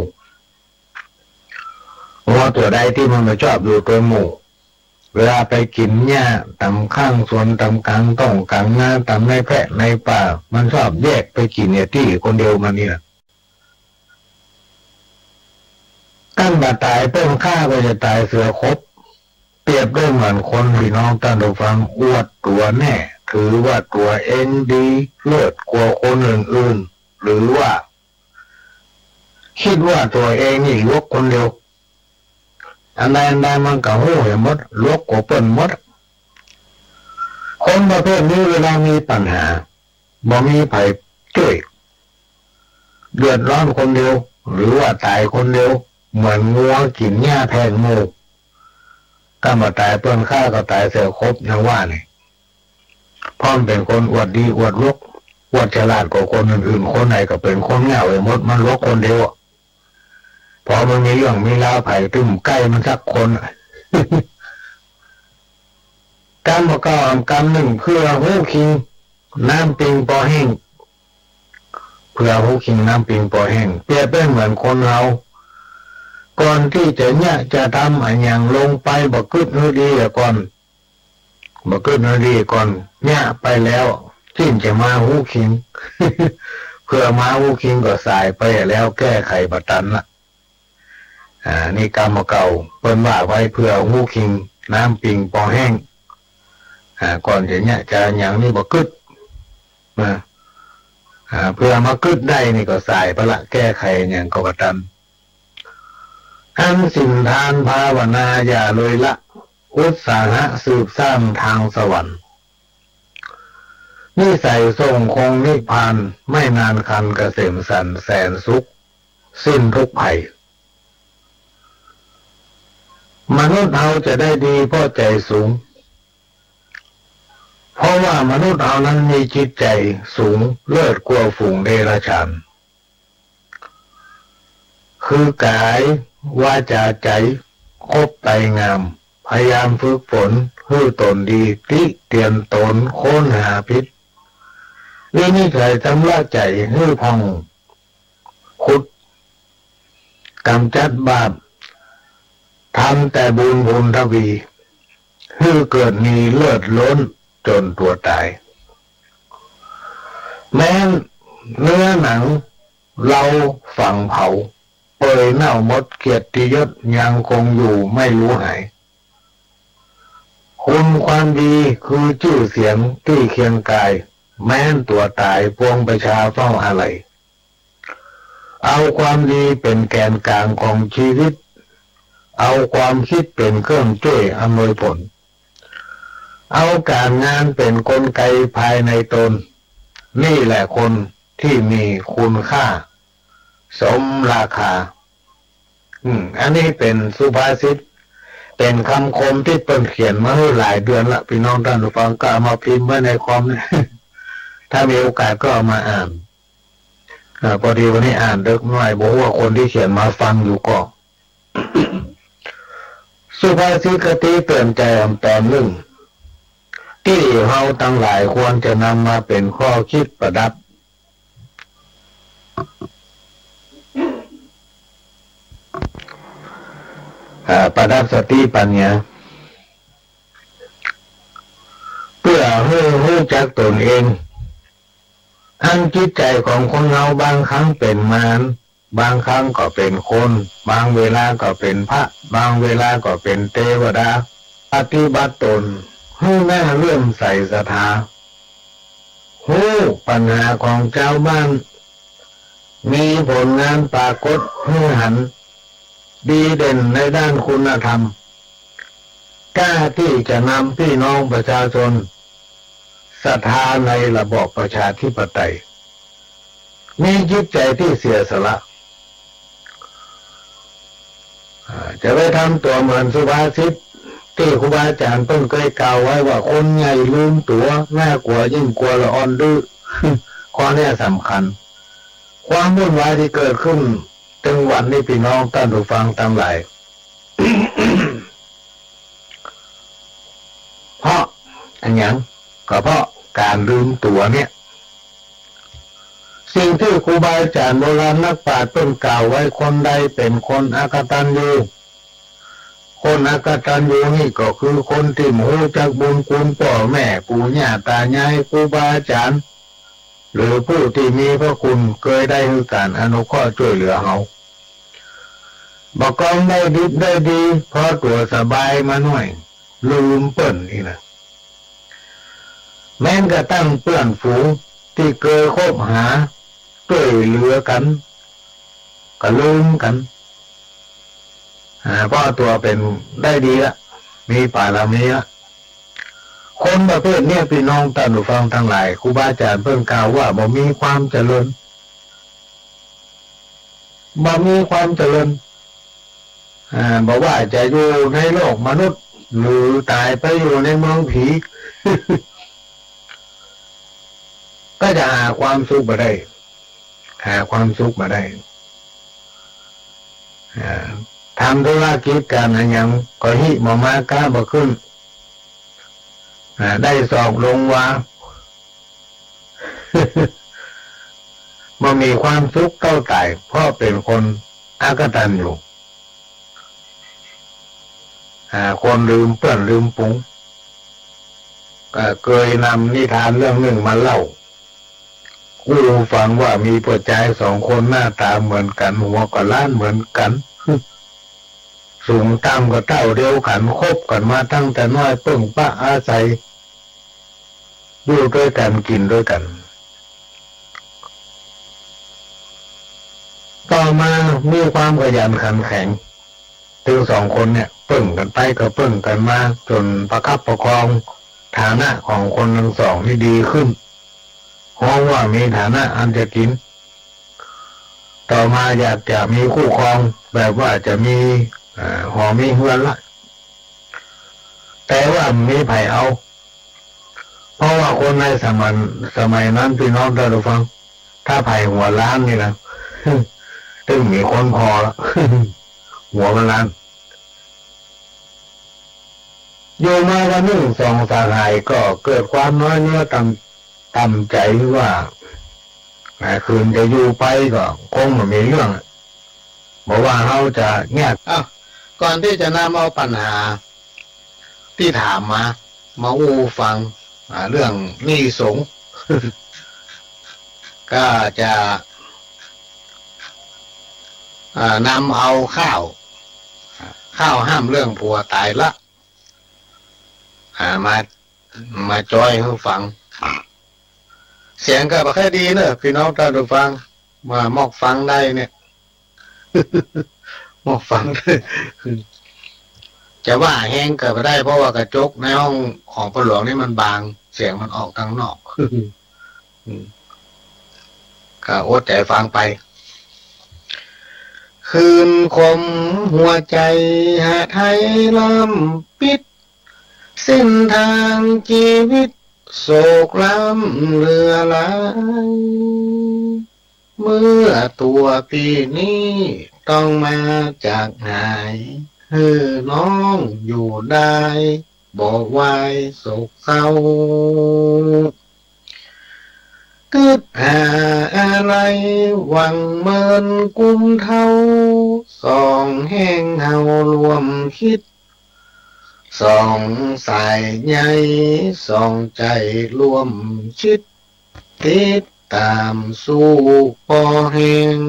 งัวตั๋วใดตี้มันบ่ชอบอยู่ตวยหมู่ เวลาไปกิ๋นหญ้าต๋ามข้างสวน ต๋ามก๋างต้งก๋างนา ต๋ามในแพะในป่า มันชอบแยกไปกิ๋นเนี่ยตี้คนเดียวมันนี่แหละ กั๋นบ่ต๋ายเปิ้นฆ่าก็จะต๋ายเสือขบ เปรียบได้เหมือนคน ปี้น้องต้านผู้ฟัง อวดตั๋วแน่ ถือว่าตั๋วเองดีเลิศกว่าคนอื่นๆ หรือว่า กึ๊ดว่าตั๋วเองนี่หลวกคนเดียว อันใดอันใดมันก็ฮู้แหมหมด หลวกกว่าเปิ้นหมด คนประเภทนี้เวลามีปัญหา บ่มีใผจ้วย เดือดร้อนคนเดียว หรือว่าต๋ายคนเดียว เหมือนงัวกิ๋นหญ้าแผงหมู่ กั๋นบ่ต๋ายเปิ้นฆ่าก็ต๋ายเสือขบอย่างว่านี่ เพราะมันเป๋นคนอวดดีอวดหลวก อวดฉลาดกว่าคนอื่นๆ คนไหนก็เป๋นคนเหง้าไปหมด มันหลวกคนเดียวอะ พอมันมีเรื่องมีราวใผตึงใก้มันสักคนอะ กำบ่าเก่าหำกำนึ่ง เผื่อฮู้คิง น้ำปิงปอแห้ง เผื่อฮู้คิง น้ำปิงปอแห้ง เปรียบได้เหมือนคนเฮา ก่อนตี้จะเยียะจะทำอะหยังลงไป บ่กึ๊ดหื้อดีเสียก่อน บ่กึ๊ดหื้อดีก่อน เยียะไปแล้ว จึ่งจะมาฮู้คิง เผื่อมาฮู้คิงก็สายไปแล้ว แก้ไขบ่ตันละ อ่า นี่กำบ่าเก่าเปิ้นว่าไว้ เผื่อฮู้คิง น้ำปิงปอแห้ง อ่า ก่อนจะเยียะจะหยังนี่บ่กึ๊ด นะ อ่า เผื่อมากึ๊ดได้นี่ก็สายไปละ แก้ไขหยังก็บ่ตัน อั้นศีลทานภาวนาอย่าเลยละ อุตสาหะสืบสร้างทางสวรรค์ นิสัยส่งคงนิพพาน ไม่นานคันเกษมสันต์แสนสุข สิ้นทุกข์ภัย มนุษย์เฮาจะได้ดีเพราะใจสูง เพราะว่ามนุษย์เฮานั้นมีจิตใจ๋สูงเลิศกว่าฝูงเดรัจฉาน คือกายวาจาใจ๋ครบไตรงาม พยายามฝึกฝนหื้อต๋นดี ติเตียนต๋น ค้นหาผิด วินิจฉัยชำระใจ๋หื้อผ่อง ขุดก๋ำจัดบาป ทำแต่บุญพูนทวี หื้อเกิดมีเลิศล้นจ๋นตั๋วต๋าย แม้นเนื้อหนังเฮาฝังเผา เปื่อยเน่าหมด เกียรติยศยังคงอยู่ไม่รู้หาย คุณความดีคือจื้อเสียงตี้เคียงกาย แม้นตั๋วต๋ายปวงประชาเฝ้าอาลัย เอาความดีเป๋นแก๋นก๋างของจีวิต เอาความกึ๊ดเป๋นเครื่องจ้วยอำนวยผล เอาก๋านงานเป๋นกลไกภายในต๋น นี่แหละคนตี้มีคุณค่าสมราคา อืม อันนี้เป๋นสุภาษิต เป เป๋นกำคมตี้เปิ้นเขียนมาหื้อหลายเดือนละ ปี้น้องต้านผู้ฟัง ก็เอามาพิมพ์ไว้ในคอม ถ้ามีโอกาสก็เอามาอ่าน เอ่อ พอดีวันนี้อ่านเดิกหน้อย บ่ฮู้ว่าคนตี้เขียนมาฟังอยู่ก่อ สุภาษิตคติเตื๋อนใจ๋อ่ำต๋อนนึ่ง ตี้เฮาตังหลายควรจะนำมาเป๋นข้อคิดประดับ อ่า ประดับสติปัญญา เปื้อหื้อฮู้จักต๋นเอง อันจิตใจ๋ของคนเฮาบางครั้งเป๋นมาร บางครั้งก็เป๋นคน บางเวลาก็เป๋นพระ บางเวลาก็เป๋นเตวดา ปฏิบัติต๋นหื้อหน้าเลื่อมใสศรัทธา ฮู้ปัญหาของจาวบ้าน มีผลงานปรากฏหื้อหัน ดีเด่นในด้านคุณธรรม กล้าตี้จะนำปี้น้องประชาชนศรัทธาในระบอบประชาธิปไตย มีจิตใจ๋ตี้เสียสละ อ่า จะไปทำตั๋วเหมือนสุภาษิตตี้ครูบาอาจ๋ารย์เปิ้นเกยกล่าวไว้ว่า คนใหญ่ลืมตั๋ว หน้ากั๋วยิ่งกว่าละอ่อนดื้อ ข้อเนี้ยสำคัญ ความวุ่นวายตี้เกิดขึ้นตึงวันนี้ ปี้น้องต้านผู้ฟังตังหลาย เพราะอะหยัง ก็เพราะก๋านลืมตั๋วเนี่ย สิ่งตี้ครูบาอาจ๋ารย์โบราณนักปราชญ์เปิ้นกล่าวไว้ คนใดเป๋นคนอกตัญญู คนอกตัญญูนี่ก็คือคนตี้บ่ฮู้จักบุญคุณป้อแม่ ปู่ย่าต๋ายาย ครูบาอาจ๋ารย์ หรือผู้ตี้มีพระคุณเกยได้หื้อก๋านอนุเคราะห์จ้วยเหลือเฮา บ่กองได้ดิบได้ดี พอตั๋วสบายมาหน้อย ลืมเปิ้นอี้นะ แม้นกระทั่งเปื้อนฝูงตี้เกยคบหาจ้วยเหลือกั๋น ก็ลืมกั๋น อ่า เพราะตั๋วเป๋นได้ดีละ มีบารมีละ คนประเภทเนี้ย ปี้น้องต้านผู้ฟังตังหลาย ครูบาอาจ๋ารย์เปิ้นกล่าวว่าบ่มีความเจริญ บ่มีความเจริญ อ่า บ่ว่าจะอยู่ในโลกมนุษย์ หรือต๋ายไปอยู่ในเมืองผี ก็จะหาความสุขบ่ได้ หาความสุขบ่ได้ อ่า ทำธุรกิจก๋านอะหยังก็ฮิบ่มา ก๊าบ่ขึ้น อ่า ได้ศอกลงวา บ่มีความสุขเต้าต๋าย เพราะเป๋นคนอกตัญญู อ่า คนลืมเปื้อนลืมฝูง ก็เกยนำนิทานเรื่องนึ่งมาเล่า อู้ฟังว่ามีป้อจายสองคนหน้าต๋าเหมือนกั๋น หัวก็ล้านเหมือนกั๋น สูงต่ำก็เต้าเดียวกั๋น คบกั๋นมาตั้งแต่น้อย เปิ้งปะอาศัย อยู่ตวยกั๋น กิ๋นตวยกั๋น ต่อมามีความขยันขันแข็ง ตึงสองคนเนี่ย เปิ้งกั๋นไปก็เปิ้งกั๋นมา จ๋นประคับประคองฐานะของคนตึงสองนี่ดีขึ้น ฮ้องว่ามีฐานะอันจะกิ๋น ต่อมาอยากจะมีคู่ครอง แบบว่าจะมี อ่า หอมีเฮือนละ แต่ว่าบ่มีใผเอา เพราะว่าคนในสมัย สมัยนั้น ปี้น้องต้านผู้ฟัง ถ้าใผหัวล้านนี่นะ ตึงมีคนผ่อละ หัวมันล้าน อยู่มาวันนึ่งสองสหายก็เกิดความน้อยเนื้อต่ำ ต่ำใจ๋ว่า อ่า คืนจะอยู่ไปก็คงบ่มีเรื่อง บ่ว่าเฮาจะยาก อ้าว ก่อนตี้จะนำเอาปัญหาตี้ถามมา มาอู้ฟัง อ่า เรื่องหนี้สงฆ์ ก็จะ อ่า นำเอาข้าว ข้าวห้ามเรื่องผัวต๋ายละ อ่า มา มาจ้อยหื้อฟัง เสียงก็บ่ค่อยดีเนอะ ปี้น้องต้านผู้ฟัง มามอกฟังได้เนี่ย มอกฟังได้ จะว่าแฮงก็บ่ได้ เพราะว่ากระจกในห้องของป้อหลวงนี่มันบาง เสียงมันออกตังนอก อืม ก็อดใจ๋ฟังไป เค คืนขมหัวใจ๋ หาไทยล้ำปิด เส้นตางจีวิต โศกล้ำเหลือหลาย เมื่อตั๋วปี้นี้ ต้องมาจากหาย หื้อน้องอยู่ได้ บ่วายโศกเศร้า กึ๊ดหาอาลัย หวังเมินกุมเฒ่า สองแฮงเฮาร่วมคิด สองสายใย สองใจ๋ร่วมชิด ติดต๋ามสู้ปอแฮง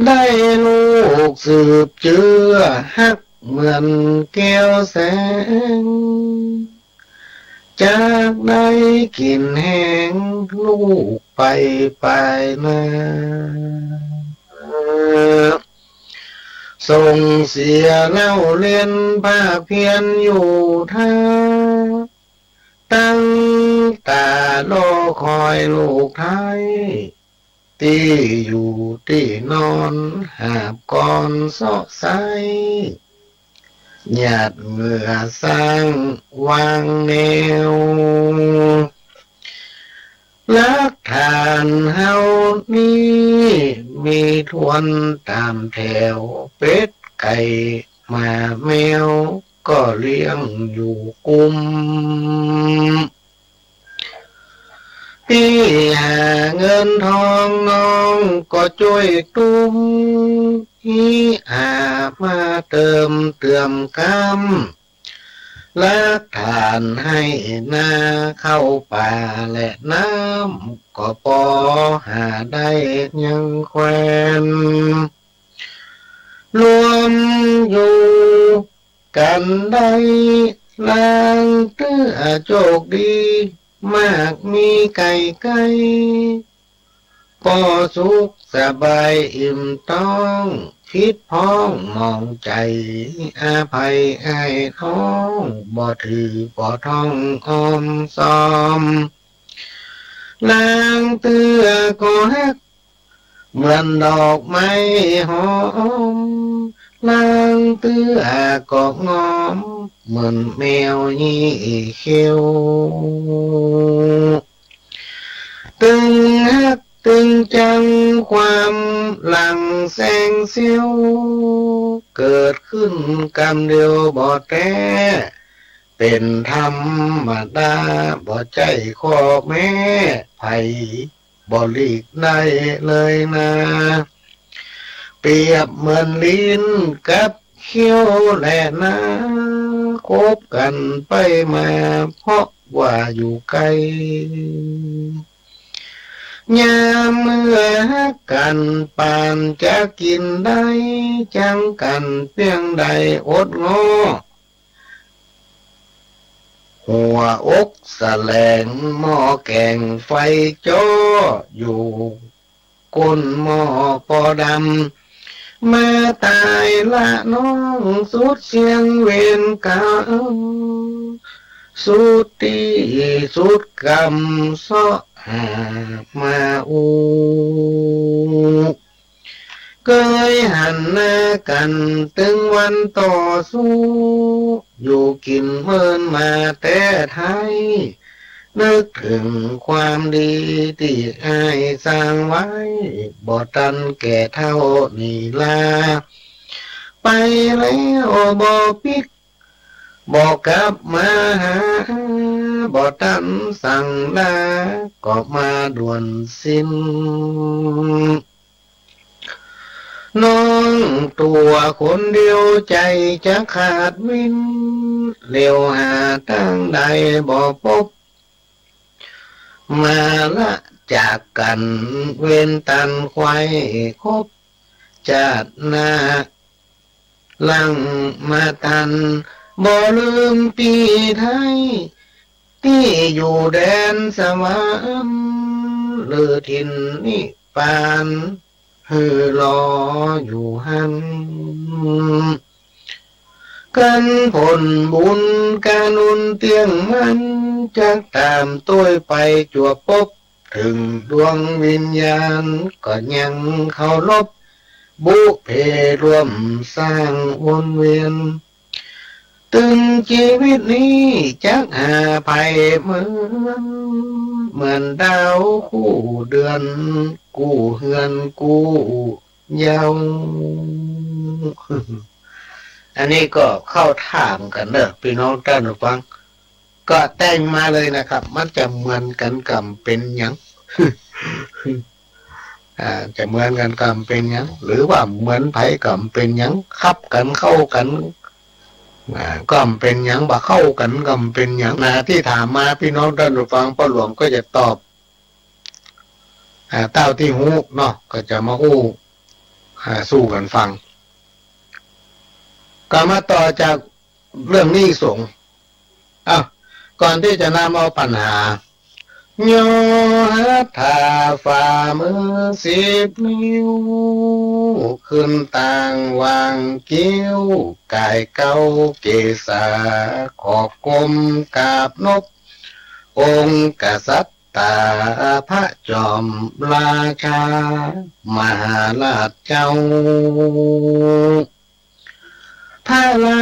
ได้ลูกสืบเจื้อ ฮักเหมือนแก้วแสง จากได้กิ๋นแฮง ลูกไปปายหน้า ส่งเสียเล่าเรียนภาคเพียรอยู่ท่า ตั้งต๋ารอคอยลูกไท้ ตี้อยู่ตี้นอน หาบกลอนเซาะไซ้ หยาดเหงื่อสร้างวางแนว หลักฐานเฮานี้ มีถ้วนต๋ามแถว เป็ดไก่หมาแมว ก็เลี้ยงอยู่กุม ตี้หาเงินทองน้องก็จ้วยตุ้ม ฮีหามาเติมเตื้อมกำ หลักฐานไฮ่นาข้าวป๋าและน้ำ ก็ปอหาได้ยังแควน รวมอยู่กั๋นได้ ลางเตื้อโจคดี มากมีไก่ใก้ ปอสุขสบายอิ่มต๊อง ผิดพ้องหมองใจ๋ อภัยอ้ายน้อง บ่ถือบ่ต้องอ้อมซอม ลางเตื้อก็ฮัก เหมือนดอกไม้หอม ลางเตื้อก็งอม เหมือนแมวยี่เขี้ยว ตึงฮักตึงจังความหลังแสงเสี้ยว เกิดขึ้นกำเดียวบ่แต๊ เป๋นธรรมดา บ่ใจ้ข้อแม้ ใผบ่หลีกได้เลยนา เปรียบเหมือนลิ้นกับเขี้ยวแลนา คบกั๋นไปมา เพราะว่าอยู่ใก้ ยามเมื่อฮักกั๋นปานจะกิ๋นได้ จังกั๋นเปียงใดอดง้อ หัวอกแสลงหม้อแก๋งไฟจ้อ อยู่ก้นหม้อปอดำ มาต๋ายละน้องสุดเสี้ยงเวรก๋รรม สุดตี้สุดก๋รรมเซาะหามาอู้ เกยหันหน้ากั๋นตึงวันต่อสู้ อยู่กิ๋นเมินมาแต๊ไท้ นึกเถิงความดีตี้อ้ายสร้างไว้ บ่ตันแก่เฒ่านี้ลา ไปแล้วบ่ปิ๊ก บ่กลับมาหา บ่ตันสั่งลา ก็มาด่วนสิ้น น้องตั๋วคนเดียวใจ๋จะขาดวิ่น เหลียวหาตางใดบ่ปบ มาละจากกั๋นเวรตันไขว่คบ จาติหน้า หลังมาตัน บ่ลืมปี้ไท้ ตี้อยู่แดนสวรรค์ หรือถิ่นนิพพาน หื้อรออยู่หั้น กั๋นผลบุญกานุนเตี้ยงมั่น จักต๋ามตวยไปจวบปบ เถิงดวงวิญญาณ ก็ยังเคารพ บุพเพร่วมสร้างวนเวียน ตึงจีวิตนี้จักหาใผเหมือน เหมือนดาวคู่เดือน กู้เฮือนกู้เย้า อันนี้ก็เข้าท่าเหมือนกั๋นเน่อ ปี้น้องต้านผู้ฟัง ก็แต่งมาเลยนะครับ มันจะเหมือนกั๋นก่ำเป๋นหยัง อ่า จะเหมือนกั๋นก่ำเป๋นหยัง หรือว่าเหมือนใผก่ำเป๋นหยัง ขับกั๋นเข้ากั๋น อ่า ก่ำเป๋นหยัง บ่เข้ากั๋นก่ำเป๋นหยัง นะ ตี้ถามมา ปี้น้องต้านผู้ฟัง ป้อหลวงก็จะตอบ อ่า เต้าตี้ฮู้เนาะ ก็จะมาอู้ อ่า สู่กั๋นฟัง ก็มาต่อจากเรื่องหนี้สงฆ์ อ้าว ก่อนตี้จะนำเอาปัญหา ย่อหัตถาฝ่ามือสิบนิ้ว ขึ้นตางวางคิ้ว ก๋ายเก๊าเกศา ขอก้มกราบนบ องค์กษัตริย์ ตาพระจอมราชา มหาราชเจ้า พระรา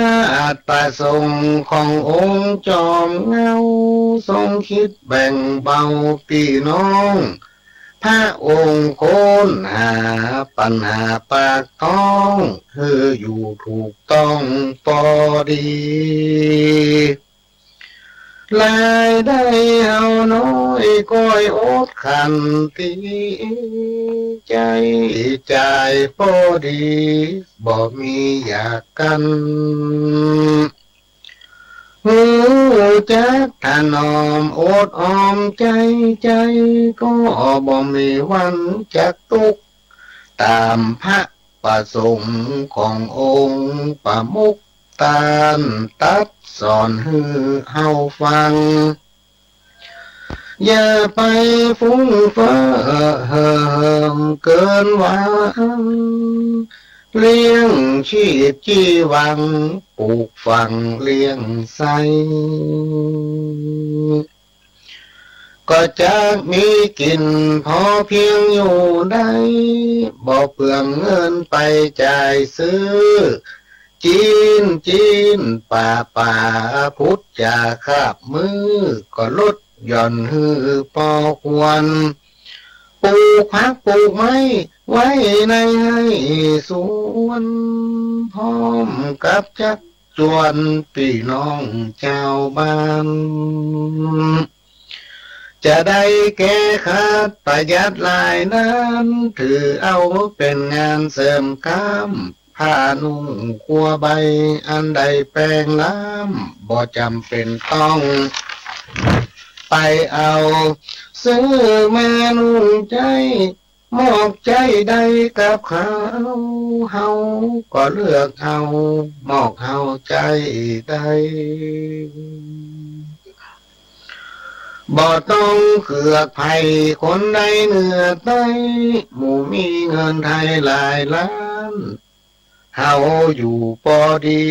ชประสงค์ขององค์จอมเหง้า ทรงคิดแบ่งเบาปี้น้อง พระองค์ค้นหาปัญหาปากท้อง หื้ออยู่ถูกต้องปอดี รายได้เฮาน้อยก้อยอดขันตี้ ใจ๊จ่ายปอดี บ่มีอยากกั๋น ฮู้จักถนอมอดออมใจ๊ ใจ๊ก็บ่มีวันจักตุ๊กข์ ต๋ามพระประสงค์ขององค์ประมุข ต้านตรัสสอนหื้อเฮาฟัง อย่าไปฟุ้งเฟ้อเห่อเหิมเกินหวัง เลี้ยงชีพจีวัง ปลูกฝังเลี้ยงใส้ ก็จักมีกิ๋นพอเพียงอยู่ได้ บ่เปลืองเงินไปจ่ายซื้อ จีน จีน ป่า ป่า พุทธจาคาบมื้อ ก็ลดหย่อนหื้อปอควร ปลูกผักปลูกไม้ไว้ในไฮ่สวน พร้อมกับจัก จวนปี้น้องจาวบ้าน จะได้แก้ขัดประหยัดรายนั้น ถือเอาเป๋นงานเสริมกล้าม ผ้านุ่งครัวใบอันได้แปงล้ำ บ่จ๋ำเป๋นต้องไปเอา ซื้อมานุ่งใจ๊ มอบใจ๊ได้กับเขา เฮาก็เลือกเอา มอบเฮาใจ๊ได้ บ่ต้องเกือกใผคนใดเหนือใต้ หมู่มีเงินไทยหลายล้าน เฮาอยู่ปอดี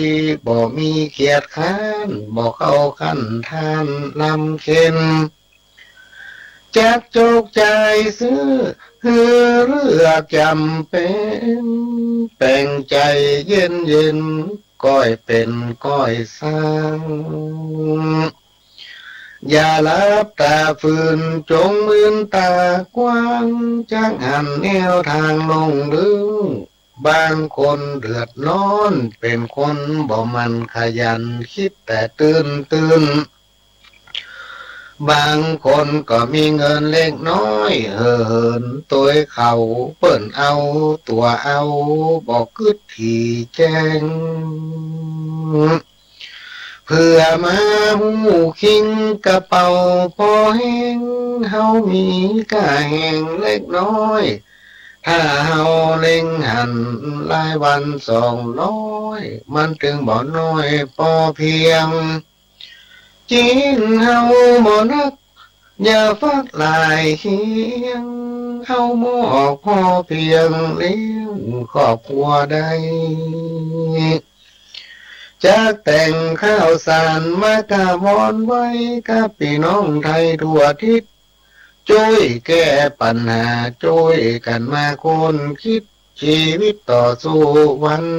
บ่มีเกียจคร้าน บ่เข้าขั้นทานลำเค็ญ จักจกจ่ายซื้อ หื้อเลือกจ๋ำเป๋น แป๋งใจ๋เย็นเย็น ก้อยเป๋นก้อยสร้าง อย่าหลับต๋าฝืน จงมืนต๋ากว้าง จักหันแนวตางลงลึก บางคนเดือดร้อน เป๋นคนบ่หมั่นขยัน กึ๊ดแต่ตื่นตื่น บางคนก็มีเงินเล็กน้อย เห่อเหินตวยเขา เปิ้นเอาตั๋วเอา บ่กึ๊ดถี่แจ้ง เผื่อมาฮู้คิงกระเป๋าปอแห้ง เฮามีก้าแฮงเล็กน้อย ถ้าเฮาเล็งหันรายวันสองร้อย มันตึงบ่น้อยปอเพียง จีนเฮาบ่นัก อย่าฟักหลายเคียง เฮามอบพอเพียงเลี้ยงครอบครัวได้ จักแต่งข้าวสารมากราบวอนไหว้ กับปี้น้องไทยทั่วทิศ จ้วยแก้ปัญหา จ้วยกั๋นมาค้นคิด ชีวิตต่อสู้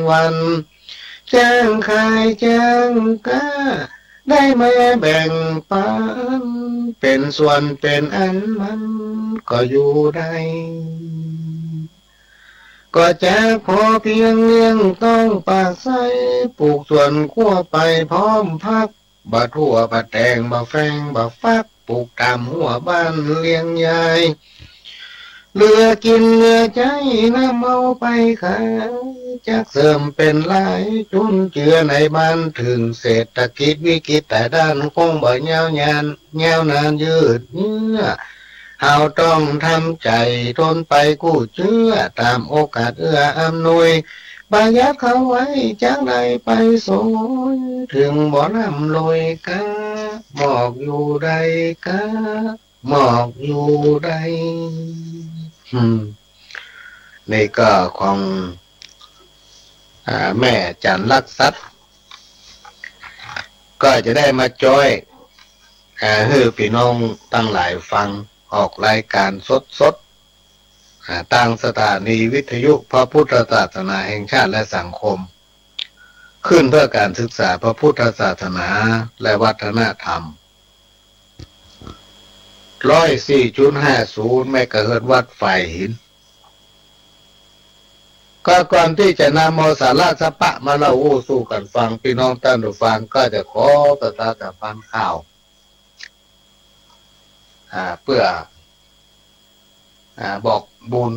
วันๆ จ้างขายจ้างก๊า ได้มาแบ่งปัน เป๋นส่วนเป๋นอันมันก็อยู่ได้ ก็จะพอเพียงเลี้ยงต๊องปากใส้ ปลูกสวนครัวไปพร้อมผัก บ่ถั่วบ่แตงบ่แฟงบ่ฟัก ปลูกต๋ามฮั้วบ้านเลี้ยงยาย เหลือกิ๋นเหลือใจ๊นำเอาไปขาย จักเสริมเป๋นรายจุนเจือในบ้าน เถิงเศรษฐกิจวิกฤตต๋ายด้าน คงบ่ยาวนาน ยาวนานยืดเยื้อ เฮาต้องทำใจ๋ทนไปกู้เจื้อ ต๋ามโอกาสเอื้ออำนวย ประหยัดเข้าไว้จักได้ไปโสย เถิงบ่ร่ำรวยก๊า มอกอยู่ได้ก๊า มอกอยู่ได้ อืม นี่ก็ของ อ่า แม่จันทร์ลักษณ์ทรัพย์ ก็จะได้มาจ้อย อ่า หื้อปี้น้องตังหลายฟัง ออกรายก๋านสดๆ อ่า ตางสถานีวิทยุพระพุทธศาสนาแห่งชาติและสังคม ขึ้นเพื่อการศึกษาพระพุทธศาสนาและวัฒนธรรม ร้อยสี่จุดห้าศูนย์ เมกะเฮิรตซ์วัดฝายหิน ก็ก่อนตี้จะนำเอาสาระสะปะมาเล่าอู้สู่กั๋นฟัง ปี้น้องต้านผู้ฟังก็จะขอประชาสัมพันธ์ข่าว อ่า เปื้อ อ่า บอกบุญ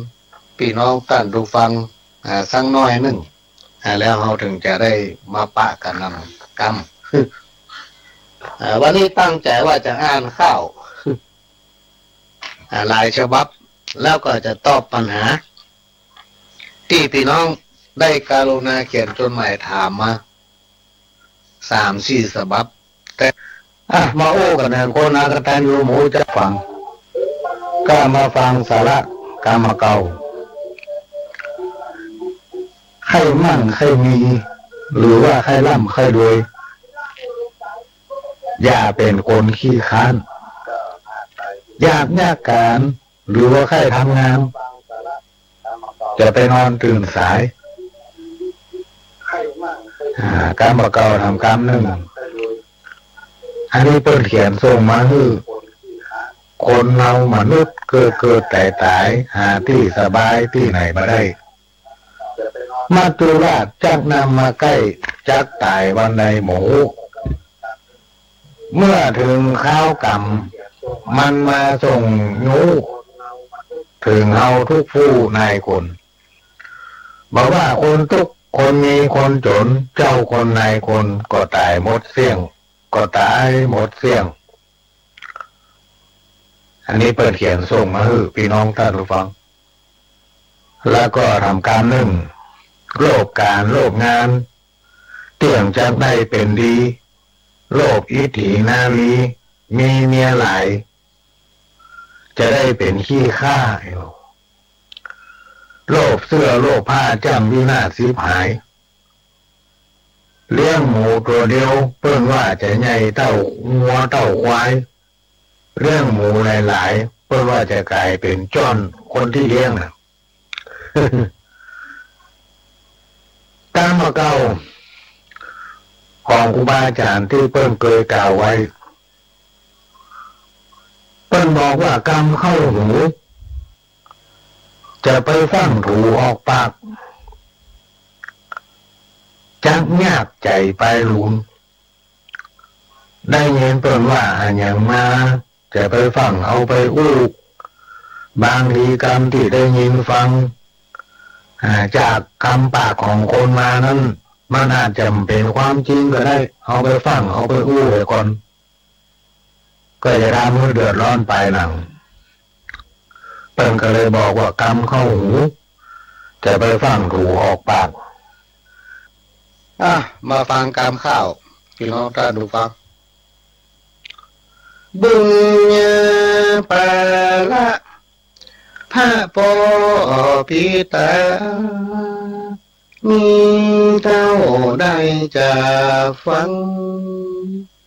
ปี้น้องต้านผู้ฟัง อ่า สักหน้อยนึ่ง อ่า แล้วเฮาเถิงจะได้มาปะกั๋นนำกำ อ่า วันนี้ตั้งใจ๋ว่าจะอ่านข่าว อ่า หลายฉบับ แล้วก็จะตอบปัญหา ตี้ปี้น้องได้กรุณาเขียนจดหมายถามมา สามสี่ฉบับ แต่ อ่ะ มาอู้กั๋นเถิงคนอักตัญญูหมู่จักฟัง ก็มาฟังสาระกำบ่าเก่า ใค่มั่งใค่มี หรือว่าใค่ร่ำใค่รวย อย่าเป๋นคนขี้คร้าน อยากเยียะก๋าน หรือว่าใค่ทำงาน จะไปนอนตื่นสาย อ่า กำบ่าเก่าถามกำนึ่ง อันนี้เปิ้นเขียนส่งมาหื้อ คนเฮามนุษย์เกิดเกิดต๋ายต๋าย หาตี้สบายตี้ไหนบ่ได้ มัจจุราชจักนำมาใก้ จักต๋ายวันใดบ่ฮู้ เมื่อเถิงคราวกรรม มันมาส่งยู้ เถิงเฮาทุกผู้นายคน บ่ว่าคนตุ๊กข์ คนมี คนจ๋น เจ้าคนนายคน ก็ต๋ายหมดเสี้ยง ก็ต๋ายหมดเสี้ยง อันนี้เปิ้นเขียนส่งมาหื้อปี้น้องต้านผู้ฟัง แล้วก็ถามกำนึ่ง โลภก๋าน โลภงาน เตี้ยงจักได้เป๋นดี โลภอิทธินารี มีเมียหลาย จะได้เป๋นขี้ข้า โลภเสื้อโลภผ้าจ้ำวินาศฉิบหาย เลี้ยงหมูตั๋วเดียว เปิ้นว่าจะใหญ่เต้างัวเต้าควาย เลี้ยงหมูหลายๆ เปิ้นว่าจะก๋ายเป๋นจ้อนคนตี้เลี้ยงน่ะ กำบ่าเก่า ของครูบาอาจ๋ารย์ตี้เปิ้นเกยกล่าวไว้ เปิ้นบอกว่ากำเข้าหู จะไปฟั่งถูออกปาก จักยากใจ๋ปายหลูน ได้ยินเปิ้นว่าอะหยังมา จะไปฟั่งเอาไปอู้ บางทีกำตี้ได้ยินฟัง อ่า จากกำปากของคนมานั้น มันอาจจะบ่เป๋นความจริงก็ได้ เอาไปฟั่งเอาไปอู้ไว้ก่อน ก็จะทำหื้อเดือดร้อนปายหลัง เปิ้นก็เลยบอกว่ากำเข้าหู จะไปฟั่งถูออกปาก อ่ะ มาฟังกำข้าว ปี้น้องต้านผู้ฟัง บุญญาปาละ พระปอปิตา มีเต้าได้จะฟัง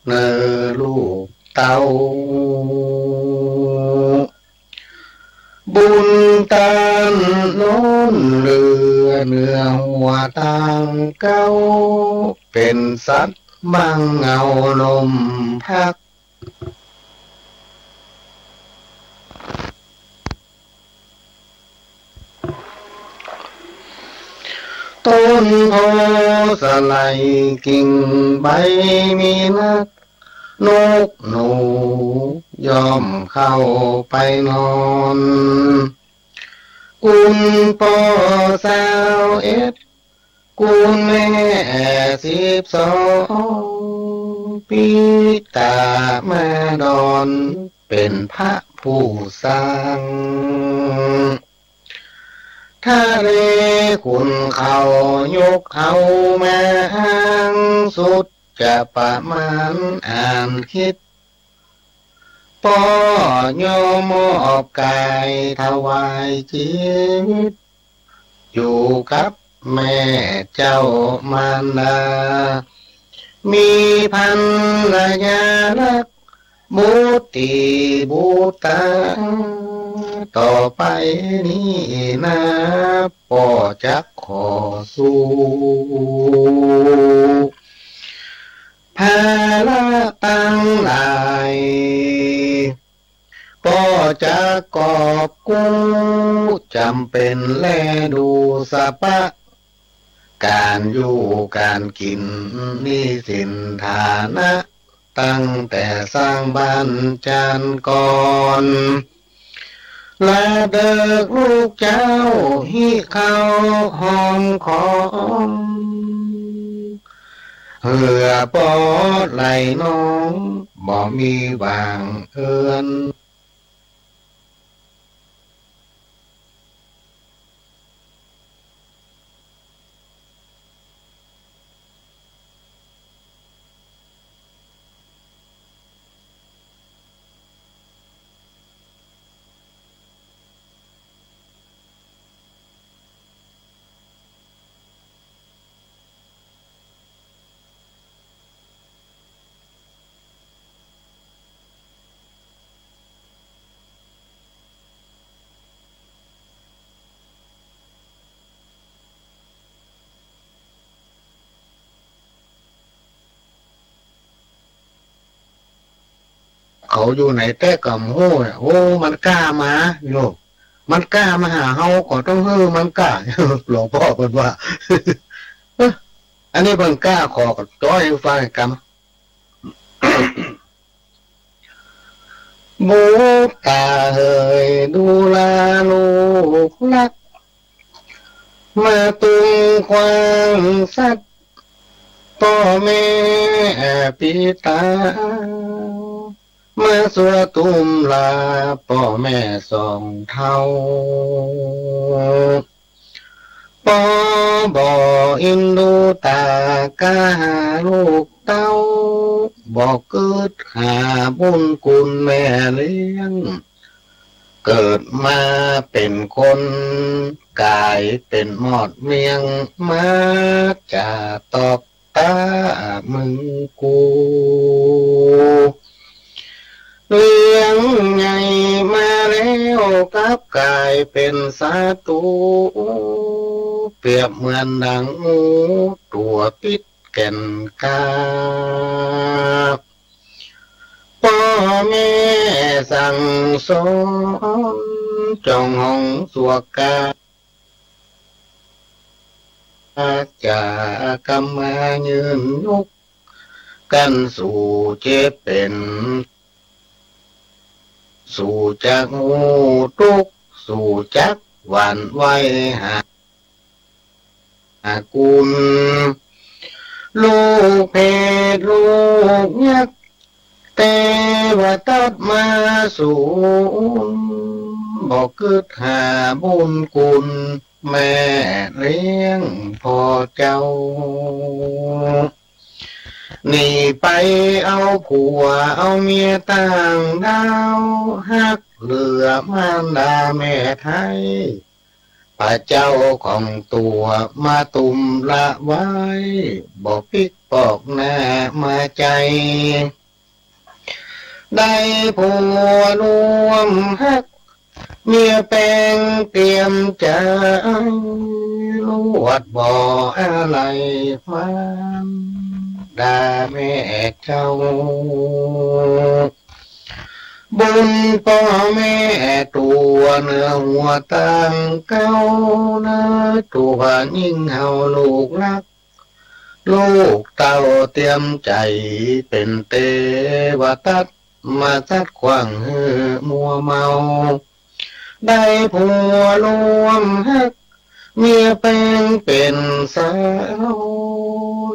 เน่อลูกเต้า บุญต้านโน้นเหลือเหนือหัวตางเก๊า เป๋นสัตว์บังเอาลมพัก ต้นโพธิ์สะไหล่กิ่งใบมีนัก นกหนูย่อมเข้าไปนอน กุณป้อซาวเอ็ด กุณแม่สิบสอง ปิตามาดอนเป๋นพระผู้สร้าง ทะเลขุ่นเขายกเอามาอ้าง สุดจะประมาณอ่านคิด ป้อยอมมอบก๋ายถวายจิต อยู่กับแม่เจ้ามารดา มีภรรยารัก บุตรีบุตรา ต่อไปนี้นา ป้อจักขอสู่ ภาระตังหลาย ป้อจักกอบกู้ จ๋ำเป๋นแลดูสะปะ ก๋านอยู่ก๋านกิ๋นหนี้สินฐานะ ตั้งแต่สร้างบ้านจานก่อน ลาเดิกลูกเจ้า หิ้วข้าวหอมขอม เหื้อป้อไหล่น้อง บ่มีหว่างเอิ้น เขาอยู่ไหนแต๊ก็บ่ฮู้อะ โอ้ มันกล้ามาอยู่ มันกล้ามาหาเฮา ก็ต้องหื้อมันกล้า หลวงป้อเปิ้นว่า เอ๊ะ อันนี้เปิ้นกล้าขอ ก็จ้อยฟังกำ บุตราเหย ดูราลูกรัก มาตุ้มควางสัตย์ ป้อแม่ปิต๋า มาสั่วตุ้มลา ป้อแม่สองเฒ่า ป้อบ่อินดูต๋า ก้าหาลูกเต้า บ่กึ๊ดหาบุญคุณแม่เลี้ยง เกิดมาเป๋นคน ก๋ายเป๋นมอดเมี้ยง มาจะตอก ต๋ามึงกู เลี้ยงใหญ่มาแล้วกลับก๋ายเป๋นศัตรู เปรียบเหมือนดังงูตั๋วปิดแก่นกล้า ป้อแม่สั่งสอน จ้องห้องสั่วกา จะกำมายืนยก กั๋นสู่เจ็บเป๋น สู่จักฮู้ตุ๊กข์ สู่จักหวั่นไหวหา กุณ ลูกเปรตลูกยักษ์ เตวทัตมาสูร บ่กึ๊ดหาบุญคุณ แม่เลี้ยงป้อเจ้า หนีไปเอาผัวเอาเมียต่างด้าว ฮักเหลือมารดาแม่ไท้ ปะเจ้าของตั๋วมาตุ้มละไว้ บ่ปิ๊กปอกหน้ามาใจ๋ ได้ผัวร่วมฮัก เมียแปงเตียมใจ๋ ลวดบ่อาลัยมารดาแม่เจ้า บุญป้อแม่ตั๋วเนื้อหัวตางเก๊า เนื้อตั๋วยิ่งเฮาลูกฮัก ลูกเต้าเตียมใจ๋เป๋นเตวตัต มาสัดขว้างหื้อมัวเมา ได้ผัวร่วมฮัก เมียแปงเป๋นสาว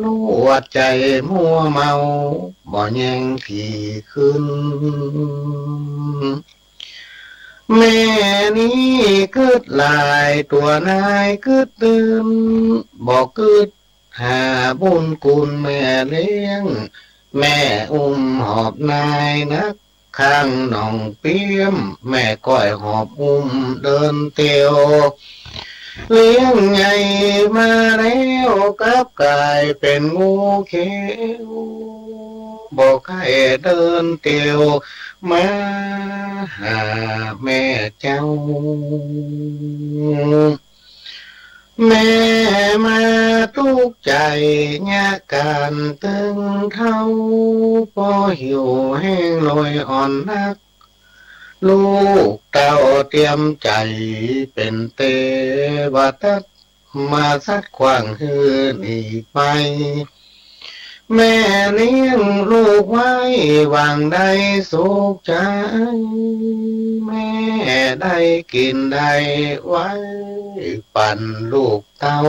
ลวดใจ๋มัวเมา บ่แยงถี่ขึ้น แม่นี้กึ๊ดหลาย ตั๋วนายกึ๊ดตื่น บ่กึ๊ด หาบุญคุณแม่เลี้ยง แม่อุ้มหอบนายนัก ข้างหนองเปี้ยม แม่ก้อยหอบอุ้มเดินเตียว เลี้ยงใหญ่มาแล้วกลับก๋ายเป๋นงูเขียว บ่ใค่เดินเตียว มาหาแม่เจ้า แม่มาตุ๊กใจ๋ ยะก๋านตึงเฒ่า ป้อหิวแห้งโรยอ่อนนัก ลูกเต้าเตียมใจ๋ เป๋นเตวตัต มาสัดขว้างหื้อหนีไป แม่เลี้ยงลูกไว้หวังได้สุขใจ๋ แม่ได้กิ๋นได้ไว้ ปั๋นลูกเต้า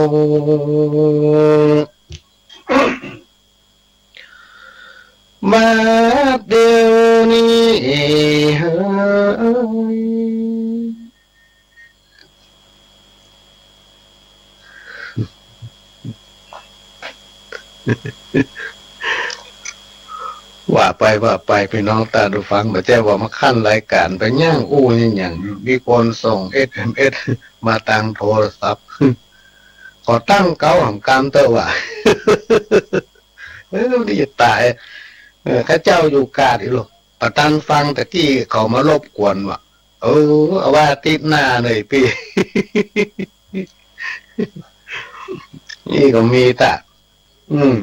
บัดเดี๋ยวนี้เฮย ว่าไปว่าไป ปี้น้องต้านผู้ฟัง บ่ใจ้ว่ามาขั้นรายก๋านไป ย่างอู้หยัง มีคนส่งเอสเอ็มเอสมาตางโทรศัพท์ ก็ตั้งเก๊าหำกำเต๊อะว่า เออ นี่จะต๋าย เออ ข้าเจ้าอยู่กาดอีกลูก บ่ตันฟังตะกี้เขามารบกวนว่ะ เออ เอาไว้อาทิตย์หน้าเลยปี้ นี่ก็มีตะ อืม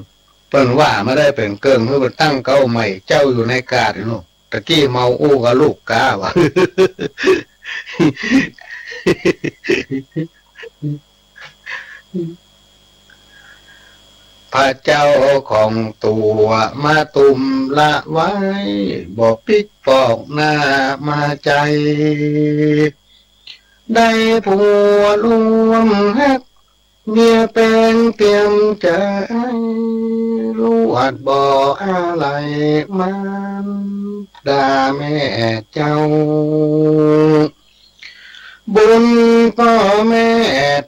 เปิ้นว่ามาได้เป๋นเกิ่ง หื้อเปิ้นตั้งเก๊าใหม่ เจ้าอยู่ในกาดอีกลูก ตะกี้เมาอู้กับลูกก๊าว่ะ พระเจ้าของตั๋วมาตุ้มละไว้ บ่ปิ๊กปอกหน้ามาใจ๋ ได้ผัวร่วมฮัก เมียแปงเตียมใจ๋ ลวดบ่อาลัยมารดาแม่เจ้า บุญป้อแม่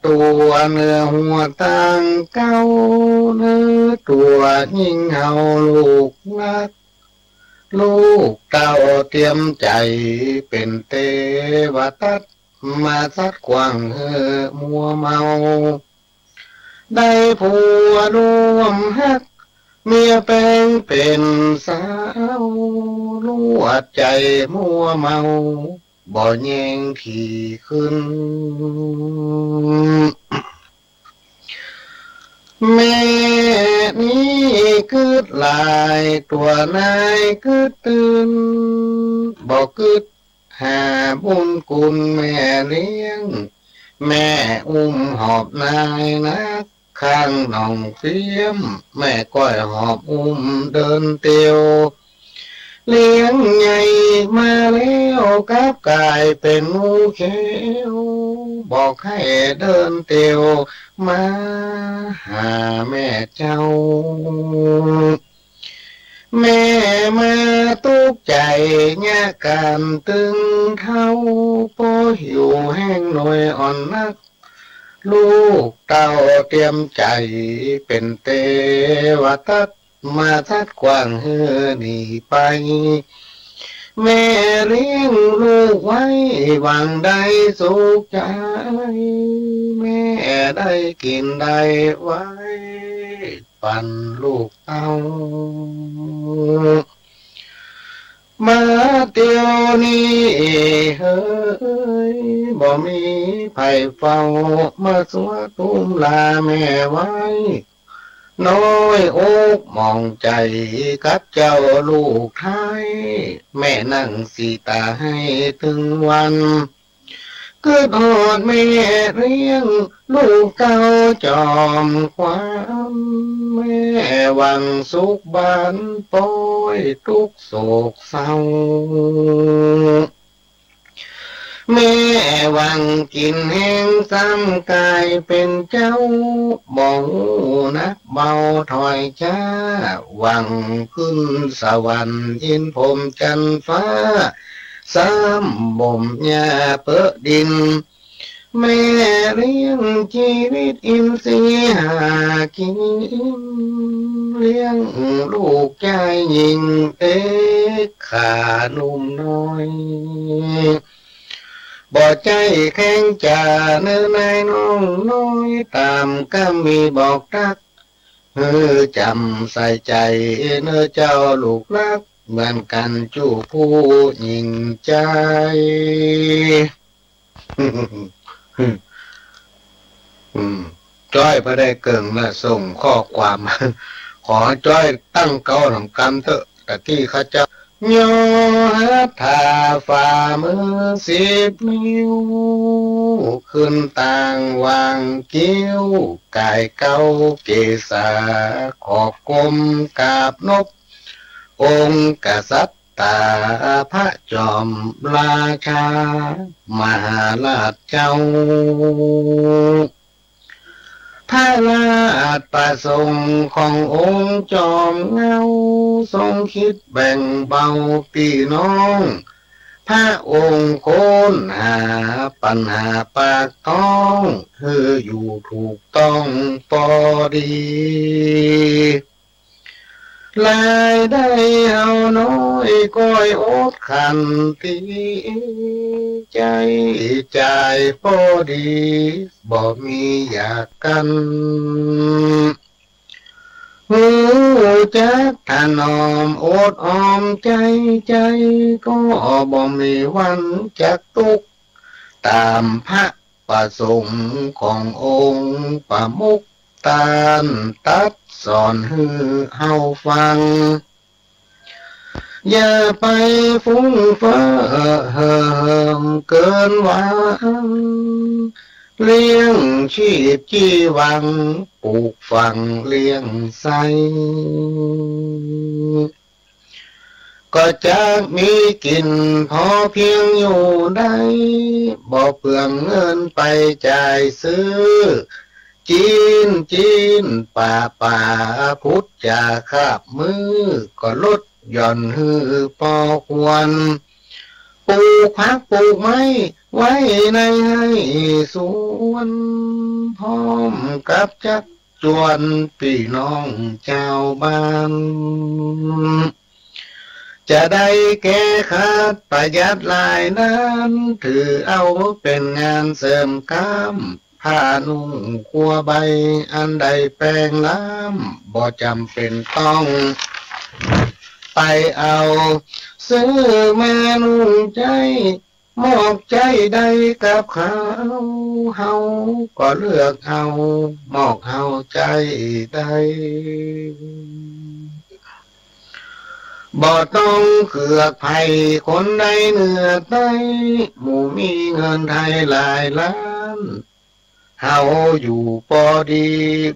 ตั๋วเนื้อหัวตางเก๊า เนื้อตั๋วยิ่งเฮาลูกฮัก ลูกเต้าเตียมใจ๋ เป๋นเตวตัต มาสัดขว้างหื้อมัวเมา ได้ผัวร่วมฮัก เมียแปงเป๋นสาว ลวดใจ๋มัวเมา บ่แยงถี่ขึ้น แม่นี้กึ๊ดหลาย ตั๋วนายกึ๊ดตื่น บ่กึ๊ด หาบุญคุณแม่เลี้ยง แม่อุ้มหอบนายนัก ข้างหนองเปี้ยม แม่ก้อยหอบอุ้มเดินเตียว เลี้ยงใหญ่มาแล้วกลับก๋ายเป๋นงูเขียว บ่ใค่เดินเตียว มาหาแม่เจ้า แม่มาตุ๊กใจ๋ ยะก๋านตึงเฒ่า ป้อหิวแห้งโรยอ่อนนัก ลูกเต้าเตียมใจ๋ เป๋นเตวตัต มาสัดขว้างหื้อหนีไป แม่เลี้ยงลูกไว้หวังได้สุขใจ๋ แม่ได้กิ๋นได้ไว้ ปั๋นลูกเต้า มาเตียวนี้เฮย บ่มีใผเฝ้า มาสัวตุ้มลาแม่ไว้ น้อยอกหมองใจ๋กับเจ้าลูกไท้ แม่นั่งสีต๋าไห้ตึงวัน กึ๊ดฮอดแม่เลี้ยงลูกเต้าจอมขวัญ แม่หวังสุขบานป๊อยตุ๊กข์โศกเศร้า แม่หวังกิ๋นแฮงซ้ำก๋ายเป๋นเจ้า บ่ฮู้หนักเบาถ้อยจ๋า หวังขึ้นสวรรค์อินทร์พรหมจันทร์ฟ้า ซ้ำบ่มหญ้าเปอะดิน แม่เลี้ยงจีวิตอินทรีย์หากิ๋น เลี้ยงลูกจายญิงเอกขาหนุ่มน้อย บ่ใจ้แข็งจ๋าเน่อนายน้องน้อย ต๋ามกำมีบอกตั๊ก หื้อจ๋ำใส่ใจ๋เน่อเจ้าลูกฮัก เหมือนกั๋นจุผู้ญิงจาย อืม จ้อยบ่ได้เกิ่งละ ส่งข้อความ ขอจ้อยตั้งเก๊านำกำเต๊อะ ตะกี้ข้าเจ้า ย่อหัตถาฝ่ามือสิบนิ้ว ขึ้นตางวางคิ้ว ก๋ายเก๊าเกศา ขอก้มกราบนบ องค์กษัตริย์ต๋า พระจอมราชา มหาราชเจ้า พระราชประสงค์ขององค์จอมเหง้า ทรงคิดแบ่งเบาปี้น้อง พระองค์ค้นหาปัญหาปากท้อง หื้ออยู่ถูกต้องปอดี รายได้เฮาน้อยก้อยอดขันตี ใจ๊จ่ายปอดี บ่มีอยากกั๋น ฮู้จักถนอมอดออมใจ๊ ใจ๊ก็บ่มีวันจักตุ๊กข์ ต๋ามพระประสงค์ขององค์ประมุข ต้านตรัสสอนหื้อเฮาฟัง อย่าไปฟุ้งเฟ้อเห่อเหิมเกินหวัง เลี้ยงชีพจีหวัง ปลูกฝังเลี้ยงใส้ ก็จักมีกิ๋นพอเพียงอยู่ได้ บ่เปลืองเงินไปจ่ายซื้อ จีน จีน ป่า ป่า พุทธจาคาบมื้อ ก็ลดหย่อนหื้อปอควร ปลูกผักปลูกไม้ไว้ในไฮ่สวน พร้อมกับจักจวนปี้น้องจาวบ้าน จะได้แก้ขัดประหยัดรายนั้น ถือเอาเป๋นงานเสริมกล้าม ผ้านุ่งครัวใบอันได้แปงล้าม บ่จ๋ำเป๋นต้องไปเอา ซื้อมานุ่งใจ๊ มอกใจ๊ได้กับเขา เฮาก็เลือกเอา มอกเฮาใจ๊ได้ บ่ต้องเกือกใผคนใดเหนือใต้ หมู่มีเงินไทยหลายล้าน เฮาอยู่ปอดี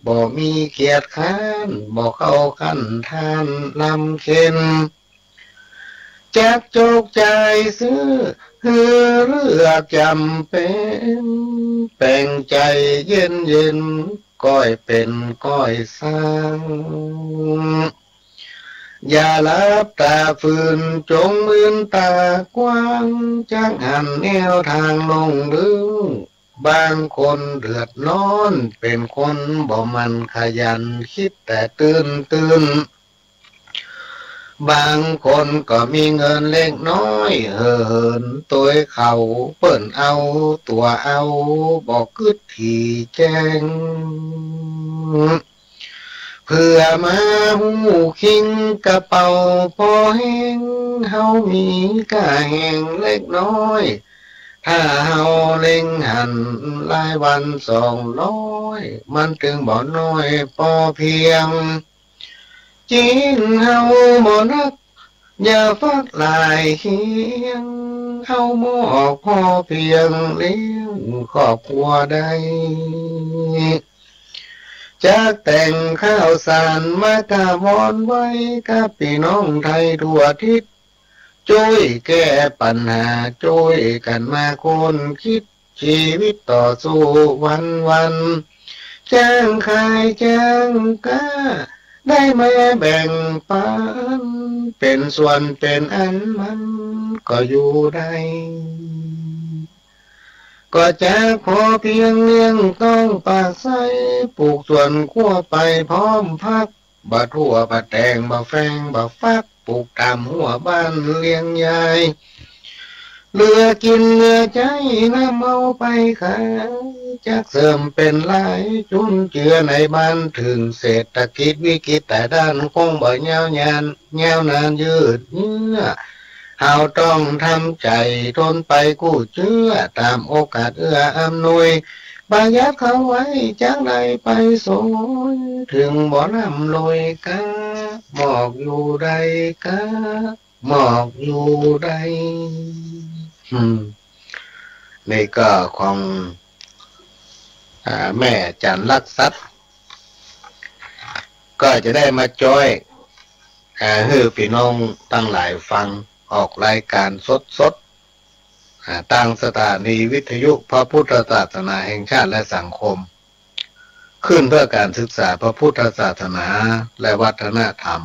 บ่มีเกียจค้าน บ่เข้าขั้นทานลำเค็ญ จักจกจ่ายซื้อ หื้อเลือกจ๋ำเป๋น แป๋งใจ๋เย็นเย็น ก้อยเป๋นก้อยสร้าง อย่าหลับต๋าฝืน จงมืนต๋ากว้าง จักหันแนวตางลงลึก บางคนเดือดร้อน เป๋นคนบ่หมั่นขยัน คิดแต่ตื่นตื่น บางคนก็มีเงินเล็กน้อย เห่อเหินตวยเขา เปิ้นเอาตั๋วเอา บ่กึ๊ดถี่แจ้ง เผื่อมาฮู้คิงกระเป๋าปอแห้ง เฮามีก้าแฮงเล็กน้อย ถ้าเฮาเล็งหันรายวันสองร้อย มันตึงบ่น้อยปอเพียง จีนเฮาบ่นัก อย่าฟักหลายเคียง เฮามอบพอเพียงเลี้ยงครอบครัวได้ จักแต่งข้าวสารมาถวายกับปี้น้องไทยทั่วทิศ จ้วยแก้ปัญหา จ้วยกั๋นมาค้นคิด ชีวิตต่อสู้วันๆ จ้างขายจ้างก๊า ได้มาแบ่งปัน เป๋นส่วนเป๋นอันมันก็อยู่ได้ ก็จักพอเพียงเลี้ยงต๊องปากไส้ ปลูกสวนครัวไปพร้อมผัก บ่ถั่วบ่แตงบ่แฟงบ่ฟัก ปลูกต๋ามฮั้วบ้านเลี้ยงยาย เหลือกิ๋นเหลือใจ๊นำเอาไปขาย จักเสริมเป๋นรายจุนเจือในบ้าน เถิงเศรษฐกิจวิกฤตต๋ายด้าน คงบ่ยาวนาน ยาวนานยืดเยื้อ เฮาต้องทำใจ๋ทนไปกู้เจื้อ ต๋ามโอกาสเอื้ออำนวย ประหยัดเข้าไว้จักได้ไปโสย เถิงบ่ร่ำรวยก๊า มอกอยู่ได้ก๊า มอกอยู่ได้ อืม นี่ก็ของ อ่า แม่จันทร์รักทรัพย์ ก็จะได้มาจ้อย อ่า หื้อปี้น้องตังหลายฟัง ออกรายก๋านสดๆ อ่า ตางสถานีวิทยุพระพุทธศาสนาแห่งชาติและสังคม ขึ้นเพื่อการศึกษาพระพุทธศาสนาและวัฒนธรรม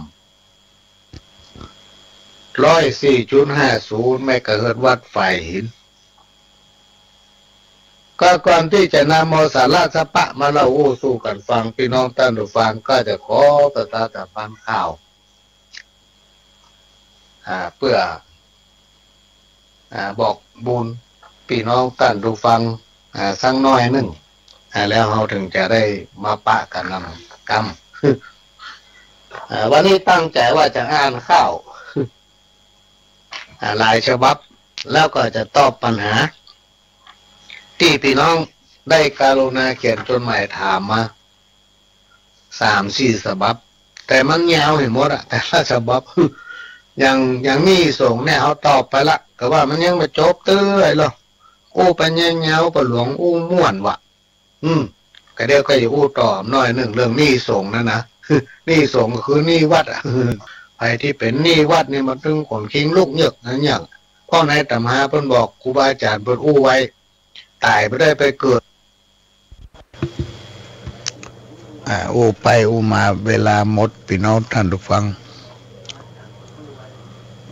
ร้อยสี่จุดห้าศูนย์เมกะเฮิรตซ์วัดฝายหิน ก็ก่อนตี้จะนำเอาสาระสะปะมาเล่าอู้สู่กั๋นฟัง ปี้น้องต้านผู้ฟังก็จะขอประชาสัมพันธ์ข่าว อ่า เปื้อ อ่า บอกบุญปี้น้องต้านผู้ฟัง อ่า สักหน้อยนึ่ง อ่า แล้วเฮาเถิงจะได้มาปะกั๋นนำกำ อ่า วันนี้ตั้งใจ๋ว่าจะอ่านข่าว อ่า หลายฉบับ แล้วก็จะตอบปัญหา ตี้ปี้น้องได้กรุณาเขียนจดหมายถามมา สามสี่ฉบับ แต่มันยาวไปหมดอะ แต่ละฉบับ อย่าง อย่างหนี้สงฆ์เนี่ยเฮาตอบไปละ แต่ว่ามันยังบ่จบเตื้อยลอ อู้ไปยาวๆ ป้อหลวงอู้ม่วนว่ะ อืม ก็เดี๋ยวก็จะอู้ต่อหน้อยนึ่งเรื่องหนี้สงฆ์นั่นนะ หนี้สงฆ์ก็คือหนี้วัดอะ ใผตี้เป๋นหนี้วัดนี่มันตึงขนคิงลุกเยือกหันหยัง เพราะในตำราเปิ้นบอก ครูบาอาจ๋ารย์เปิ้นอู้ไว้ ต๋ายบ่ได้ไปเกิด อ่า อู้ไปอู้มาเวลาหมด ปี้น้องต้านผู้ฟัง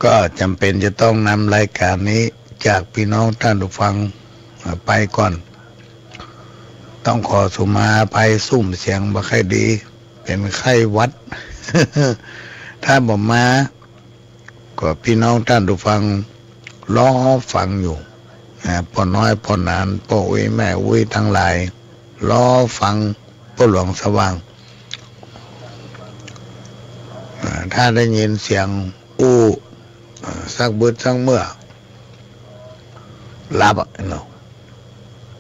ก็จ๋ำเป๋นจะต้องนำรายก๋านนี้จากปี้น้องต้านผู้ฟัง อ่า ไปก่อน ต้องขอสุมาอภัย ซุ่มเสียงบ่ค่อยดี เป๋นไข้หวัด ถ้าบ่มา ก็ปี้น้องต้านผู้ฟังรอฟังอยู่ นะ ป้อน้อย ป้อหนาน ป้ออุ๊ย แม่อุ๊ยตังหลาย รอฟังป้อหลวงสว่าง อ่า ถ้าได้ยินเสียงอู้ อ่า สักบึดสักเมื่อ หลับอะเนาะ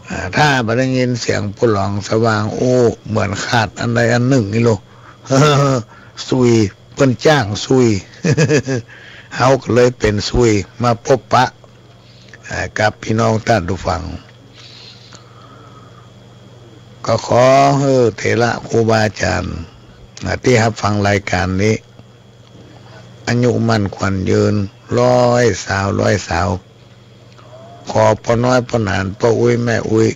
อ่า ถ้าบ่ได้ยินเสียงป้อหลวงสว่างอู้ เหมือนขาดอันใดอันนึ่งนี่โล ซุย เปิ้นจ้างซุย เฮาก็เลยเป๋นซุยมาปบปะ อ่า กับปี้น้องต้านผู้ฟัง ก็ขอหื้อเถระครูบาอาจ๋ารย์ อ่า ตี้ฮับฟังรายก๋านนี้ อายุมั่นขวัญยืน ร้อยสาว ร้อยสาว ขอป้อน้อย ป้อหนาน ป้ออุ๊ย แม่อุ๊ย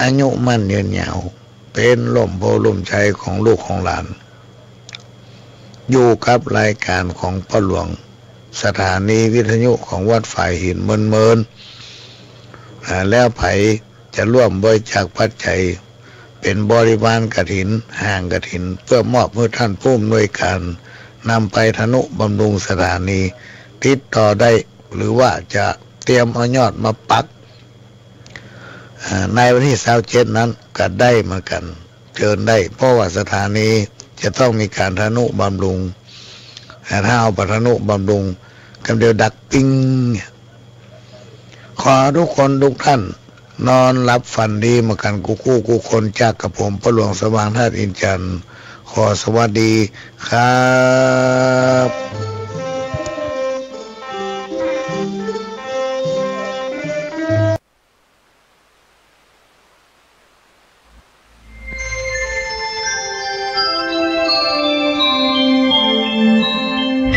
อายุมั่นยืนยาว เป๋นล่มโพธิ์ล่มชัยของลูกของหลาน อยู่กับรายก๋านของป้อหลวง สถานีวิทยุของวัดฝายหินเมินๆ อ่า แล้วใผจะร่วมบริจาคปัจจัย เป๋นบริวารกฐิน หางกฐิน เปื้อมอบหื้อต้านผู้อำนวยก๋าน นำไปทนุบำรุงสถานี ติดต่อได้ หรือว่าจะเตรียมเอายอดมาปัก อ่า ในวันตี้ซาวเจ็ดนั้นก็ได้เหมือนกั๋น เจิญได้ เพราะว่าสถานีจะต้องมีก๋านทะนุบำรุง แต่ถ้าเอาบ่ทะนุบำรุง กำเดียวดับปิ้ง ขอทุกคนทุกท่าน นอนหลับฝันดีเหมือนกันกู้กู้กู้คน จากกระผมป้อหลวงสว่างธาตุอินทร์จันทร์ ขอสวัสดีครับ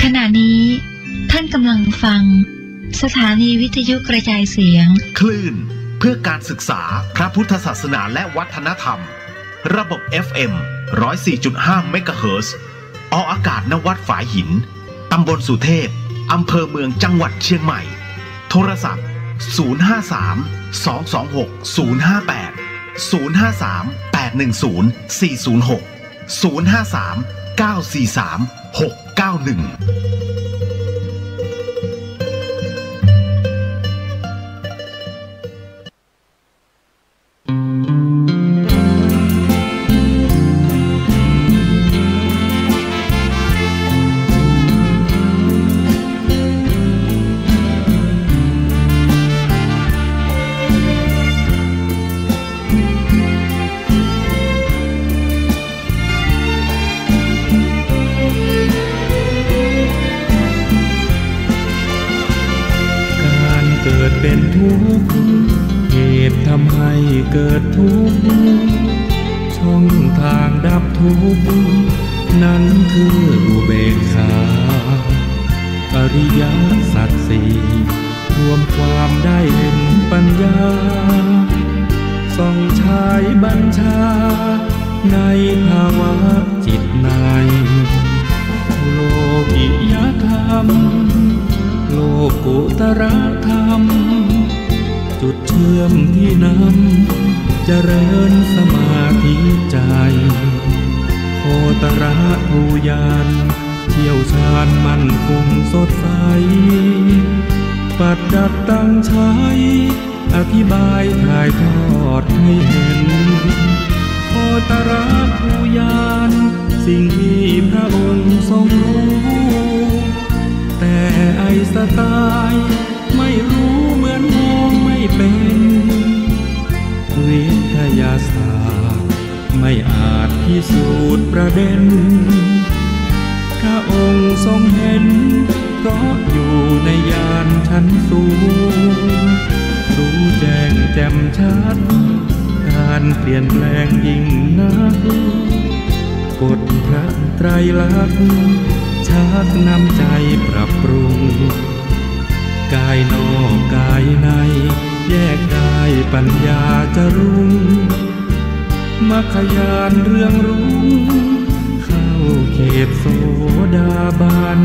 ขณะนี้ท่านกำลังฟังสถานีวิทยุกระจายเสียง คลื่นเพื่อการศึกษาพระพุทธศาสนาและวัฒนธรรม ระบบ เอฟ เอ็ม ร้อยสี่จุดห้า เมกะเฮิรตซ์ ออกอากาศ ณ วัดฝายหิน ตำบลสุเทพ อำเภอเมือง จังหวัดเชียงใหม่ โทรศัพท์ ศูนย์ห้าสาม สองสองหก ศูนย์ห้าแปด ศูนย์ห้าสาม แปดหนึ่งศูนย์ สี่ศูนย์หก ศูนย์ห้าสาม เก้าสี่สาม หกเก้าหนึ่ง ก๋านเกิดเป๋นทุกข์ เหตุทำหื้อเกิดทุกข์ ช่องตางดับทุกข์ นั้นคืออุเบกขา อริยสัจสี่ รวมความได้เห็นปัญญา ส่องฉายบัญชา ในภาวะจิตใน โลกิยธรรม โลกุตตรธรรม จุดเชื่อมที่นำ เจริญสมาธิใจ๋ โคตรภูญาณ เชี่ยวชาญมั่นคงสดใส ปัจจัตตังใช้ อธิบายถ่ายทอดให้เห็น โคตรภูญาณ สิ่งที่พระองค์ทรงรู้ แต่ไอน์สไตน์ไม่รู้เหมือนมองไม่เป็น วิทยาศาสตร์ ไม่อาจพิสูจน์ประเด็น พระองค์ทรงเห็น เพราะอยู่ในญาณชั้นสูง รู้แจ้งแจ่มชัด การเปลี่ยนแปลงยิ่งนัก กฎพระไตรลักษณ์ ชักนำใจปรับปรุง กายนอกกายใน แยกได้ปัญญาจะรุ่ง มัคคญาณเรืองรุ่ง เข้าเขตโสดาบัน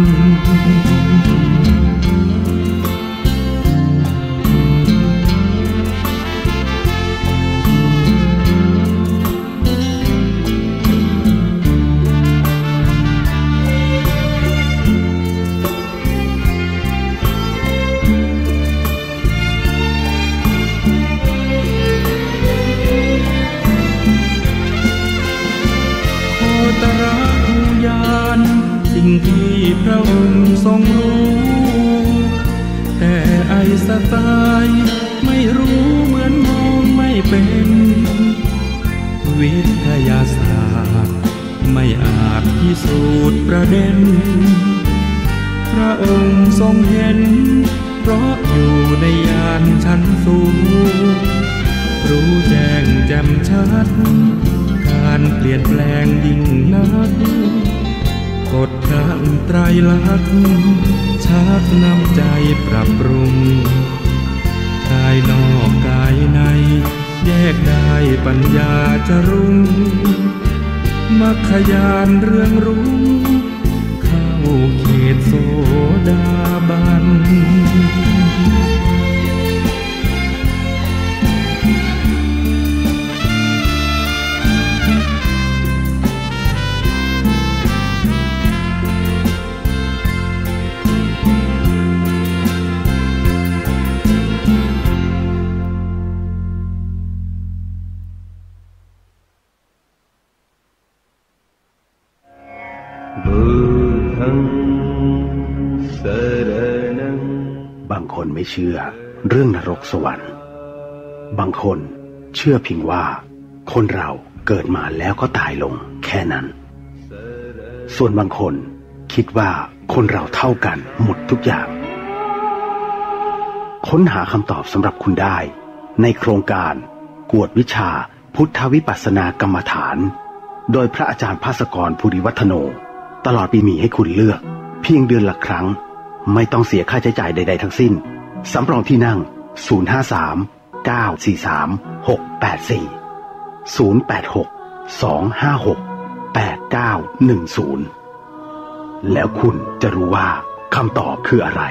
โคตรภูญาณ สิ่งที่พระองค์ทรงรู้ แต่ไอน์สไตน์ไม่รู้เหมือนมองไม่เป็น วิทยาศาสตร์ ไม่อาจพิสูจน์ประเด็น พระองค์ทรงเห็น เพราะอยู่ในญาณชั้นสูง รู้แจ้งแจ่มชัด การเปลี่ยนแปลงยิ่งนัก กฎพระไตรลักษณ์ ชักนำใจปรับปรุง กายนอกกายใน แยกได้ปัญญาจะรุ่ง มัคคญาณเรืองรุ่ง เข้าเขตโสดาบัน บางคนไม่เชื่อเรื่องนรกสวรรค์ บางคนเชื่อเพียงว่าคนเราเกิดมาแล้วก็ตายลงแค่นั้น ส่วนบางคนคิดว่าคนเราเท่ากันหมดทุกอย่าง ค้นหาคำตอบสำหรับคุณได้ในโครงการกวดวิชาพุทธวิปัสสนากรรมฐาน โดยพระอาจารย์ภาสกร ภูริวัฒโน ตลอดปีมีให้คุณเลือกเพียงเดือนละครั้ง ไม่ต้องเสียค่าใช้จ่ายใดๆ ทั้งสิ้น สำรองที่นั่ง ศูนย์ห้าสาม เก้าสี่สาม หกแปดสี่ ศูนย์แปดหก สองห้าหก แปดเก้าหนึ่งศูนย์ แล้วคุณจะรู้ว่าคำตอบคืออะไร